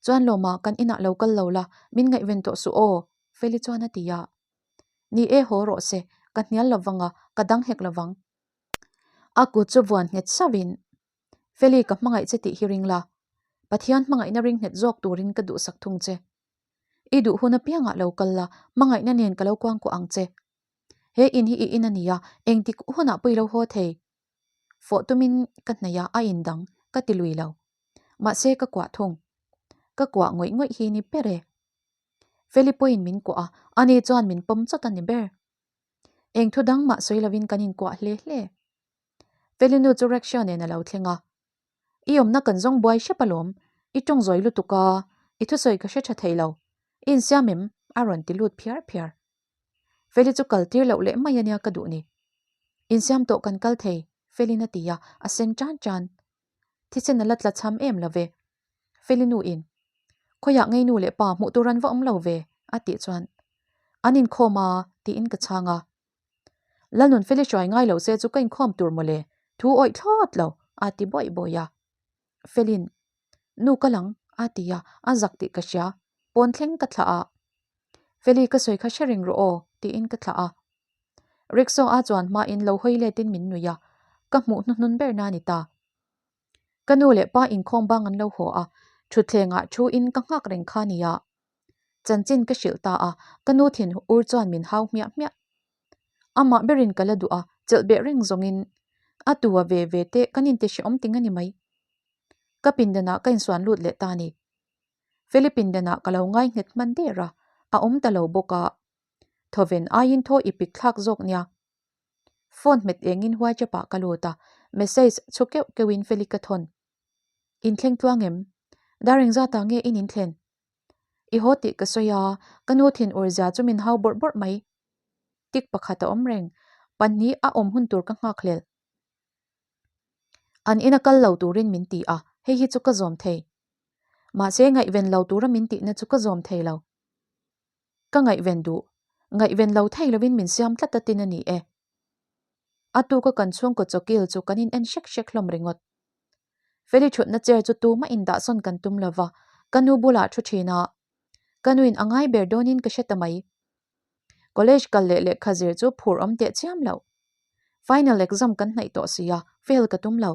Chuan Lawma kan inah lo kal lo la, min ngaihven tawh suh aw, Feli chuan a ti a. Ni e haw rawh se, ka hnial lo vang a, ka dang hek lo vang. A kut chu vuan nghet sauhin, Feli ka hmangaih che tih hi ring la, Pathian hmangaihna ring nghet zawk turin ka duhsak thung che. I duh hun apiangah lo kal la, hmangaihna nen ka lo kuangkuah ang che. He in hi i in a nia, engtik hunah pawh i lo haw thei. Fawh tumin ka hnaih a, a indang, ka ti lui lo. Mahse ka kuah thung. Ka kuah ngawih ngawih hi ni ber e. Feli pawhin min kuah a, ani chuan min pawm chawt a ni ber. Eng thu dang mah sawi lovin kan inkuah hle hle. Feli nu chu rickshaw nen a lo thleng a. I awmna kan zawng buai hrep alawm, i tawng zawi lutuk a, i thusawi ka hre tha thei lo. I insiam em? a rawn ti lut phiar phiar. Feli chu kal tir loh leh mai ania ka duh ni. Insiam tawh kan kal thei, Felin a ti a, a sen tan tan. Thisen a la tla cham em lo ve. Feli nu in, Khawiah ngei nu leh pa hmuh tur an va awm lo ve, a tih chuan, An inkhawm a, tiin ka chhang a. Lalnun Feli hruai ngai lo se chu ka inkhawm tur mawle, thu awih thlawt lo, a ti bawih bawih a. Felin, Nu ka lang, a ti a, a zak tih ka hria, pawn thleng ka thlah a. Feli ka sawi kha hre reng rawh aw, tiin ka thlah a. Rickshaw a chuan hmain lo hawi letin min nuih a, ka hmuh hnuhnun ber na ni ta. Ka nu leh pa inkhawm bang an lo haw a, thutthlengah thu in ka nghak reng kha nia. Chanchin ka hrilh ta a, ka nu thin ur chuan min hau hmiah hmiah. Amah berin ka la duh a, chelh beh reng zawngin a tu a ve ve te kan inti hrehawm ting a ni mai. Ka pindanah ka insuan lut leh ta ni. Feli pindanah ka lo ngai nghet hman der a, a awm ta lo bawk a. Thawven aiin thaw i pik thlak zawk nia. Phone hmet engin WhatsApp ah ka lut a, message chhu keuh keuhin Feli ka thawn. Inthleng tluang em? Dar engzatah nge in inthlen? I haw tih ka sawi a, ka nu thin ur zia chu min hau bawrh bawrh mai. Tik pakhat a awm reng, pahnih a awm hun tur ka nghak hlel. An ina kal lo turin min ti a, hei hi chu ka zawm thei. Mahse ngaihven lo tura min tihna chu ka zawm thei lo. Ka ngaihven duh, ngaihven lo thei lovin min siam tlat a tin a ni e. A tuka kan chhungkaw chawkil chu kan in en hrek hrek hlawm ringawt. Feli thutna chair chu tumah indahsawn kan tum lova, ka nu bulah thu thin a, ka nuin a ngai ber dawnin ka hre ta mai. College kal leh lehkha zir chu phur awm teh chiam loh. Final exam kan hnaih tawh si a, fail ka tum lo.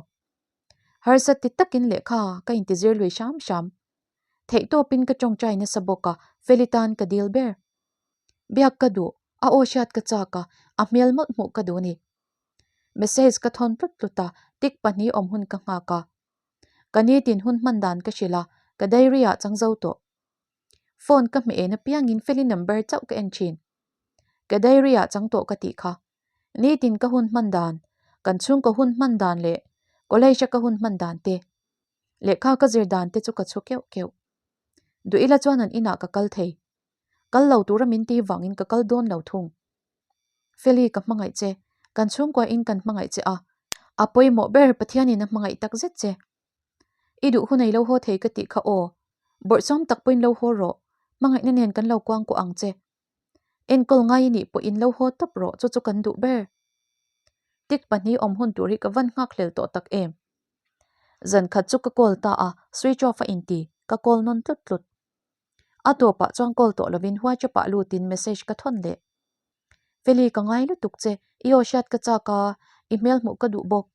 Harsa ti takin lehkha ka intizir lui hram hram. Theihtawpin ka tawngtai nasa bawk a, Feli tan ka dil ber. Biak ka duh, a aw hriat ka chak a, a hmel mawlh hmuh ka duh a ni. Message ka thawn tlut tlut a, tik pahnih awm hun ka nghak a. Ka nitin hun hman dan ka hrilh a, ka diary ah chang zo tawh. Phone ka hmeh en apiangin Feli number chauh ka en thin. Ka diary ah chang tawh ka tih kha. Nitin ka hun hman dan, kan chhungkaw hun hman dan leh college a ka hun hman dan te, lehkha ka zir dan te chu ka chhu keuh keuh. Duh ila chuan an inah ka kal thei. Kal lo tura min ti vangin ka kal dawn lo thung. Feli ka hmangaih che, kan chhungkuain kan hmangaih che a, a pawimawh ber Pathianin a hmangaih tak zet che. I duh hun ei lo haw thei ka tih kha aw, bawrhsawm tak pawhin lo haw rawh, hmangaihna nen kan lo kuang kuah ang che. Enkawl ngai i nih pawhin lo haw tawp rawh chu chu kan duh ber. Tik pahnih awm hun tur hi ka van nghak hlel tawh tak em. Zan khat chu ka call ta a, switch off a inti, ka call nawn tlut tlut. A tawpah chuan call tawh lovin WhatsApp ah lutin message ka thawn leh. Feli ka ngai lutuk che, i aw hriat ka chak a, i hmel hmuh ka duh bawk.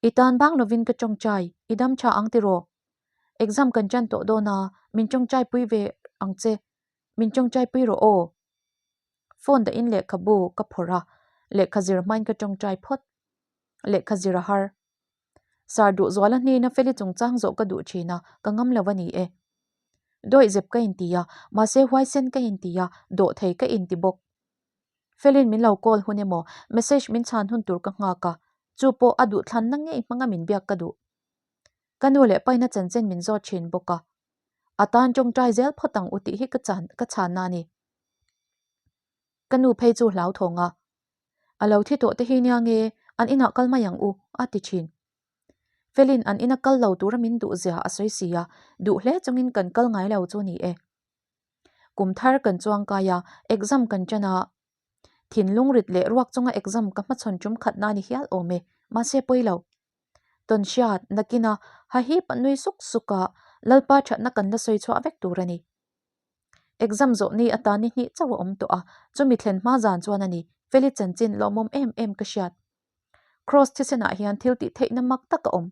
I tan bang lovin ka tawngtai, i dam tha ang tiraw? Exam kan tan tawh dawn a, min tawngtai pui ve ang che, min tawngtai pui rawh aw. Phone dahin lehkhabu ka phawrh a, lehkha zir hmain ka tawngtai phawt. Lehkha zir a har. Sar duh zuala hnena Feli chungchang zawh ka duh thin a, ka ngam lo a ni e. Dawih zep ka inti a, mahse huaisen ka inti a, dawh thei ka inti bawk. Felin min lo call hun emaw, message min chhan hun tur ka nghak a, chu pawh a duhthlanna ngei hmanga min biak ka duh. Ka nu leh paina chanchin min zawt thin bawk a, a tan tawngtai zel phawt ang u tih hi ka chan ka chhanna a ni. Ka nu phei chu hlauthawng a, A lo thi tawh te hi nia nge an inah kal mai ang u, a ti thin. Felin an ina kal lo tura min duh zia a sawi si a, duh hle chungin kan kal ngai lo chu ni e. Kum thar kan chuang kai a, exam kan ṭan a. Thinlung rit leh ruak chunga exam ka hmachhawn tum khatna a ni hial awm e, mahse pawi lo. Tawn hriat, nakina hahip a nui suk suk a, Lalpa thatna kan la sawi chhuah vek tur a ni. Exam zawh ni atan ni hnih chauh a awm tawh a, chumi thlen hma zan chuan a ni, Feli chanchin lawmawm em em ka hriat. Kraws thisenah hian thil tih theihna mak tak a awm.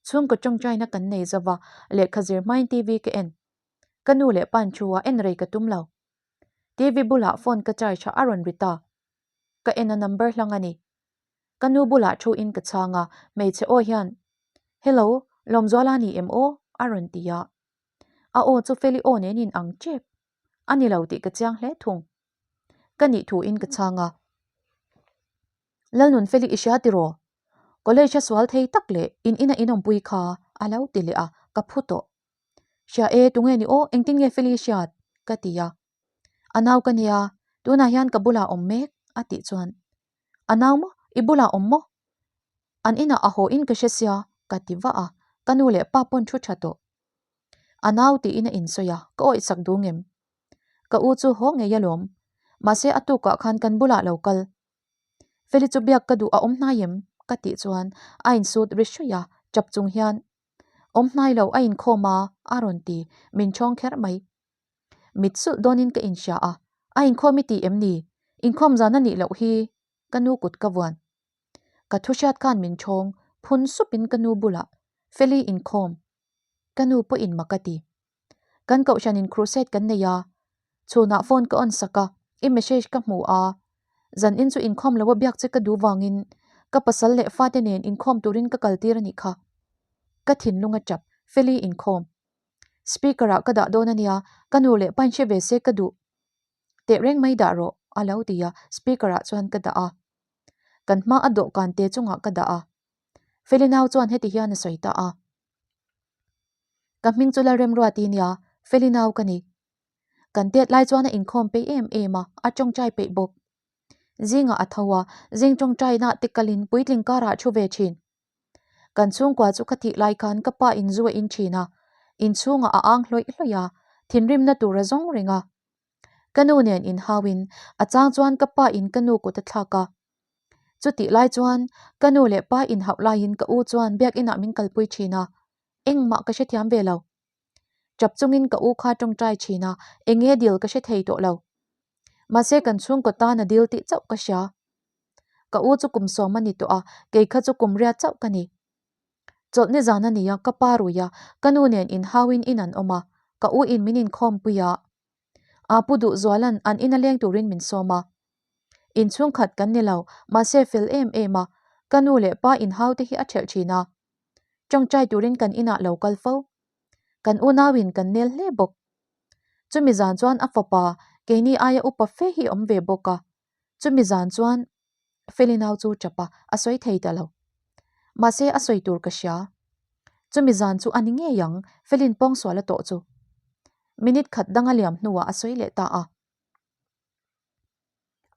Chhungkaw tawngtaina kan nei zo va, lehkha zir hmain TV ka en. Ka nu leh pa'n thu a en rei ka tum lo. TV bulah phone ka charge a a rawn ri ta. Ka en a number hlang a ni. Ka nu bulah thu in ka chhang a, hmeichhe aw hian, Hello, Lawmzuala ni em aw? a rawn ti a. A aw chu Feli aw nen in ang tep. A ni lo tih ka chiang hle thung. Ka nih thu in ka chhang a. Lalnun Feli i hria tiraw? College a sual thei tak leh in ina in awmpui kha a lo ti leh a, ka phu tawh. Hria e, tunge ni aw, engtin nge Feli i hriat? ka ti a. A nau ka nia, tunah hian ka bulah awm mek a tih chuan A nau maw? I bulah awm maw? An inah a haw in ka hre sia ka ti vah a, ka nu leh pa pawn thu tha tawh. A nau tiin a insawi a, ka awih sak duh ngem. Ka u chu haw ngei alawm, mahse a tukah khan kan bulah lo kal. Feli chu biak ka duh a awm hnai em? ka tih chuan a insut ri hruih a, chap chung hian Awm hnai lo a inkhawm a a rawn ti, min chhawng kher mai. Mit sulh dawnin ka inhria a, a inkhawm i ti em ni? Inkhawm zan a nih loh hi ka nu kut ka vuan. Ka thu hriat khan min chhawng phun supin ka nu bulah Feli inkhawm. Ka nu pawhin mak a ti. Kan kohhranin crusade kan nei a, chhunah phone ka on sak a, i message ka hmu a, zan in chu inkhawm lo a biak che ka duh vangin ka pasal leh fate nen inkhawm turin ka kaltir a nih kha. Ka thinlung a tap, Feli inkhawm. Speaker ah ka dah dawn a nia, ka nu leh pain hre ve se ka duh. Teh reng mai dah rawh, a lo ti a, speaker ah chuan ka dah a. Kan hma a dawhkan te chungah ka dah a. Feli nau chuan heti hian a sawi ta a. Ka hming chu Lalremruati nia, Feli nau ka ni. Kan tet lai chuan a inkhawm peih em em a, a tawngtai peih bawk. Zingah a tho a, zing tawngtaina te kalin puitling karah thu ve thin. Kan chhungkua chu ka thih lai khan ka pa in zu a in thin a, inchhungah a ang hlawih hlawih a, thinrimna tur a zawng reng a. Ka nu nen inhauin a chang chuan ka pa in ka nu kut a thlak a. Chutih lai chuan ka nu leh pa inhauh laiin ka u chuan biakinah min kalpui thin a, engmah ka hrethiam ve lo. Tap chungin ka u kha tawngtai thin a, enge dil ka hre thei tawh lo. Mahse kan chhungkaw tan a dil tih chauh ka hria. Ka u chu kum sawm a ni tawh a, kei kha chu kum riat chauh ka ni. Chawlhni zan a ni a, ka pa rui a, ka nu nen inhauin in an awm a, ka u in min inkhawmpui a. Aa Pu Duhzuala'n an ina leng turin min sawm a. Inchhungkhat kan ni lo, mahse fel em em a, ka nu leh pa inhau te hi a ṭhelh ṭhin a. Ṭawngṭai turin kan inah lo kal fo. Kan unauin kan nel hle bawk. Chumi zan chuan a fapa, keini aia upa fe hi awm ve bawk a. Chumi zan chuan Feli nau chu ṭap a, a sawi thei ta lo. Mahse a sawi tur ka hria. Chumi zan chu a ni ngei ang, Felin pawngsual a tawh chu. Minute khat dang a liam hnuah a sawi leh ta a.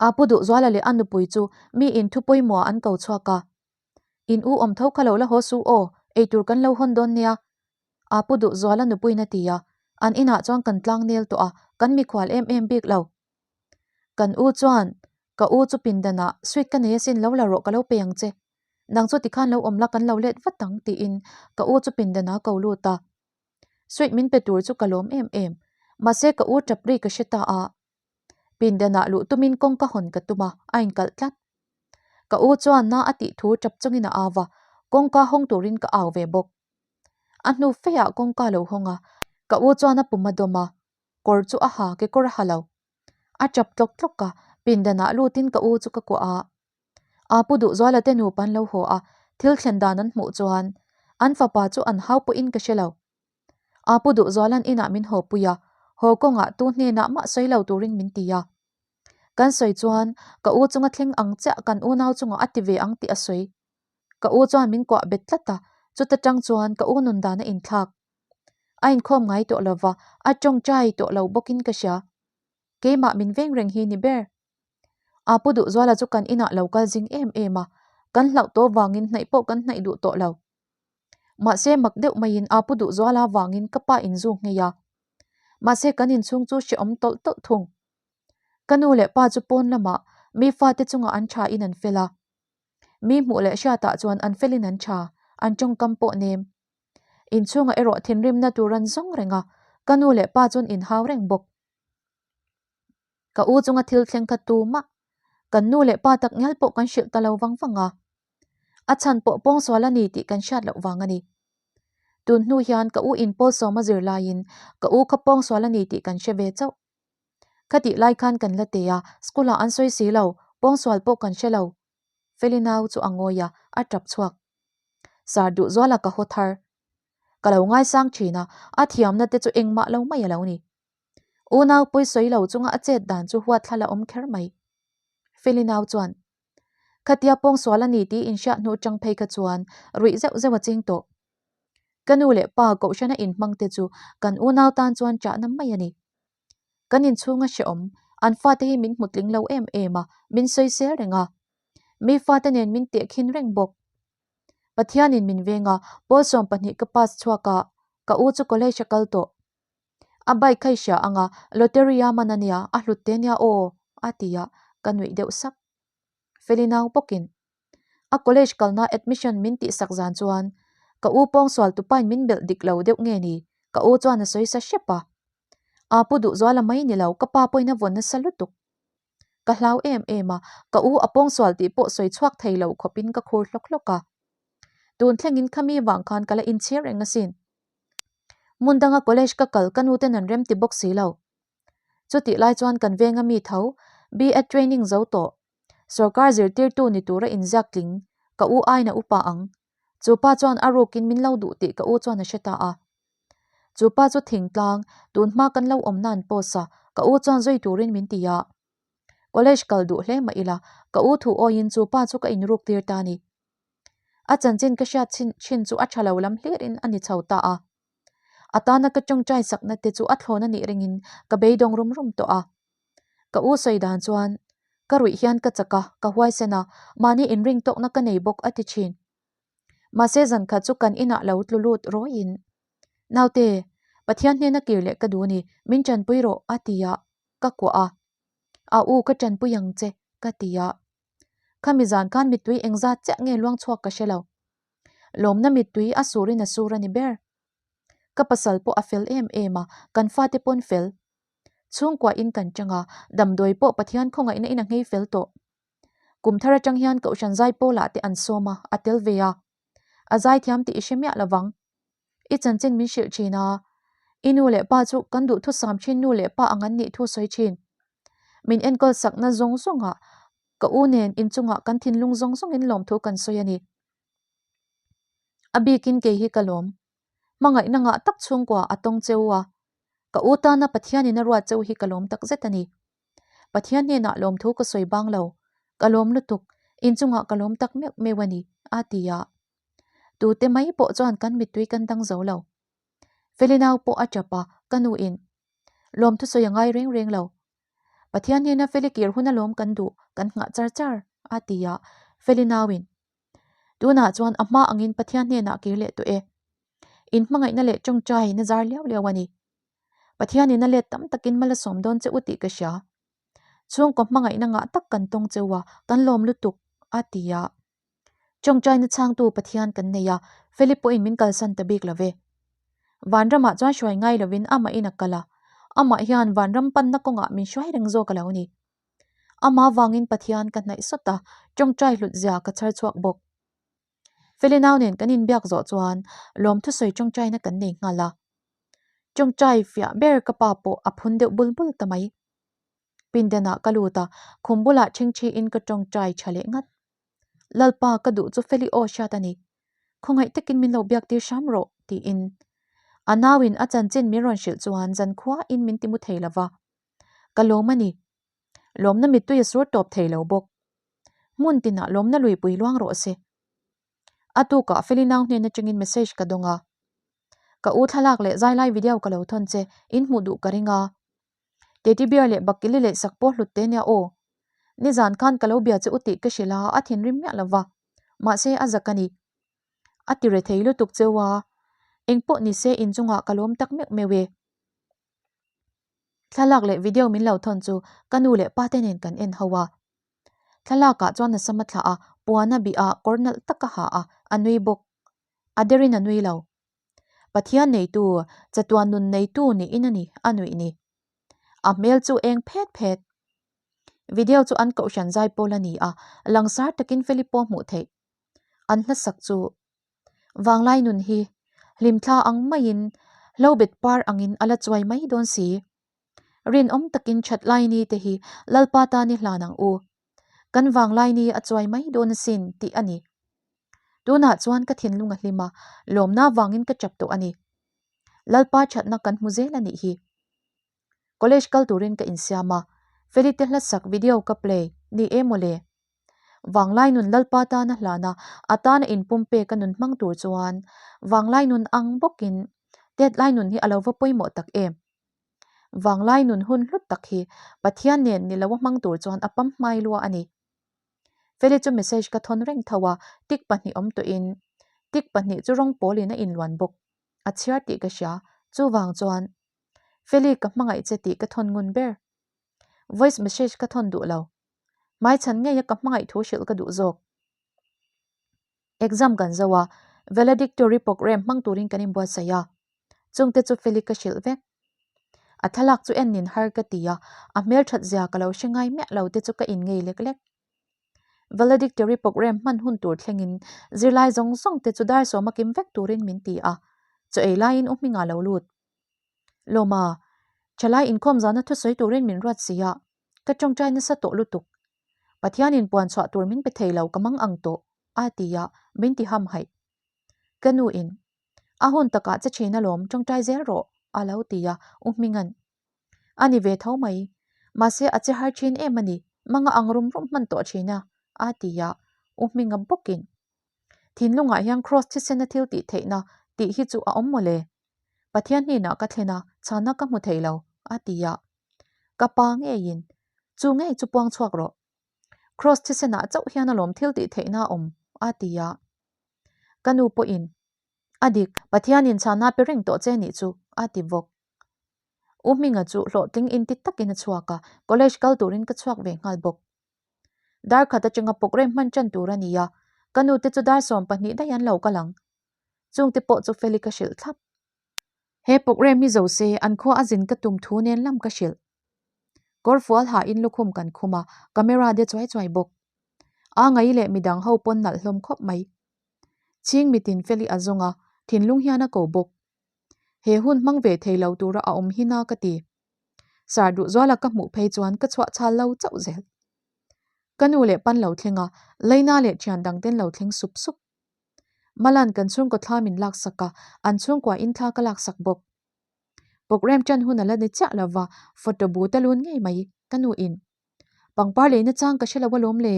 A pu Duhzuala leh a nupui chu mi in thu pawimawh an ko chhuak a. In u awm tho kha lo la haw su aw, eitur kan lo hawn dawn nia. A pu Duhzuala nupuiin a ti a, an inah chuan kan tlang nel tawh a, kan mikhual em em bik lo. Kan u chuan, Ka u chu pindanah sweet ka nei asin lo la rawh ka lo pe ang che. Nang chu tikhan lo awm la kan lo let vat ang tiin ka u chu pindanah a ko lut a. Sweet min pe tur chu ka lawm em em. Mahse ka u tap ri ka hre ta a. Pindanah luh tumin kawngka hawn ka tum a, a inkalh tlat. Ka u chuan na a tih thu tap chungin a au va, kawngka hawng turin ka au ve bawk. A hnu feiah kawngka lo hawng a, ka u chuan a pum a dawm a, kawr chu a ha kekawr a ha lo. A tap tlawk tlawk a, pindanah lutin ka u chu ka kuah a. Aa Pu Duhzuala te nupa an lo haw a, thil thlen dan an hmuh chuan an fapa chu an hau pawhin ka hre lo. Aa Pu Duhzuala'n inah min haw pui a, haw kawngah tu hnenah mah sawi lo turin min ti a. Kan sawi chuan ka u chunga thleng ang chiah kan unau chungah a ti ve ang tih a sawi. Ka u chuan min kuah bet tlat a, chuta tang chuan ka u nun dan a inthlak. A inkhawm ngai tawh lo va, a tawngtai tawh lo bawkin ka hria. Keimah min veng reng hi ni ber. Aa Pu Duhzuala chu kan inah lo kal zing em em a, kan hlauh tawh vangin hnaih pawh kan hnaih duh tawh lo. Mahse mak deuh maiin aa Pu Duhzuala vangin ka pa in zu nghei a. Mahse kan inchhung chu hrehawm tawlh tawlh thung. Ka nu leh pa chu pawn lamah mi fate chungah an tha in an fel a. Mi hmuh leh hriatah chuan an felin an tha, an tawngkam pawh nem. Inchhungah erawh thinrimna tur an zawng reng a, ka nu leh pa chuan inhau reng bawk. Ka u chunga thil thleng kha tumah kan nu leh pa tak ngial pawh kan hrilh ta lo vang vang a. A chhan pawh pawngsual a ni tih kan hriat loh vang a ni. Tun hnu hian ka u in pawl sawm a zir laiin ka u kha pawngsual a ni tih kan hre ve chauh. Khatih lai khan kan la te a, school ah an sawi si lo, pawngsual pawh kan hre lo. Feli nau chu a ngawi a, a tap chhuak. Sar Duhzuala ka haw thar. Ka lo ngaisang thin a, a thiamna te chu engmah lo mai a lo ni. Unau pawi sawi lo chunga a chet dan chu huat thla la awm kher mai. Feli nau chuan, Khatia pawngsual a ni tih inhriat hnu chang phei kha chuan ruih zeuh zeuh a ching tawh. Ka nu leh pa kohhrana inhmang te chu kan unau tan chuan chahna mai a ni. Kan inchhunga hrehawm, an fate hi min hmu tling lo em em a, min sawisel reng a. Mi fate nen min tehkhin reng bawk. Pathianin min veng a, pawl 12 ka pass chhuak a, ka u chu college a kal tawh. A bike kha i hria ang a, lottery a man a nia, a hlut te nia aw, a ti a, ka nuih deuh sak. Feli nau bawkin a college kalna admission min tihsak zan chuan ka u pawngsual tupain min belh dik lo deuh nge ni, ka u chuan a sawi sa hrep a. Aa pu Duhzuala mai ni lo, ka pa pawhin a vawn nasa lutuk. Ka hlau em em a, ka u a pawngsual tih pawh sawi chhuak thei lo khawpin ka khur hlawk hlawk a. Tun thlengin khami vang khan ka la inchhir reng asin. Hmun danga college ka kal ka nu ten an rem ti bawk si lo. Chutih lai chuan kan venga mi tho, B.Ed training zo tawh, sorkar zirtirtu ni tura inziak tling, ka u aina upa ang. Chu pa chuan a rukin min lo duh tih ka u chuan a hre ta a. Chu pa chu thingtlang, tun hma kan lo awm nan post a, ka u chuan zui turin min ti a. College kal duh hle mah ila, ka u thu awiin chu pa chu ka inruk tir ta a ni. A chanchin ka hriat chin chin chu a tha lo lam hlirin a ni chho ta a. A tana ka tawngtai sakna te chu a thlawn a nih ringin ka beidawng rum rum tawh a. Ka u sawi dan chuan, Ka ruih hian ka chak a, ka huaisen a, mahni inring tawkna ka nei bawk a ti thin. Mahse zan khat chu kan inah lo tlu lut rawiin, Naute, Pathian hnena kir leh ka duh ni, min tanpui rawh a ti a, ka kuah a. A u ka tanpui ang che ka ti a. Khami zan khan mittui engzat chiah nge luang chhuak ka hre lo. Lawmna mittui a surin a sur a ni ber. Ka pasal pawh a fel em em a, kan fate pawn fel. Chhungkua in kan chang a, damdawi pawh Pathian khawngaihna in a nghei fel tawh. Kum thar atang hian Kohhran zai pawlah te an sawm a, a tel ve a. A zaithiam tih i hre miah lovang. I chanchin min hrilh thin a, i nu leh pa chu kan duhthusam thin nu leh pa ang an nih thu sawi thin. Min enkawl sakna zawng zawngah ka u nen inchungah kan thinlung zawng zawngin lawmthu kan sawi a ni. A bikin kei hi ka lawm. Hmangaihna ngah tak chhungkua a tawng cheu a, ka u tana Pathianin a ruat cheu hi ka lawm tak zet a ni. Pathian hnenah lawmthu ka sawi bang lo, ka lawm lutuk, inchungah ka lawm tak meuh meuh a ni, a ti a. Tute mai pawh chuan kan mittui kan dang zo lo. Feli nau pawh a tap a, ka nuin lawmthu sawi a ngai reng reng lo. Pathian hnena Feli kir hun alawm kan duh, kan nghah char char, a ti a, Feli nauin Tunah chuan a hma angin Pathian hnenah kir leh tawh e. In hmangaihna leh tawngtai in a zar liau liau a ni. Pathianin a let tam takin mal a sawm dawn che u tih ka hria. Chhungkaw hmangaihna ngah tak kan tawng cheu a, kan lawm lutuk, a ti a. Tawngtaina chhangtu Pathian kan nei a, Philip pawhin min kalsan ta bik lo ve. Vanramah chuan hruai ngai lovin amahin a kal a, amah hian vanram panna kawngah min hruai reng zawk a lo ni. Amah vangin Pathian ka hnaih sawt a, tawngtai hlut zia ka chhar chhuak bawk. Feli nau nen kan inbiak zawh chuan lawmthusawi tawngtaina kan nei nghal a. Tawngtai fiah ber ka pa pawh a phun deuh bul bul ta mai. Pindanah ka lut a, khum bulah ṭhingṭhiin ka tawngtai ṭha leh ngat. Lalpa ka duh chu Feli aw hriat a ni. Khawngaih takin min lo biak tir hram rawh, tiin. A nauin a chanchin min rawn hrilh chuan zankhuain min timu thei lo va. Ka lawm a ni. Lawmna mittui a sur tawp thei lo bawk. Hmun tinah lawmna luipui luang rawh se. A tukah Feli nau hnen atangin message ka dawng a. Ka u thlalak leh zailai video ka lo thawn che, in hmuh duh ka ring a. Teddy bear leh bakili leh sak pawh hlut te nia aw. Nizan khan ka lo bia che u tih ka hrilh a, a thinrim miah lo va. Mahse a zak a ni. A ti re thei lutuk cheu a. Engpawh nise inchungah ka lawm tak meuh meuh e. Thlalak leh video min lo thawn chu ka nu leh pa te nen kan en ho a. Thlalak ah chuan a sam a thlah a, puan a bih a, kawr nalh tak a ha a, a nui bawk. A derin a nui lo. Pathian neitu, chatuan nun neitu niin a ni a nuih ni. A hmel chu eng phet phet. Video chu an kohhran zai pawl a ni a, langsar takin Feli pawh hmuh theih. An hlasak chu Vanglai nun hi hlimthla ang maiin hlobet par angin a la chuai mai dawn si. Rinawm takin that lai ni te hi Lalpa tan i hlan ang u. Kan vanglai ni a chuai mai dawn asin tih a ni. Tunah chuan ka thinlung a hlim a, lawmna vangin ka chap tawh a ni. Lalpa thatna kan hmu zel a nih hi. College kal turin ka insiam a, Feli te hlasak video ka play ni e mawle. Vanglai nun Lalpa tana hlana a tana inpum pek a nun hmang tur chuan Vanglai nun ang bawkin tet lai nun hi a lo va pawimawh tak em. Vanglai nun hun hlut tak hi Pathian nen ni lo a hmang tur chuan a pam hmai lua a ni. Feli chu message ka thawn reng tho a, tik pahnih awm tawhin tik pahnih chu rawng pawlin a inluan bawk. A chhiar tih ka hria, chuvang chuan Feli ka hmangaih che tih ka thawn ngun ber. Voice message ka thawn duh lo. Hmaichhan ngeia ka hmangaih thu hrilh ka duh zawk. Exam kan zo a, valedictory programme hmang turin kan inbuatsaih a. Chungte chu Feli ka hrilh vek. A thlalak chu en nin har ka ti a, a hmelthat zia ka lo hre ngai miah lo te chu ka in ngei lek lek. Valedictory programme hman hun tur thlengin zirlai zawng zawng te chu dar sawma kim vek turin min ti a, chaw ei laiin u hmingah lo lut. Lawma, thalai inkhawm zana thusawi turin min ruat si a, ka tawngtai nasa tawh lutuk. Pathianin puan chhuah tur min pe thei lo ka mang ang tawh, a ti a, min ti ham haih. Ka nu in, A hun takah che thin alawm, tawngtai zel rawh, a lo ti a, U Hminga'n, A ni ve tho mai, mahse a che har thin em a ni, manga ang rum rum hman tawh thin a, a ti a, U Hminga bawkin, Thinlungah hian Kraws thisena thil tih theihna tih hi chu a awm mawle. Pathian hnenah ka thlen a, chhanna ka hmu thei lo, a ti a. Ka pa ngeiin, Chu ngei chu puang chhuak rawh. Kraws thisenah chauh hian alawm thil tih theihna a awm, a ti a. Ka nu pawhin, A dik, Pathianin chhanna pe reng tawh che nih chu, a ti bawk. U Hminga chu hlawhtling inti takin a chhuak a, college kal turin ka chhuak ve nghal bawk. Dar khat atanga programme hman tan tur a ni a, ka nu te chu dar 12 daih an lo kal ang. Chungte pawh chu Feli ka hrilh thlap. He programme hi zo se an khua a zin ka tum thu nen lam ka hrilh. Kawr fual hain lukhum kan khum a, camera de chuai chuai bawk. A ngai leh midang ho pawn nalh hlawm khawp mai. Chhing mitin Feli a zawng a, thinlung hian a ko bawk. He hun hmang ve thei lo tura a awm hi na ka ti. Sar duhzuala ka hmuh phei chuan ka chhuah chhal lo chauh zel. Ka nu leh pan lo thleng a, Leina leh thian dang ten lo thleng sup sup. Malan kan chhungkaw thla min laksak a, an chhungkua in thla ka laksak bawk. Programme tan hun a la ni chiah lova, photo booth a lun ngei mai, ka nu in. Pangpar leina chang ka hre lo alawm le,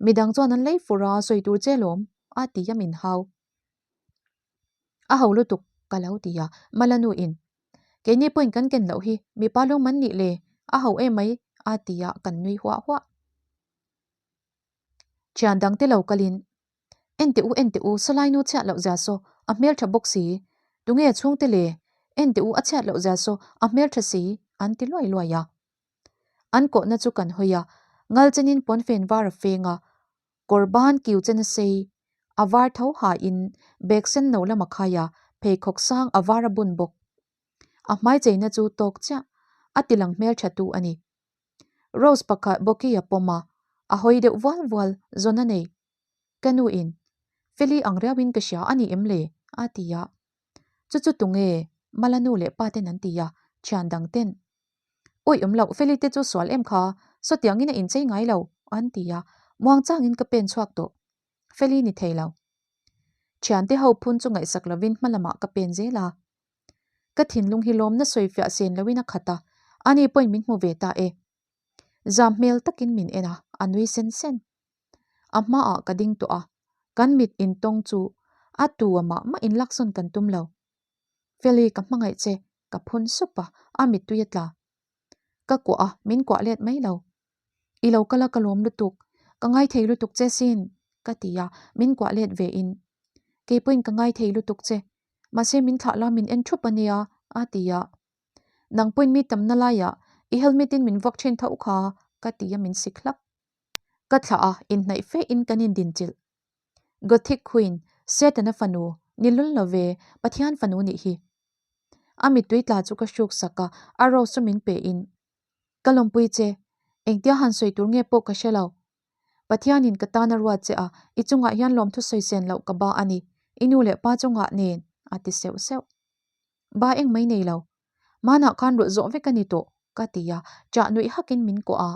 midang chuan an lei fur a, sawi tur che alawm, a ti a min hau. A ho lutuk, ka lo ti a, Mala nu in. Keini pawhin kan ken loh hi, mipa lawm an nih le, a ho em mai, a ti a, kan nui huah huah. Thian dangte lo kalin, Enteh u, enteh u, sawlai nu chhiat loh zia saw, a hmeltha bawk si. Tunge chhungte le? Enteh u, a chhiat loh zia saw, a hmeltha si, an ti luai luai a. An kawhna chu kan hawi a, ngal chenin pawnfen var a feng a, kawr ban kiu chen a sei, a var tho hain bag sen no lam a khai a, pheikhawk sang a var a bun bawk. A hmai cheina chu tawk chiah, a ti lang hmeltha tu a ni. Rose pakhat bawki a pawm a, a hawi deuh vual vual zawn a nei. Ka nu in, Feli ang riauin ka hria a ni em le? a ti a. Chu chu tunge? Mala nu leh pa ten an ti a, thian dang ten. Awih awm loh, Feli te chu sual em kha, sawtiangin a inchei ngai lo, an ti a, muangchangin ka pen chhuak tawh. Feli ni thei lo. Thiante ho phun chu ngaihsak lovin hma lamah ka pen zel a. Ka thinlung hi lawmna sawifiah sen loin a khat a, ani pawhin min hmu ve ta e. Zam hmel takin min en a, a nui sen sen. A hmaah ka ding tawh a, kan mit intawng chu a tu a mah mah inlaksawn kan tum lo. Feli, ka hmangaih che, ka phun sup a, a mittui a tla. Ka kuah a, min kuah let mai lo. I lo kal a ka lawm lutuk, ka ngaithei lutuk che sin, ka ti a, min kuah let ve in. Kei pawhin ka ngaithei lutuk che, mahse min thlah la min en thup a nia, a ti a. Nang pawhin mi tamna laiah I helmet in min vuak thin tho kha ka ti a min sik hlak. Ka thlah a, inhnaih fe in kan indinchilh. Gothic Queen, Setana fanu, ni lul lo ve, Pathian fanu nih hi. A mittui tla chu ka hruk sak a, a rose chu min pe in. Ka lawmpui che, engtia han sawi tur nge pawh ka hre lo. Pathianin ka tan a ruat che a, i chungah hian lawmthu sawi sen loh ka ba a ni, i nu leh pa chungah nen, a ti seuh seuh. Ba eng mai nei lo. Manah khan rulh zawh vek a ni tawh, ka ti a, chah nuih hakin min kuah a.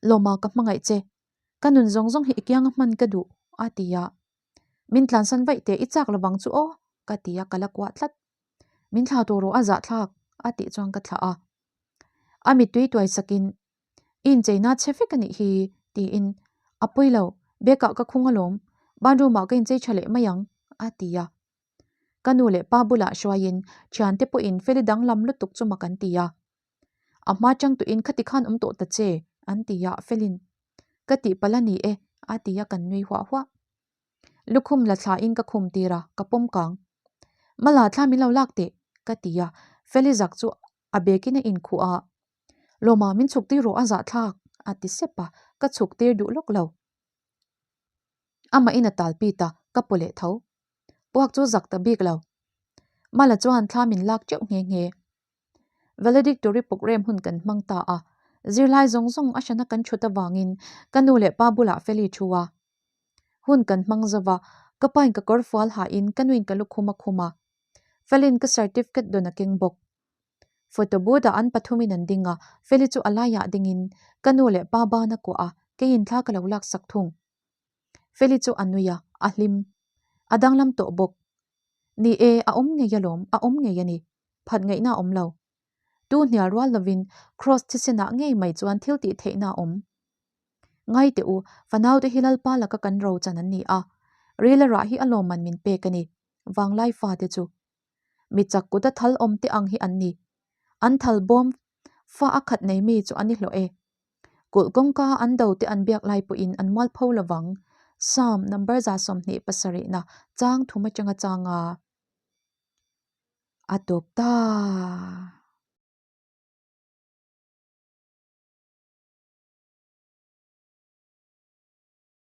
Lawma ka hmangaih che, ka nun zawng zawng hi i kianga hman ka duh, a ti a. Min tlansan vaih teh i chak lovang chu aw, ka ti a, ka la kuah tlat. Min thla tur rawh a zahthlak, a tih chuan ka thlah a. A mittui tuai sakin, I incheina chhe vek a nih hi, tiin, A pawi lo, bag ah ka khung alawm, bathroom ah ka inchei tha leh mai ang, a ti a. Ka nu leh pa bulah hruaiin thiante pawhin Feli danglam lutuk chu mak an ti a. A hma changtuin khati khan awm tawh ta che, an ti a, Felin, Ka tihpalh a ni e, a ti a, kan nui huah huah. Lukhum la thlain ka khum tir a, ka pawm kang. Mala thla min lo lak teh, ka ti a, Feli zak chu a bekin a inkhuh a. Lawma min chhuk tir rawh a zahthlak, a ti sep a, ka chhuk tir duh lawk lo. Amahin a tal pit a, ka paw leh tho. Puak chu zak ta bik lo. Mala chuan thla min lak teuh nghe nghe. Valedictory program hun kan hmang ta a, zirlai zawng zawng a hrana kan thut avangin ka nu leh pa bulah Feli thu a. Hun kan hmang zo va, ka pain ka kawr fual hahin ka nuin ka lukhum a khum a. Felin ka certificate dawn a keng bawk. Photo booth ah an pathumin an ding a, Feli chu a laiah dingin ka nu leh pa ban a kuah a, keiin thla ka lo laksak thung. Feli chu a nui a, a hlim. A danglam tawh bawk. Ni e, a awm ngei alawm, a awm ngei a ni. Phat ngaihna a awm lo. Tu hnial rual lovin Kraws thisenah ngei mai chuan thil tih theihna a awm. Ngai teh u, fanaute hi Lalpa laka kan ro chan an ni a, rila rah hi a lawmman min pek a ni, vanglai fate chu. Mi chak kuta thal awm te ang hi an ni. An thal bawm fa a khat nei mi chu an i hlawh e. Kulh kawngka an do te an biak lai pawhin an mualpho lovang. Psalm number 27 na chang thum atanga changa a tawp ta.